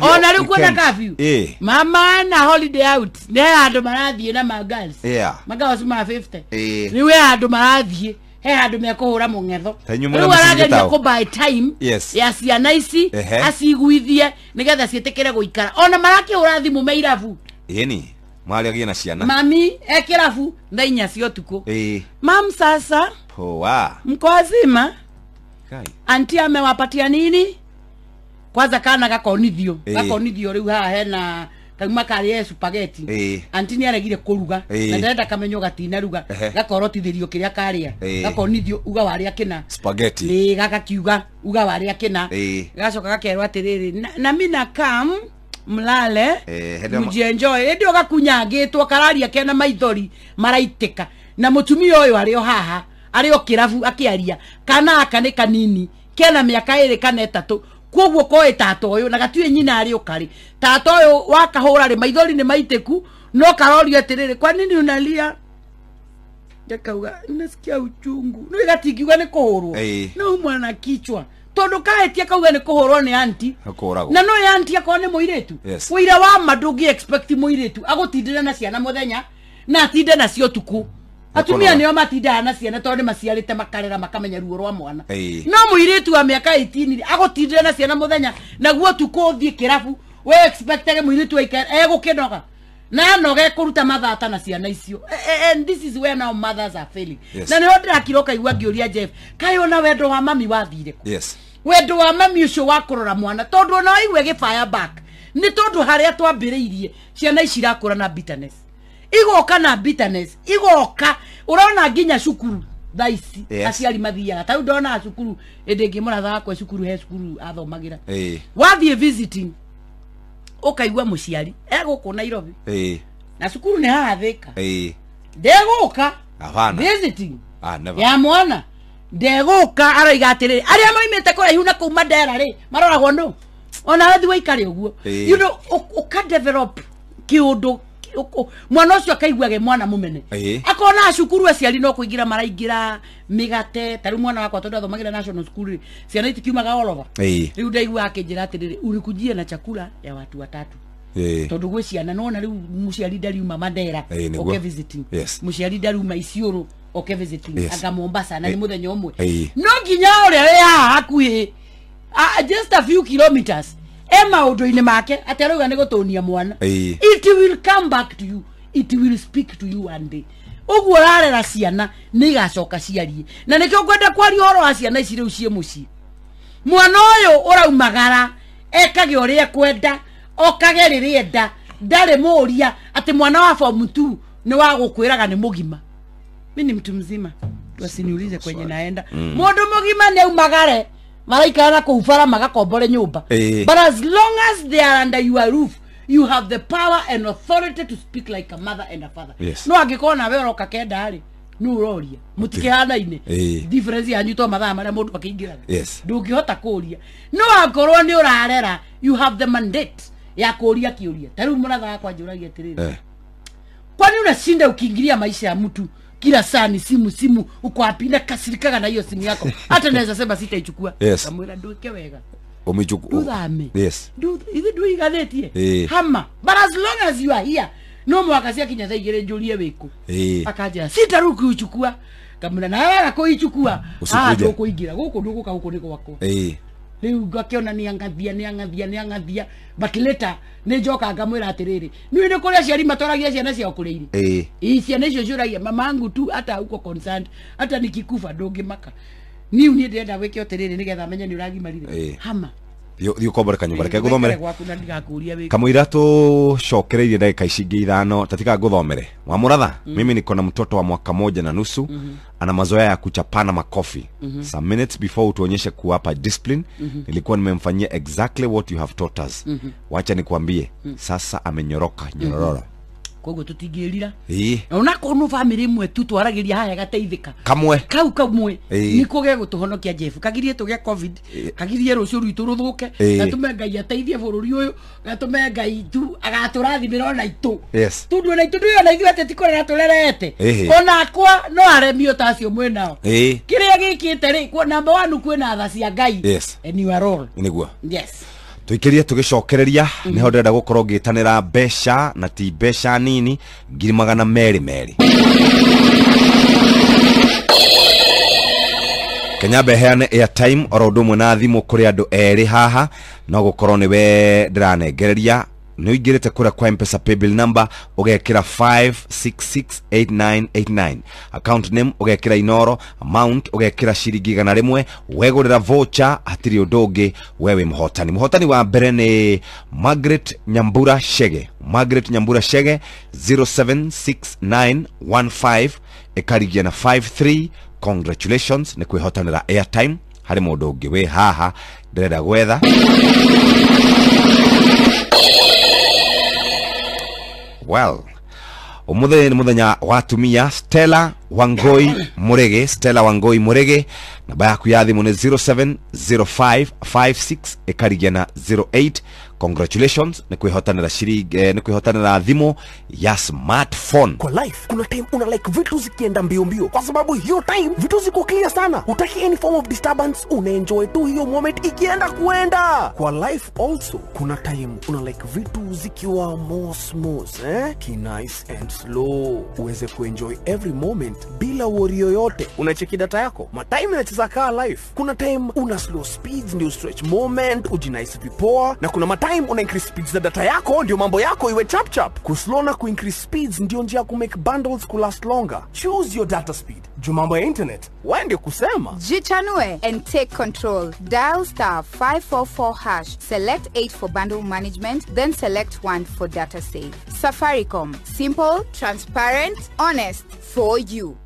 Ona rĩu kwĩna curfew. Mama na holiday out. Nĩ handũ marathiĩ na ma girls. Ma girls ma 50. Rĩu he handũ marathiĩ. He handũ mekũhũra mũng'etho. Rĩu arageria kũ buy time. Yes. Ya ciana ici aciguithie nĩgetha ciĩtĩkĩre gũikara. Ona marakĩhũra thimũ me irabu. Ĩni. Mwariagie na ciana. Mami ekirabu thaa inya cia ũtukũ. Mam, sasa poa. Mko wazima? Anti amewapatia nini? Kwanza kana gakonithio. Gakonithio rĩu haha hena kauma karĩe spaghetti. Anti nĩ aregire kũruga na ndarenda kamenyo gatinaruga. Gakorotithĩrio kĩrĩa karĩa. Gakonithio uga warĩa kĩna. Spaghetti. Ĩ gagakiuga uga warĩa kĩna. Gacoka gakerwo atĩrĩrĩ, na mina kam mlale mujienjoy. Ĩndĩ ũgakunyangĩtwo kararia kena maithori maraitĩka na mũtumia ũyũ arĩ o haha arĩ o kĩrabu akĩaria kana aka nĩ kanini kena mĩaka 2 kana 3 koguo koĩ tata ũyũ na gatuĩ nyina arĩ ũkarĩ tata ũyũ wakahũra rĩ maithori nĩ maitĩku no karorio atĩrĩrĩ, kwa nini unalia? Gakauga nasikia uchungu. No gatingiuga nĩ kũhũrwo no mwana kichwa tondu kahetia kauga nĩ kũhũrwo nĩ anti na no anti akorwo nĩ mũirĩtu. Wĩira wa ma ndũngĩ expect mũirĩtu agũtindĩre na ciana mũthenya na atinde nacio ũtukũ. Atumia nĩo matindaga na ciana tondũ nĩ maciarĩte makarera makamenya ruo rwa mwana. No mũirĩtu wa mĩaka 18 agũtindĩra na ciana mũthenya naguo ũtukũ ũthiĩ kĩrabu we expectage mũirĩtu aikare egũkĩnoga na anoge kũruta mathata na ciana icio. And this is where now mothers are failing. Na nĩho ndĩrakira ũkaigua ngĩũria Jeff, kaĩ ona wendo wa mami wathire kũ? Yes. Wendo wa mami ũcio wa kũrora mwana tondũ ona waigue gĩbaya back nĩ tondũ harĩa twambĩrĩirie ciana ici irakũra na bitterness, igoka na bitterness, igoka ũrona nginya cukuru thaa ici. Aciari mathiaga ta rĩu ndona cukuru ĩndĩ ĩngĩ mũratha wakwa cukuru he cukuru athomagĩra, wathiĩ visiting ũkaigua mũciari egũkũ Nairobi na cukuru nĩ haha Thĩka, ndegũka visiting ya mwana ndegũka, aroiga atĩrĩrĩ arĩa moimĩte kũraihu na kũu Mandera rĩ maroragwo nũ ona wathi waikare ũguo. You know, ũka develop kĩũndũ mwana ũcio akaiguage mwana mũmene, akona cukuru aciari no kũingĩra maraingĩra mĩgate. Ta rĩu mwana wakwa tondũ athomagĩra national school rĩ, ciana itikiumaga all over. Rĩu ndaigua akĩnjĩra atĩrĩrĩ, ulikujia na chakula ya watu watatu, tondũ gwĩ ciana nona rĩu mũciari ndariuma Mandera oke visiting, mũciari ndariuma Isiolo oke visiting, anga Mombasa na nĩ mũthenya ũmwe, no nginya ũrĩa wĩ haha hakuhĩ just a few kilometers e maũndũ-inĩ make atĩ arauga nĩ gũtũnia mwana. It will come back to you, it will speak to you one day. Ũguo ũrarera ciana nĩ igacoka ciarie, na nĩkĩo ngwenda kwaria ũhoro wa ciana ici rĩu ciĩ mũciĩ. Mwana ũyũ ũraumagara ekage ũrĩa ekwenda, okage rĩrĩa enda, ndarĩ mũũria atĩ mwana wa form 2 nĩ wa gũkwĩraga nĩ mũgima. Mimi ni mtu mzima, wasiniulize kwenye naenda. Mũndũ mũgima nĩ aumagare maraikara na kũu bara magakombore nyũmba, but as long as they are under your roof you have the power and authority to speak like a mother and a father. No angĩkorwo nawe ũroka kenda rĩ nĩ ũroria mũtikĩhanaine, difference yanyu to mathaa marĩa mũndũ akĩingĩraga, ndũngĩhota kũria. No angorwo nĩ ũrarera you have the mandate ya kũria kĩũria. Ta rĩu mũratha wakwa njũragia atĩrĩrĩ, kwani unashinda ukiingilia maisha ya mtu kila saa ni simu simu, uko wapi? Na kasirikaga na hiyo simu yako, hata naweza sema sitaichukua. Kamwira nduike wega umichukua. Yes. Ithi nduiganĩtie hama, but as long as you are here no mwaka cia kinya thaa igĩrĩ njũrie wĩkũ, akanjĩra sitaru kuichukua. Kamwira nawe waga kũichukua ndũkũingĩra gũkũ, ndũgũka gũkũ nĩ gwakwa. Rĩu ngakĩona nĩ angathia nĩ angathia nĩ angathia, but later nĩ njoka ngamwĩra atĩrĩrĩ, nĩ nĩ kũrĩa aciari matwaragia ciana ciao kũrĩa irĩ. Ciana icio ciũragia mamangu tu hata uko concerned, hata nikikufa ndũngĩmaka. Niĩ niĩ ndĩrenda wĩke atĩrĩrĩ nĩgetha menye nĩ ũragimarire. Hama thiĩ ũkombore kanyũmba, reke ngũthomere gwaku na ndigakũria wĩke. Kamũira tũcokereirie ndagĩka ici ingĩ 5 tatika ngũthomere. Wamuratha, mimi niko na mtoto wa mwaka 1.5, ana mazoea ya kuchapana makofi. Some minutes before utuonyeshe kuwapa discipline, nilikuwa nimemfanyia exactly what you have taught us. Wacha nikuambie, sasa amenyoroka nyororo. Koguo tũtingĩrira ona korwo family imwe tu twaragĩria haha gateithĩka kamwe kau kamwe niko gegũtũhonokia Jeff, kagirie tũgĩe covid, kagirie rũciũ rwitũ rũthũke, gatũme Ngai ateithie bũrũri ũyũ, gatũme Ngai tu agatũrathimĩra ona itũ tondũ ona itũ ndũĩ ona ithuĩ atĩ ti kũrera tũrerete, ona akwa no aremi ta acio mwĩnao. Kĩrĩa gĩkĩte rĩ, number 1 kwĩna tha cia Ngai and you are all nĩguo. Yes. Tuikirie tugicokereria niho ndĩrenda gũkorwo ngĩtanĩra mbeca na ti mbeca nini 200,000. Kenya beheane airtime oro ũndũ ũmwe na thimũ kũrĩ andũ erĩ haha, no gũkorwo nĩwe ndĩranengereria. Nĩ ũingĩrĩte kũrĩa kwa M-Pesa paybill number ũgekĩra 5668989, account name ũgekĩra Inoro, amount ũgekĩra ciringi 100, wegũrĩra voucher, hatirĩ ũndũ ũngĩ, we wĩ mũhotani. Mũhotani wa mbere nĩ Margaret Nyambura Shege, Margaret Nyambura Shege 076915 ĩkarigia na 53. Congratulations nĩ kwĩhotanĩra airtime. Harĩ mũndũ ũngĩ wĩ haha ndĩrenda gwetha. Well, umuthĩ nĩ mũthenya wa atumia. Stella Wangoi Murege, Stella Wangoi Murege, namba yaku ya thimũ nĩ 070556 ĩkarigia na 08. Congratulations nĩ kwĩhotanĩra ciringi, nĩ kwĩhotanĩra thimũ ya smartphone. Kwa life kuna time una like vitu zikienda mbio mbio, kwa sababu hiyo time vitu ziko clear sana, hutaki any form of disturbance, unaenjoy tu hiyo moment ikienda kuenda. Kwa life also kuna time una like vitu zikiwa more smooth, ki nice and slow, uweze kuenjoy every moment bila worry yoyote. Unacheki data yako, matime inacheza kaa life. Kuna time una slow speeds ndio stretch moment, ujinice vipoa, na kuna matime una increase speeds za data yako ndio mambo yako iwe chap chap. Kuslow na kuincrease speeds ndio njia ya kumake bundles kulast longer. Choose your data speed. Juu mambo ya internet, wewe ndio kusema. Jichanue and take control. Dial star 544 hash. Select 8 for bundle management, then select 1 for data save. Safaricom. Simple, transparent, honest for you.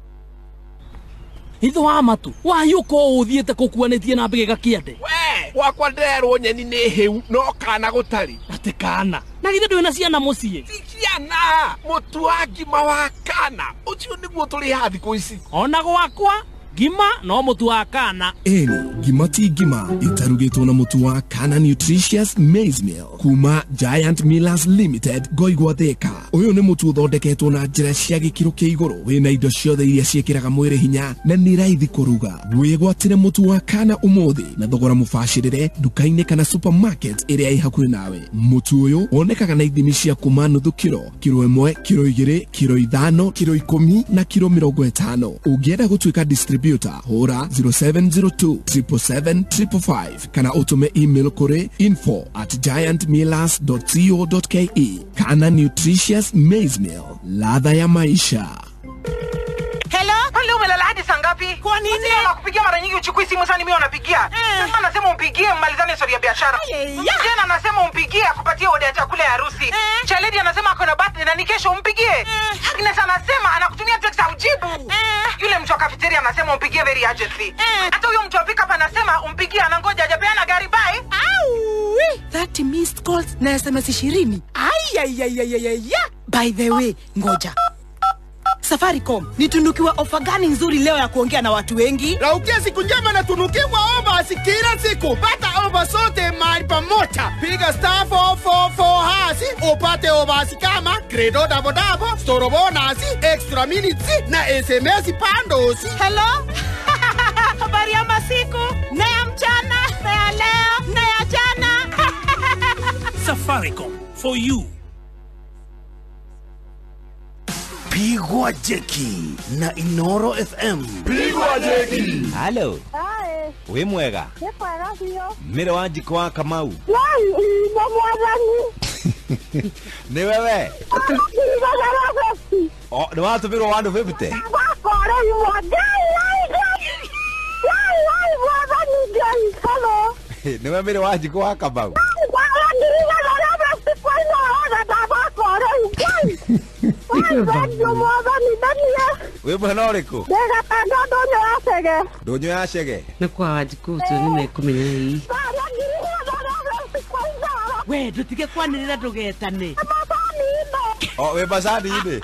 Itho wa matu wayuko uthiete kukuanitie na mbigega kiande. We wakwa nderwo nyeni ni hiu no kana gutari ati kana na githe ndwi na ciana mucii ti ciana mutu wa ngima wa kana ucio niguo turi ha thiku ici ona gwakwa ngima no mutu wa kana. Eni ngima ti ngima itarugitwo na mutu wa Kana Nutritious Maize Meal kuma Giant Millers Limited Ngoigwa Thika. Uyu ni mutu uthondeketwo na njira cia gikiro kia iguru, wina indo ciothe iria ciikiraga mwiri hinya na ni raithi kuruga. Wigwatire mutu wa Kana umuthi na thogora mubacirire nduka-ini kana supermarket iria i hakuhi nawe. Mutu uyu wonekaga na ithimi cia kuma nuthu kiro, kiro 1, kiro 2, kiro 5, kiro 10 na kiro 50. Ungienda gutuika distributor, hura 0702 777 555 kana utume email kuri info@giantmillers.co.ke. Kana Nutritious Maize Meal, ladha ya maisha. Hello? Kwani leo umelala hadi saa ngapi? Kwa nini? Nakupigia mara nyingi uchukui simu sana, mimi wanapigia. Sasa anasema umpigie mmalizane story ya biashara. Jana anasema umpigie akupatie oda ya chakula ya harusi. Chaledi anasema ako na birthday na ni kesho umpigie. Agnes anasema anakutumia text aujibu. Yule mtu wa cafeteria anasema umpigie very urgently. Hata huyo mtu wa pick up anasema umpigie, anangoja hajapeana gari bye. Au! 30 missed calls na SMS 20. Ai ai ai ai ai. By the way, ngoja. Safaricom, nitunukiwa ofa gani nzuri leo ya kuongea na watu wengi? Raukia siku njema na tunukiwa ofa kila siku. Pata ofa sote mahali pamoja. Piga star 444 hasi upate ofa kama credo double double, store bonus, extra minutes na SMS pandos. Hello? Habari ya masiku, na ya mchana, na ya leo, na ya jana. Safaricom, for you. Pigwa jeki na Inoro FM. Pigwa jeki. Halo. Hi. We mwega. Ni mwega biũ. Mire wa njiko wa Kamau. Nĩ mwathani. Ni wewe. Oh, ni watũmĩrwo 150. Ni we mire wa njiko wa Kamau. Wĩ mwena ũrĩkũ? Ndũnyũ ya Chege. Nĩ kwa Wanjikũ ũcio nĩ mekũmenya hihi. We ndũtige kwanĩrĩra ndũgetane. O wĩ macani-inĩ?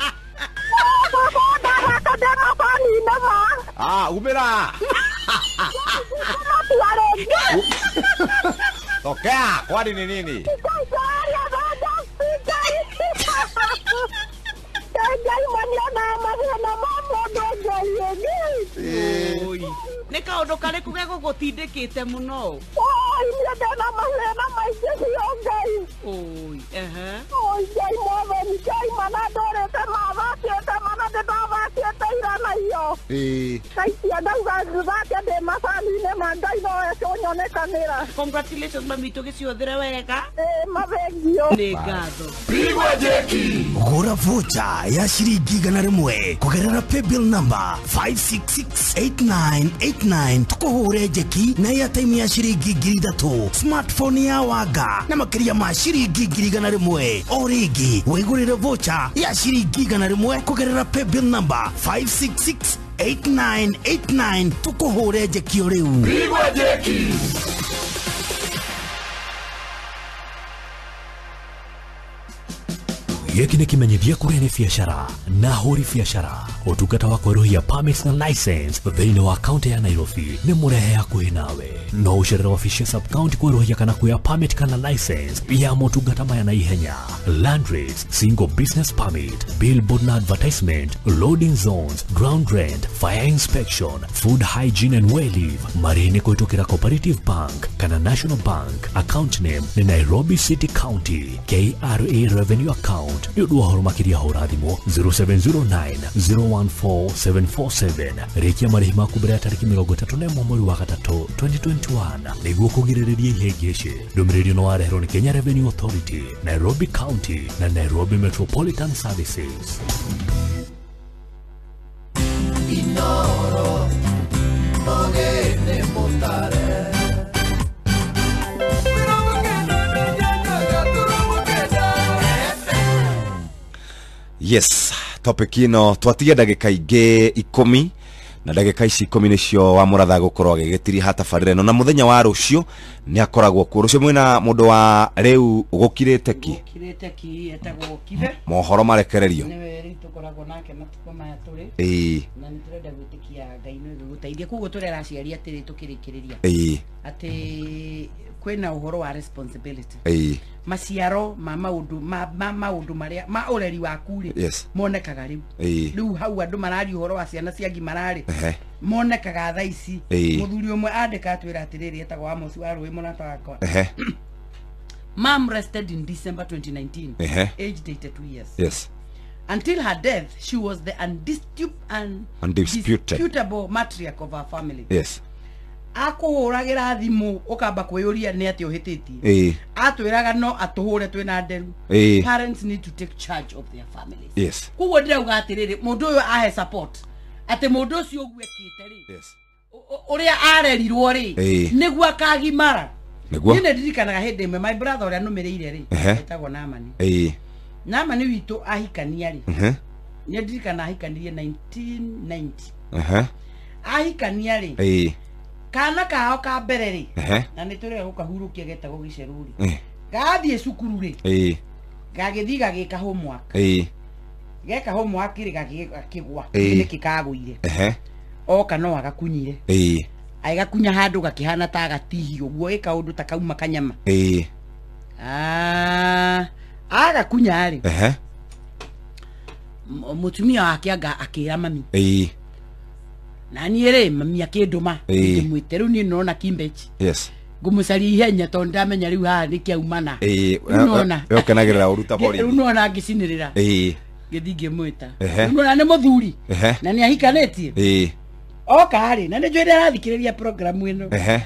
Ah, umĩra. Tokea, kwani ni nini? Nĩ kaũndũ karĩkũ gegũgũtindĩkĩte mũno? Oi, ehe. Congratulations mami, tũgĩciũthĩre wega. Nĩ ngatho. Pigwa jeki. Gũra vocha ya ciringi 100 kũgerera paybill number 5668989 tukũhũre njeki na airtime ya ciringi 3000, smartphone ya wanga na makĩria ma ciringi 100. O rĩngĩ wĩgũrĩre vocha ya ciringi 100 kũgerera paybill number 5668989 tukũhũre njeki o rĩu. Pigwa jeki. Gĩkĩ nĩ kĩmenyithia kũrĩ nĩ biacara na hũri biacara. Ũtungata wa kwerũhia permits na license thĩinĩ wa kaunti ya Nairobi nĩ mũrehe hakuhĩ nawe. No ũcerere wabici ya sub county kwerũhia kana kuoya permit kana license ya motungata maya na ihenya: land rates, single business permit, billboard na advertisement, loading zones, ground rent, fire inspection, food hygiene and wayleave. Marĩhi nĩ kũhĩtũkĩra Cooperative Bank kana National Bank. Account name ni Nairobi City County, KRA Revenue Account account. Nĩ ũndũ wa ũhoro makĩria hũra thimũ 0709 014 747. Rĩkia marĩhi maku mbere ya tarĩki 31 mweri wa gatatũ 2021 nĩguo kũgirĩrĩria ihĩngĩcĩ. Ndũmĩrĩri ĩno wareherwo nĩ Kenya Revenue Authority, Nairobi County na Nairobi Metropolitan Services. Inoro ogene mutare Yes, topic ino twatigia ndagĩka ingĩ 10 na ndagĩka ici 10 nĩcio wa mũratha gũkorwo agĩgĩtiriha tabarĩra ĩno na mũthenya wa rũciũ nĩ akoragwo kuo. Rũciũ mwĩna mũndũ wa rĩu gũkirĩte ki Gũkirĩte ki etagwo Kibe mohoro marekererio nĩwe rĩu tũkoragwo nake matukũ maya tũrĩ ĩĩ na nĩ tũrenda gwĩtĩkia Ngai nĩ gũgũteithia koguo tũrera aciari atĩrĩ tũkĩrĩkĩrĩria ĩĩ atĩ kwĩna ũhoro wa responsibility ĩĩ maciaro ma maũndũ ma maũndũ marĩa ma ũreri waku rĩ Yes. monekaga rĩu ĩĩ rĩu hau andũ mararia ũhoro wa ciana cia gimararĩ ehe monekaga thaa ici Ĩĩ. mũthuri ũmwe andĩka atwĩra atĩrĩrĩ etagwo Amos wa Rũĩ mũrata wakwa ehe Mom rested in December 2019 Ehe. aged 82 years. Yes. Until her death, she was the undisputable matriarch of her family. Yes. Akuhuragira thimu ukamba kwiyuria ni ati uhititie Ĩĩ. atwiraga no atuhure twina nderu. Ĩĩ. Parents need to take charge of their families. Yes. Koguo ndirauga atiriri mundu uyu ahe support ati mundu ucio uguo ekite ri. Yes. Uria arerirwo ri Ĩĩ. niguo akagimara. Niguo. Niĩ ndirikanaga hĩndĩ ĩmwe my brother ũrĩa nũmĩrĩire rĩ Ehe. etagwo Namani. Ĩĩ. Namani witũ ahikania rĩ Ehe. nĩ ndirikana ahikanirie 1990. Ehe. Ahikania rĩ Ĩĩ. kana kao ka mbere rĩ Ehe. na nĩ tũrĩa gũkahurũkia getagwo gĩcerũ rĩ Ĩĩ. gathiĩ cukuru rĩ Ĩĩ. gagĩthiĩ gagĩka homework Ĩĩ. geka homework rĩ gakĩgwa Ĩĩ. nĩkĩ kagũire Ehe. oka no agakunyire Ĩĩ. agĩgakunya handũ gakĩhana ta gatihio ũguo ĩ kaũndũ ta kauma kanyama. Ĩĩ. Agakunya rĩ Ehe. Mũtumia wake anga akĩra mami. Ĩĩ. Na niĩ rĩ mami akĩndũma Ĩĩ. ngĩmwĩte rĩu niĩ nĩrona kimbechi Yes. ngũmũcaria ihenya tondũ ndamenya rĩu haha nĩkĩaumana. Ĩĩ. Rĩu nĩwona We ũkenagĩrĩra ũru ta rĩu borithi. nĩwona ngĩcinĩrĩra Ĩĩ. ngĩthiĩ ngĩmwĩta Ehe. rĩu nĩwona nĩ mũthuri Ehe. na nĩ ahikanĩtie Ĩĩ. oka rĩ na nĩ njũĩ ndĩrathikĩrĩria programu ĩno Ehe.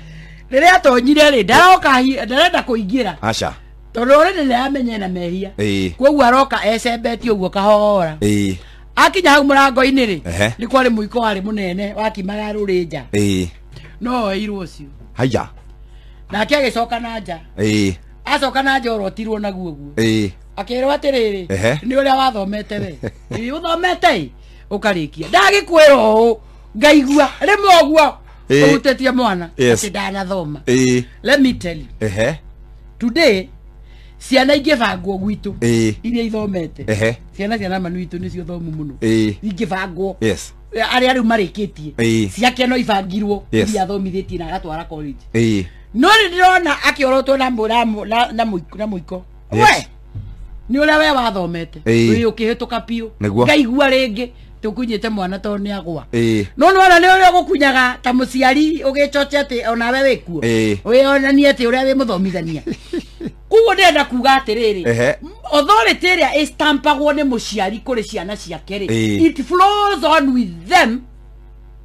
rĩrĩa atonyire rĩ ndaroka ndarenda kũingĩra Aca. tondũ already nĩramenya ena mehia Ĩĩ. koguo aroka ecembetie ũguo kahora Ĩĩ. akinya hau mũrango-inĩ rĩ Ehe. nĩ kwarĩ mũiko warĩ mũnene wakimaga rũrĩ nja Ĩĩ. no oeirwo ũcio Haya. nake agĩcoka na nja Ĩĩ. acoka na nja orotirwo naguo ũguo Ĩĩ. akĩrwo atĩrĩrĩ Ehe. nĩ ũrĩa wathomete we ĩĩ ũthomete ĩ ũkarĩkia ndagĩkwĩra ũũ ngaigua rĩmwe ũguo Ĩĩ. ũhutĩtie mwana Yes. atĩ ndanathoma. Ĩĩ. Let me tell you Ehe. today ciana ingĩbangwo gwitũ Ĩĩ. iria ithomete Ehe. ciana cia Namani witũ nĩcio thomu mũno Ĩĩ. ingĩbangwo Yes. arĩa rĩu marĩkĩtie Ĩĩ. ciake no ibangirwo Yes. iria athomithĩtie na agatwara college Ĩĩ. no nĩ ndĩrona akĩorotwo na mũiko Yes. we nĩ ũrĩa we wathomete Ĩĩ. wĩ ũkĩhĩtũka biũ Nĩguo. ngaigua rĩngĩ tũkunyĩte mwana tondũ nĩ agwa Ĩĩ. no nĩwona nĩ ũrĩa ũgũkunyaga ta mũciari ũgĩcoche atĩ onawe wĩkuo Ĩĩ. wĩonanie atĩ ũrĩa wĩ mũthomithania koguo ndĩrenda kuga atĩrĩrĩ Ehe. authority ĩrĩa ĩstampagwo nĩ mũciari kũrĩ ciana ciake rĩ Ĩĩ. it flows on with them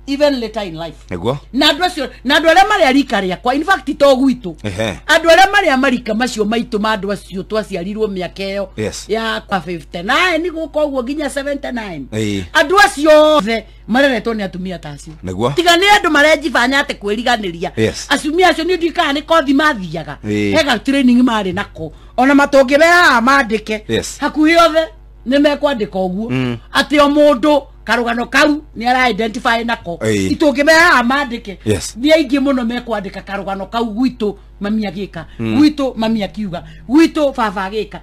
even later in life Nĩguo. na andũ acio na andũ arĩa marĩa rika rĩakwa in fact to gwitũ Ehe. andũ arĩa marĩa marika macio maitũ ma andũ acio twaciarirwo mĩaka ĩyo Yes. ya 59 gũka ũguo nginya 79 Ĩĩ. andũ acio othe mareretwo nĩ atumia ta acio Nĩguo. tiga nĩ andũ marejibanya atĩ kwĩriganĩria Yes. atumia acio nĩ ndiũĩ kana nĩ kothi mathiaga Ĩĩ. hega training marĩ nako ona matũngĩmera haha mandĩke Yes. hakuhĩ othe nĩ mekwandĩka ũguo atĩ o mũndũ karũgano kau nĩ ara identify nako Ĩĩ. itũngĩmera haha mandĩke Yes. nĩ aingĩ mũno mekwandĩka karũgano kau gwitũ mami agĩka gwitũ mami akiuga gwitũ baba agĩka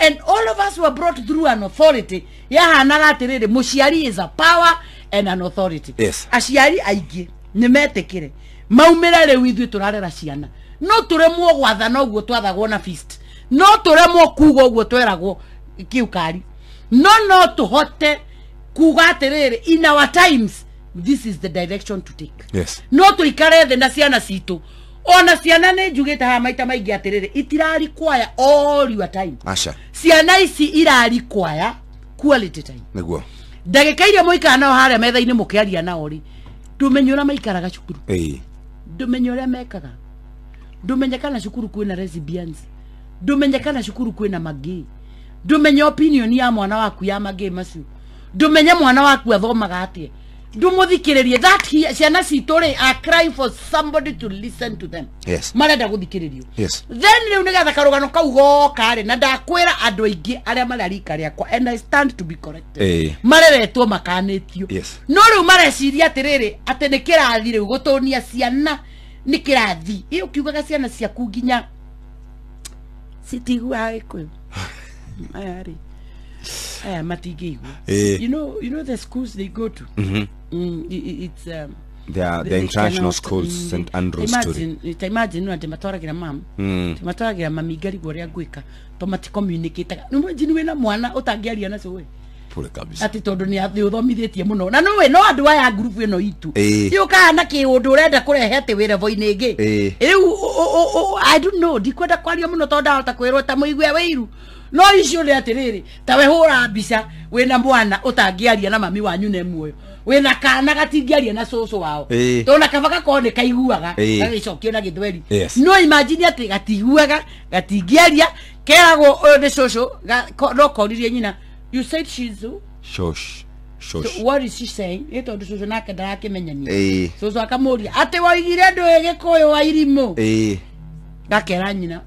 and all of us were brought through an authority yahanaga atĩrĩrĩ mũciari is a power and an authority Yes. aciari aingĩ nĩ metĩkĩre maumĩre rĩu ithuĩ tũrarera ciana no tũremwo gwathana ũguo twathagwo na fist no tũremwo kuga ũguo tweragwo kiukari no tũhote kuga atĩrĩrĩ in our times this is the direction to take Yes. no tũikare thĩ na ciana citũ Ona ciana nĩ njugĩte haha maita maingĩ atĩrĩrĩ, itirarikwaya all your time. Aca. Ciana ici irarikwaya quality time. Nĩguo. Ndagĩka iria mũikara nao harĩa metha-inĩ mũkĩaria nao rĩ, ndũmenye ũrĩa maikaraga cukuru. Ndũmenye ũrĩa mekaga. Ndũmenye kana cukuru kwĩna lesbians. Ndũmenye kana cukuru kwĩna magay. Ndũmenye opinion ya mwana waku ya magay macio. Ndũmenye mwana waku athomaga atĩa. Ndũmũthikĩrĩrie. That here, ciana citũ rĩ are crying for somebody to listen to them. Yes. Marenda gũthikĩrĩrio. Yes. Then rĩu nĩgetha karũgano kau goka rĩ, na ndakwĩra andũ aingĩ arĩa marĩ rika rĩakwa, and I stand to be corrected. Mareretwo makanĩtio. Yes. No rĩu mareciria atĩrĩrĩ, atĩ nĩ kĩrathi rĩu gũtũnia ciana nĩ kĩrathi. Ĩ ũkiugaga ciana ciaku nginya citiguaga Gĩkũyũ. Aya rĩ, aya matingĩigua. You know the schools they go to. It's They are the international schools, St Andrews story. Imagine atĩ matwaragĩra mam. Matwaragĩra mami ngarigwo ũrĩa ngwĩka to maticommunicataga. Imagine wĩna mwana ũtangĩaria na cũwe. Pole kabisa. Atĩ tondũ nĩ ũthomithĩtie mũno. Na nĩũĩ no andũ aya ngurubu ĩno itũ. Yũkaga na kĩũndũ ũrenda kũrehe atĩ wĩ level-inĩ ĩngĩ. Rĩu I don't know, ndikwenda kwaria mũno tondũ ndahota kwĩrwo ta mũigue wĩiru. No icio nĩ atĩrĩrĩ, ta we hũra mbica wĩna mwana ũtangĩaria na mami wanyu nĩ muoyo. Wĩna kana gatingĩaria na cũcũ wao. Tondũ na kaba gakorwo nĩ kaiguaga, gagĩcokio na gĩthweri. No imagine atĩ gatiguaga, gatingĩaria, keragwo ũyũ nĩ cũcũ, no koririe nyina. You said she's who? Shosh. Shosh. So what is she saying? Ĩ tondũ cũcũ nake ndarakĩmenyania. Cũcũ akamũria atĩ woigire ndũĩ Gĩkũyũ wa irimũ. Gakera nyina.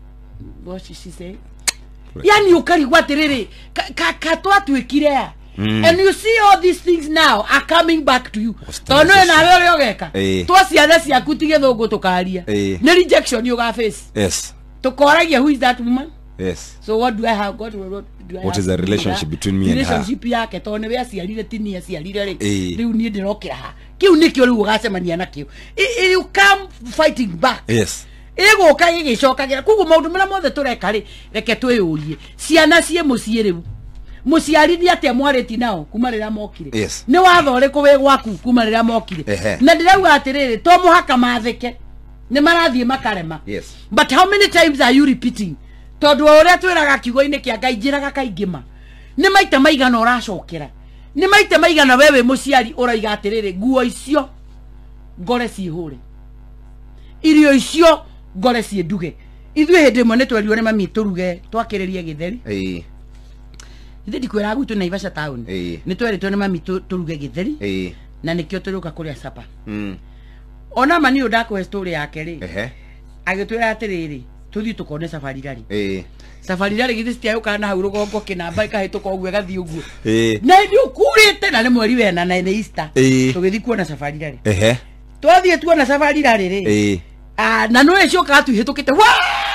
What is she saying? Yani ukarigwo atĩrĩrĩ, ka twatuĩkire a. And you see all these things now are coming back to you. Tondũ nĩwe nawe ũrĩa ũgeka. Twa ciana ciaku ti gĩthũngũ tũkaria. Nĩ rejection ũgaface. Yes. Tũkoragia who is that woman? Yes. So what do I have? What do I What is the relationship between me and her? Relationship yake tondũ nĩwe aciarire ti niĩ aciarire rĩ. Rĩu niĩ ndĩrokĩra ha. Kĩu nĩkĩo rĩu ũgacemania nakĩo. You come fighting back. Yes. Ĩgũka gĩgĩcokagĩra. Koguo maũndũ marĩa mothe tũreka rĩ, reke twĩyũrie. Ciana ciĩ mũciĩ rĩu. Mũciari nĩ atĩa mwarĩti nao kuma rĩrĩa mokire. Yes. Nĩ watho ũrĩkũ wĩ gwaku kuma rĩrĩa mokire. Na ndĩrauga atĩrĩrĩ, to mũhaka mathĩke. Nĩ marathiĩ makarema. Yes. But how many times are you repeating? Tondũ o ũrĩa twĩraga kiugo-inĩ kĩa Ngai njĩraga kaingĩ ma. Nĩ maita maigana ũracokera. Nĩ maita maigana we wĩ mũciari ũraiga atĩrĩrĩ, nguo icio ngore ciĩhũre. Irio icio ngore ciĩnduge. Ithuĩ hĩndĩ ĩmwe nĩ twerirwo nĩ mami tũruge twakĩrĩrie gĩtheri. Ithuĩ ndikwĩraga gwitũ Naivasha town. Nĩ tweritwo nĩ mami tũruge gĩtheri. Na nĩkĩo tũrĩũka kũrĩa sapa. Ona mani ũyũ ndakũhe story yake rĩ. Agĩtwĩra atĩrĩrĩ, tũthiĩ tũkone safari rally. Safari rally githĩ citiayũkaga na hau rũgongo kĩnamba ĩkahĩtũka ũguo ĩgathiĩ ũguo. Na nĩ ũkurĩte na nĩ mweri wena na nĩ Easter. Tũgĩthiĩ kuona safari rally. Twathiĩ tuona safari rally rĩ. Na nĩwe ciokaga tuihĩtũkĩte.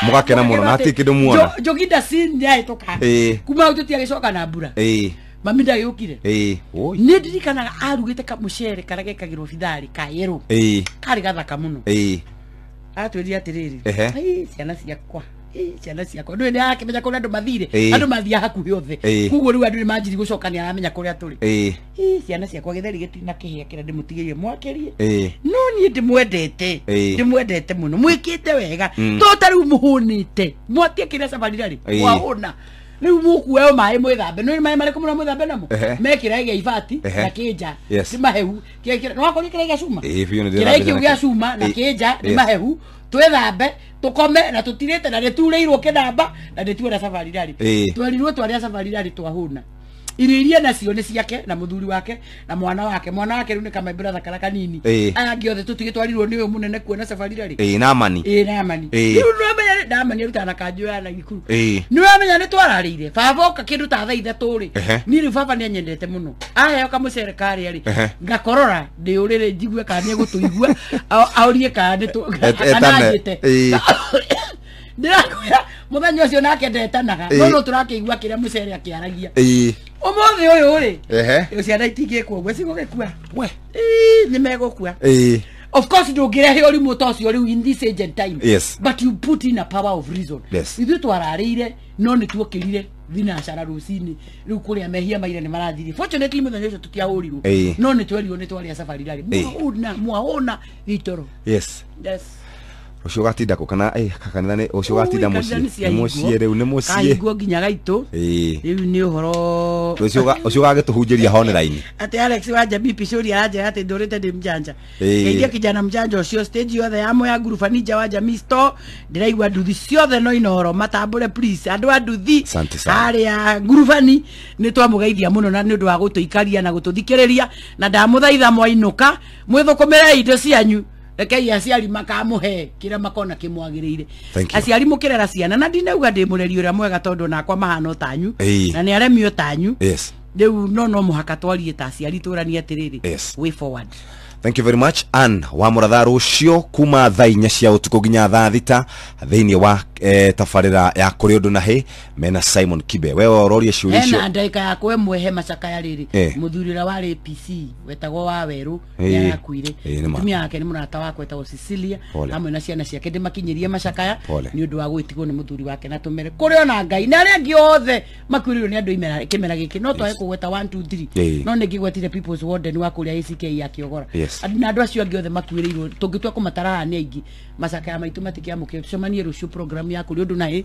Mũgakena mũno na hatirĩ kĩndũ muona. Njoginda sin nĩyahĩtũka. Kuma hau tũtiagĩcoka na mbura. Mami ndagĩũkire. Nĩ ndirikanaga arugĩte kamũcere karĩa gekagĩrwo bitharĩ ka yerũ. Karĩ gathaka mũno. Atwĩrire atĩrĩrĩ, ciana ciakwa, ciana ciakwa. Ndũĩ nĩarakĩmenya kũrĩa andũ mathire. Andũ mathiaga hakuhĩ othe. Koguo rĩu andũ nĩmanjirie gũcoka nĩaramenya kũrĩa tũrĩ. Ciana ciakwa gĩtheri gĩtinakĩhĩa kĩrĩa ndĩmũtigĩire mwakĩrie. No niĩ ndĩmwendete. Ndĩmwendete mũno. Mwĩkĩte wega. To ta rĩu mũhũnĩte. Mwatiĩkĩre safari rally. Mwahũna. Rĩu mũkuoya maĩ mwĩthambe. Nĩũĩ maĩ marĩkũ mũno mwĩthambe namo? Me kĩraĩ gĩa ibati na kĩnja. Nĩ mahehu. Nĩwakorire kĩraĩ gĩa cuma? Kĩraĩ kĩu gĩa cuma na kĩnja nĩ mahehu. Twĩthambe, tũkome na tũtirĩte na nĩturĩirwo kĩnamba na nĩtuona safari rally. Twerirwo twarĩa safari rally twahũna. Irio iria nacio nĩ ciake na mũthuri wake na mwana wake. Mwana wake rĩu nĩ kama brother kara kanini. Aya angĩ othe tũtigĩtwarirwo nĩ ũyũ mũnene kuona safari rally. Namani. Namani. Rĩu nĩũramenya Namani arutaga na kanjũ ya Naikuru. Nĩũramenya nĩtwararĩire. Baba oka kĩndũ ta thaa 3 rĩ. Niĩ rĩu baba nĩanyendete mũno. Aheo kamũcere karĩa rĩ. Ngakorora ndĩũrĩrĩ njigue kana nĩegũtũigua. Aũrie kana anjĩte. Ndĩrakwĩra mũthenya ũcio nake ndetanaga. No no tũrakĩigua kĩrĩa mũcere akĩaragia. Ũmũthĩ ũyũ rĩ, ciana itingĩkwo ũguo cigũgĩkua. Nĩ megũkua. Of course ndũngĩrehe ũrimũ ta ũcio rĩu in this age and time. Yes. But you put in a power of reason. Yes. Ithuĩ twararĩire no nĩ tuokĩrire thinacara rũcinĩ rĩu kũrĩa mehia maira nĩ marathire. Fortunately mũthenya ũcio tũtiahũrirwo. No nĩ twerirwo nĩ twarĩa safari rally. Mwahũna, mwahũna itoro. Yes. Yes. Rũciũ ũgatinda kũ kana kanitha nĩ ũcio ũgatinda mũciĩ? Nĩ mũciĩ rĩu, nĩ mũciĩ. Kahingwo nginya gaitũ. Rĩu nĩ ũhoro. Rũciũ ũcio ũgagĩtũhunjĩria online. Atĩ Alex wa Jamii Picori aranjĩra atĩ ndũrĩte ndĩ mjanja. Ngeithia kijana mjanja ũcio stage yothe ya Mwea Nguruba Ninja wa Jamii Store. Ndĩraigua nduthi ciothe no inoro matambũre please. Andũ a nduthi harĩa Ngurubani nĩ twamũgeithia mũno na nĩ ũndũ wa gũtũikaria na gũtũthikĩrĩria na ndamũthaitha mwainũka mwĩthũkũmĩre indo cianyu. Rekei aciari makamũhe kĩrĩa makona kĩmwagĩrĩire. Aciari mũkĩrera ciana na ndinauga ndĩ mũreri ũrĩa mwega tondũ nakwa mahana tanyu na nĩ aremio tanyu. Rĩu no mũhaka twarie ta aciari tũranie atĩrĩrĩ, way forward. Thank you very much Ann wa Mũratha. Rũciũ kuma thaa 4 cia ũtukũ nginya thaa 6 thĩinĩ wa tabarĩra ya kũrĩ ũndũ na hĩ mena Simon Kibe. Wewe ũrorie ciũria icio. Hena ndagĩka yakwa ĩmwe he macakaya rĩrĩ. Mũthuri ũrĩa warĩ PC wetagwo wa Werũ nĩarakuire. Mũtumia wake nĩ mũrata wakwa wetagwo Cecilia hamwe na ciana ciake ndĩmakinyĩrie macakaya nĩ ũndũ wa gwĩtigwo nĩ mũthuri wake na tũmere kũrĩ ona Ngai na arĩa angĩ othe makuĩrĩirwo nĩ andũ imera kĩmera gĩkĩ no twage kũgweta 1 2 3 no nĩngĩgwetire People's Warden wa kũrĩa ACK ya Kĩogora. Na andũ acio angĩ othe makuĩrĩirwo tũngĩtua kũmatara nĩ aingĩ macakaya maitũ matikĩamũkĩra. Tũcemanie rũciũ program ya kũrĩ ũndũ na hĩ.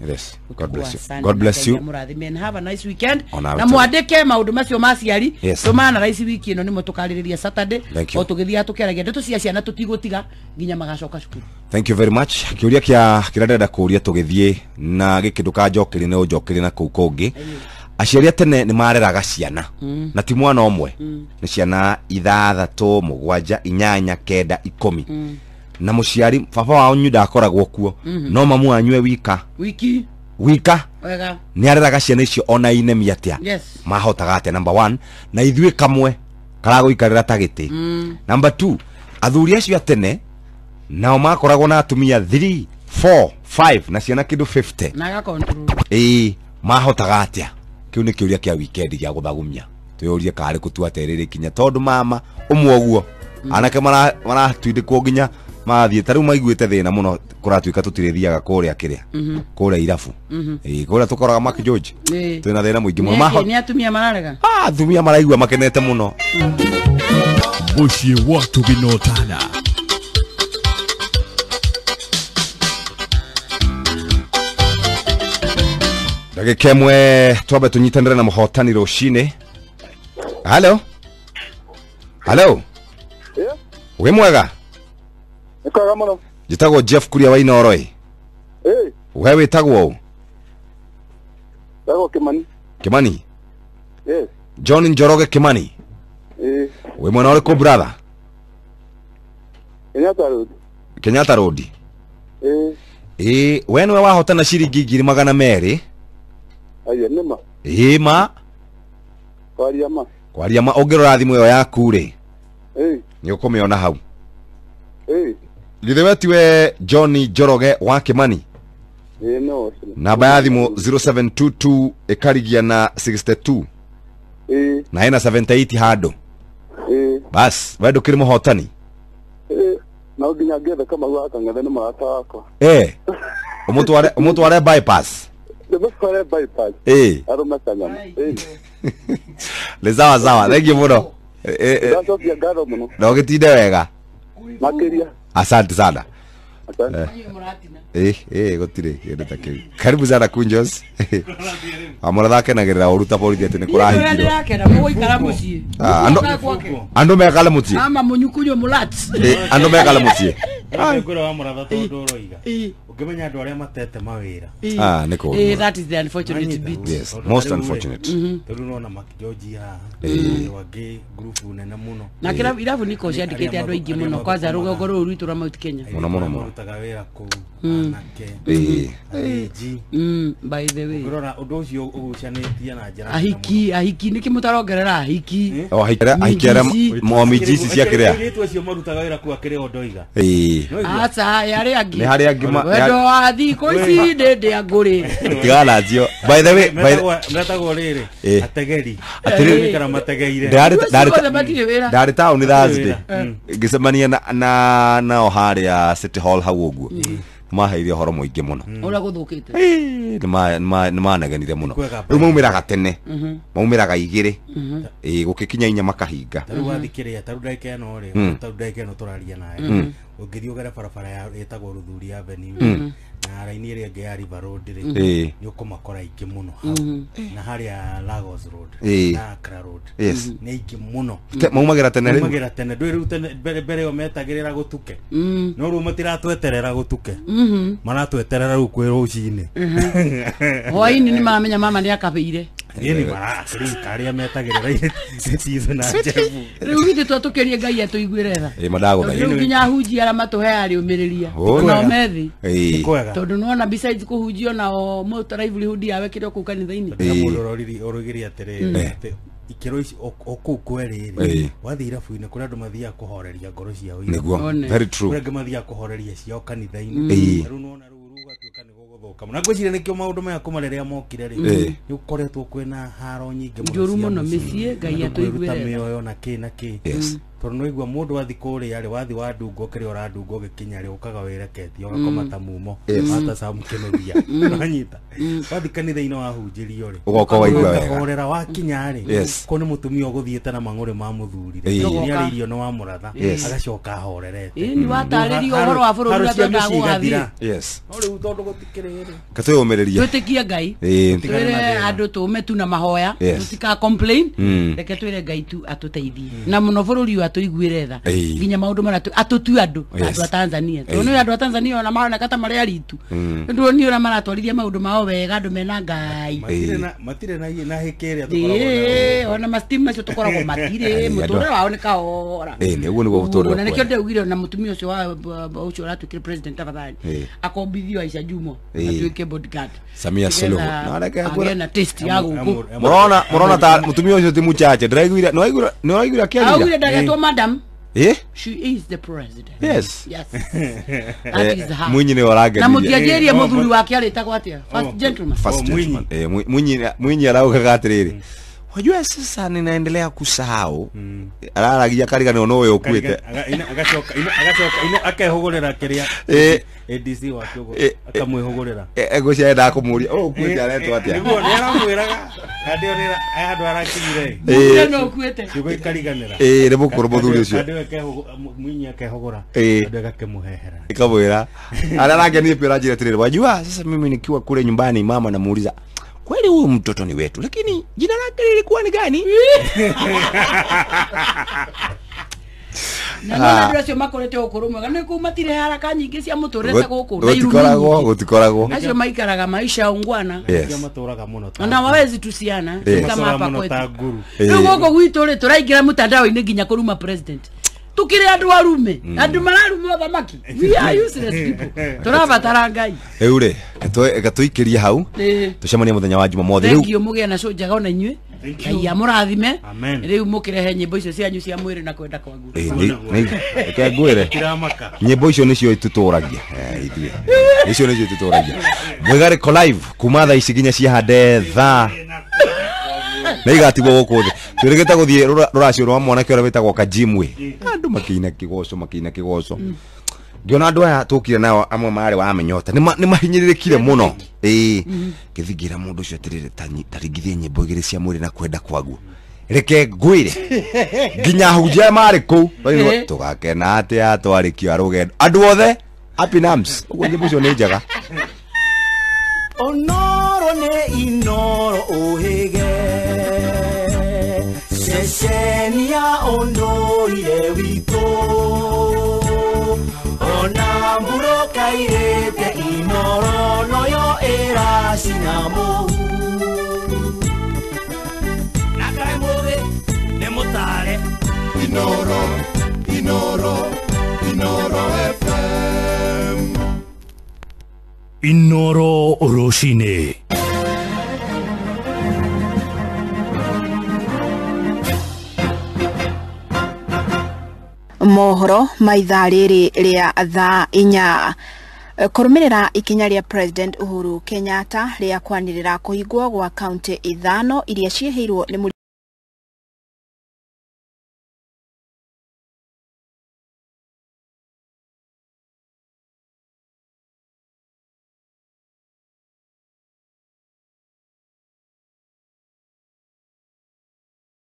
God bless you. God bless you. Mũrathime and have a nice weekend. Na mwandĩke maũndũ macio ma aciari tũmana raici wiki ĩno nĩmo tũkarĩrĩria Saturday o tũgĩthiaga tũkĩaragia ndeto cia ciana tũtigũtiga nginya magacoka cukuru. Thank you very much. Kĩũria kĩa kĩrĩa ndĩrenda kũũria tũgĩthiĩ na gĩkĩ ndũkanjokerie nĩ ũnjokerie na kũu kũngĩ. Aciari a tene nĩ mareraga ciana na ti mwana ũmwe, nĩ ciana 6 7 8 9 10 na mũciari baba wanyu ndakoragwo kuo no mamu wanyu e wika wika nĩ areraga ciana icio ona inemi atĩa mahotaga atĩa? Number 1 na ithuĩ kamwe karagũikarĩra ta gĩtĩ. Number 2 athuri acio a tene nao makoragwo na atumia 3 4 5 na ciana kĩndũ 50 na gakontrol. Mahotaga atĩa? Kĩu nĩ kĩũria kĩa weekend gĩa gũthagumia twĩyũrie karĩ kũtua terĩrĩ kinya tondũ mama ũmwe ũguo anake maratwindĩkwo nginya mathiĩ ta rĩu maiguĩte thĩna mũno kũratuĩka tũtirĩthiaga kũrĩa kĩrĩa kũrĩa irabu kũrĩa tũkoraga Mark George twĩna thĩna mũingĩ mũno. Nĩ atumia mararega, atumia maraigua makenete mũno. Mũciĩ wa Tũginotana. Ndagĩka ĩmwe twambe tũnyitanĩre na mũhotani rũcinĩ. Halo. Halo. Wĩ mwega? Nĩ kwega mũno. Njĩtagwo Jeff Kuria wa Inooro. We wĩtagwo ũ? Ndagwo Kimani. Kimani? Yes. John Njoroge Kimani. Wĩ mwena ũrĩkũ brother? Kenyatta Road. Kenyatta Road. We nĩwe wahotana ciringi 200,000. Aya nĩ ma. Ma. Kwaria ma. Kwaria ma ũngĩrora thimũ ĩyo yaku rĩ. Nĩ ũkũmĩona hau. Githĩ we tiwe John Njoroge wa Kimani? No. Namba ya thimũ 0722 ĩkarigia na 62. Na ĩna 78 handũ. Bas, we ndũkĩrĩ mũhotani? No nginya ngethe Kamau wa Kang'ethe nĩ mũrata wakwa. Ũmũtware bypass. Ndĩmũtware bypass. Arũme kanyama. Nĩ sawa sawa, thank you mũno. Ndacokia ngatho mũno. Na ũgĩtinde wega. Makĩria. Asante sana. Gũtirĩ kĩndũ ta kĩu. Karibu sana Kunjos. Amũratha akenagĩrĩra ũru ta borithi atĩ nĩ kũrahingirwo. Andũ mekale mũciĩ. Ama mũnyukunywo mũlat. Andũ mekale mũciĩ. Ngwĩra wa Mũratha tondũ ũroiga ũngĩmenya andũ arĩa matete mawĩra. Nĩ kũũru. That is the unfortunate bit. Yes, most unfortunate. Tondũ nona Mark George haha andũ angĩ grupu nene mũno. Na kĩrabu irabu niko ciandĩkĩte andũ aingĩ mũno kwanza rũgongo rũrũ rwitũ rwa Mount Kenya. Mũno mũno mũno. Marutaga wĩra kũu anake. Athĩnji. By the way. Ũngĩrora ũndũ ũcio ũgucanĩtie na njĩra ahiki nĩkĩ mũtarongerera ahiki. Ahiki arĩa momiji ici cia kĩrĩa. Airĩtu acio marutaga wĩra kũu akĩrĩ o ndoiga. Aca yarĩ angĩ. Nĩ harĩ angĩ wendo wa thikũ ici ndĩndĩ angũrĩ. Tigana nacio. By the way, metagwo rĩrĩ ategeri. Atĩrĩrĩ mategeire. Ndarĩ taũni Thursday. Ngĩcemania na nao harĩa City Hall hau ũguo. Maheire ũhoro mũingĩ mũno. Ũrĩa gũthũkĩte. Nĩ manegenire mũno. Rĩu maumĩraga tene. Maumĩraga 2. Gũgĩkinya 4 makahinga. Tarĩu wathikĩrĩria tarĩu ndagĩka ĩno rĩ, tarĩu ndagĩka ĩno tũraria nawe. Ũngĩthiĩ ũgere barabara ya ĩtagwo Ruthuri Avenue na raini ĩrĩa ĩngĩ ya River Road rĩ, nĩ ũkũmakora aingĩ mũno hau, na harĩa Lagos Road na Accra Road nĩ aingĩ mũno. Maumagĩra tene rĩu? Maumagĩra tene, ndũĩ rĩu tene mbere ĩyo metagĩrĩra gũtuke, no rĩu matiratweterera gũtuke, maratweterera rĩu kwĩ rũcinĩ. Hwaĩ-inĩ nĩ maramenya mama nĩ akabĩire. Ĩni mara arĩa metagĩrĩra Steve na Jeff. Rĩu githĩ twatũkĩrie Ngai atũiguĩre tha. Ĩ madagũthaitha. Rĩu nginya ahunjia arĩa matũheaga rĩũmĩrĩria nao methi, tondũ nĩwona besides kũhunjia nao mũta livelihood yawe kĩrĩa kũu kanitha-inĩ. Mũndũ ũrorire atĩrĩrĩ, atĩ ikĩro ici o kũu kwerĩ rĩ, wathiĩ irabu-inĩ kũrĩa andũ mathiaga kũhoreria ngoro ciao, nĩguo, very true, kũrĩa angĩ mathiaga kũhoreria ciao kanitha-inĩ. Rĩu nĩwona rĩu rũgatuĩka nĩ gũgũthũka mũno. Na ngwĩciria nĩkĩo maũndũ maya kuma rĩrĩa mokire rĩ, nĩ gũkoretwo kwĩna haro nyingĩ mũno njũru mũno mĩciĩ. Ngai atũiguĩre mĩoyo na kĩ na kĩ, tondũ nĩwaigua mũndũ athi kũrĩa rĩ, wathi wandungwo kĩrĩa ũrandungwo ũgĩkinya rĩ, ũkaga wĩreketie ũgakoma ta mumo wata Sam Kĩnuthia, ũranyita. Wathi kanitha-inĩ wahunjĩrio rĩ, ũgoka waigua wega, ũkahorera wakinya rĩ, kũu nĩ mũtumia ũgũthiĩte na mang'ũrĩ ma mũthuri rĩ, nĩ arĩirio nĩ wa mũratha, agacoka ahorerete. Ĩni watarĩrio ũhoro wa bũrũri ũrĩa twendaga gũgathiĩ. No rĩu tondũ gũtikĩrĩ rĩ, katwĩyũmĩrĩrie, twĩtĩkie Ngai, twĩre andũ tũme tu na mahoya, tũtika complain, reke twĩre Ngai tu atũteithie na mũno bũrũri ũyũ atũiguĩre tha, nginya maũndũ marĩa atũtue andũ andũ a Tanzania, tondũ nĩ andũ a Tanzania ona maroneka ta marĩ aritu, ndũ ũrĩa maratwarithia maũndũ mao wega, andũ mena Ngai, matirĩ na hĩkĩ ĩrĩa tũkoragwo nayo, ona mastimu macio tũkoragwo matirĩ, mũtũrĩre wao nĩ kahora. Ũguo nĩguo mũtũrĩre. Na nĩkĩo ndaugire na mũtumia ũcio wa ũcio ũratuĩkire president tafadhali akombithio Aisha Jumwa atuĩke bodyguard Samia Suluhu, na agĩe na taste ya gũkũ. Mũrona ta mũtumia ũcio ti mũchache, ndĩraiguire nĩwaiguire akĩaria, augire ndagetwo madam. She is the president. Yes. Yes. That is her. Mwinyi nĩ ũrangenirie. Na mũtianjĩrie mũthuri wake arĩtagwo atĩa? First gentleman. First gentleman. Mwinyi araugaga atĩrĩrĩ, wajua sasa ninaendelea kusahau. Araragia kariganĩrwo no we ũkuĩte. Agacoka akehũgũrĩra kĩrĩa ADC wake ũguo, akamwĩhũgũrĩra. Ngwĩciria endaga kũmũria, ũũ ũkuĩte aretwo atĩa? Nĩguo nĩ aramwĩraga, handũ ĩyo handũ arakinyire. Mũthuri ũkuĩte. Ciugo ikariganĩra. Nĩ mũkũrũ mũthuri ũcio. Handũ Mwinyi akehũgũra, handũ ĩgakĩmũhehera. Ĩkamwĩra. Arĩa arangenirie pia aranjĩra atĩrĩrĩ, wajua sasa mimi nikiwa kule nyumbani mama namuuliza, kweli huyu mtoto ni wetu, lakini jina lake lilikuwa ni gani? Na nona andũ acio makorete ũkũrũ mwega nĩ kũu matirĩ haraka nyingĩ cia mũtũrĩre ta gũkũ na irumi. Gũtikoragwo. Acio maikaraga maisha ungwana. Yes. Matũraga mũno. Na wawezi tusiana kama hapa kwetu. Rĩu gũkũ gwitũ rĩ tũraingĩra mtandao-inĩ nginya kũruma president. Tukire andũ arume, andũ mararuma ũthamaki. We are useless people. Tũrabatara Ngai. Rĩu rĩ, gatũikĩrie hau. Tũcemanie mũthenya wa Jumamothi. Thank you mũgĩe na show njega ona inyuĩ. Ngai amũrathime. Rĩu mũkĩrehe nyĩmbo icio cianyu cia mwĩrĩ na kwenda kwaguo. Reke ngwĩre. Nyĩmbo icio nĩcio itũtũragia. Ithuĩ. Icio nĩcio itũtũragia. Mwĩgarĩko live kuma thaa ici nginya ciahande thaa na igatigwo gũkũ thĩ. Twĩrĩgĩte gũthiĩ rũracio rwa mwanake ũrĩa wĩtagwo Kajimwe. Andũ makĩina kĩgoco, makĩina kĩgoco. Ngĩona andũ aya tũkire nao amwe marĩ wa menyota nĩ mahinyĩrĩrĩkire mũno. Ngĩthiĩ ngĩra mũndũ ũcio atĩrĩrĩ, ta ringithie nyĩmbo igĩrĩ cia mwĩrĩ na kwenda kwaguo. Reke ngwĩre nginya ahunjia marĩ kũu tũgakena atĩa twarĩkio rũgendo, andũ othe happy nams. Ũguo nyĩmbo icio nĩ njega. Onoro nĩ inoro ũhĩge ceceni ya ũndũire witũ, ona mbura kairĩte inoro noyo ĩracina mũhu. Na kaĩ mũthĩ nĩ mũtare. Inoro, Inoro, Inoro FM. Inoro rũcinĩ. Mohoro ma ithaa rĩrĩ rĩa thaa 4. Kũrũmĩrĩra ikinya rĩa President Uhuru Kenyatta rĩa kwanĩrĩra kũhingwo gwa kaunti 5 iria ciehĩirwo nĩ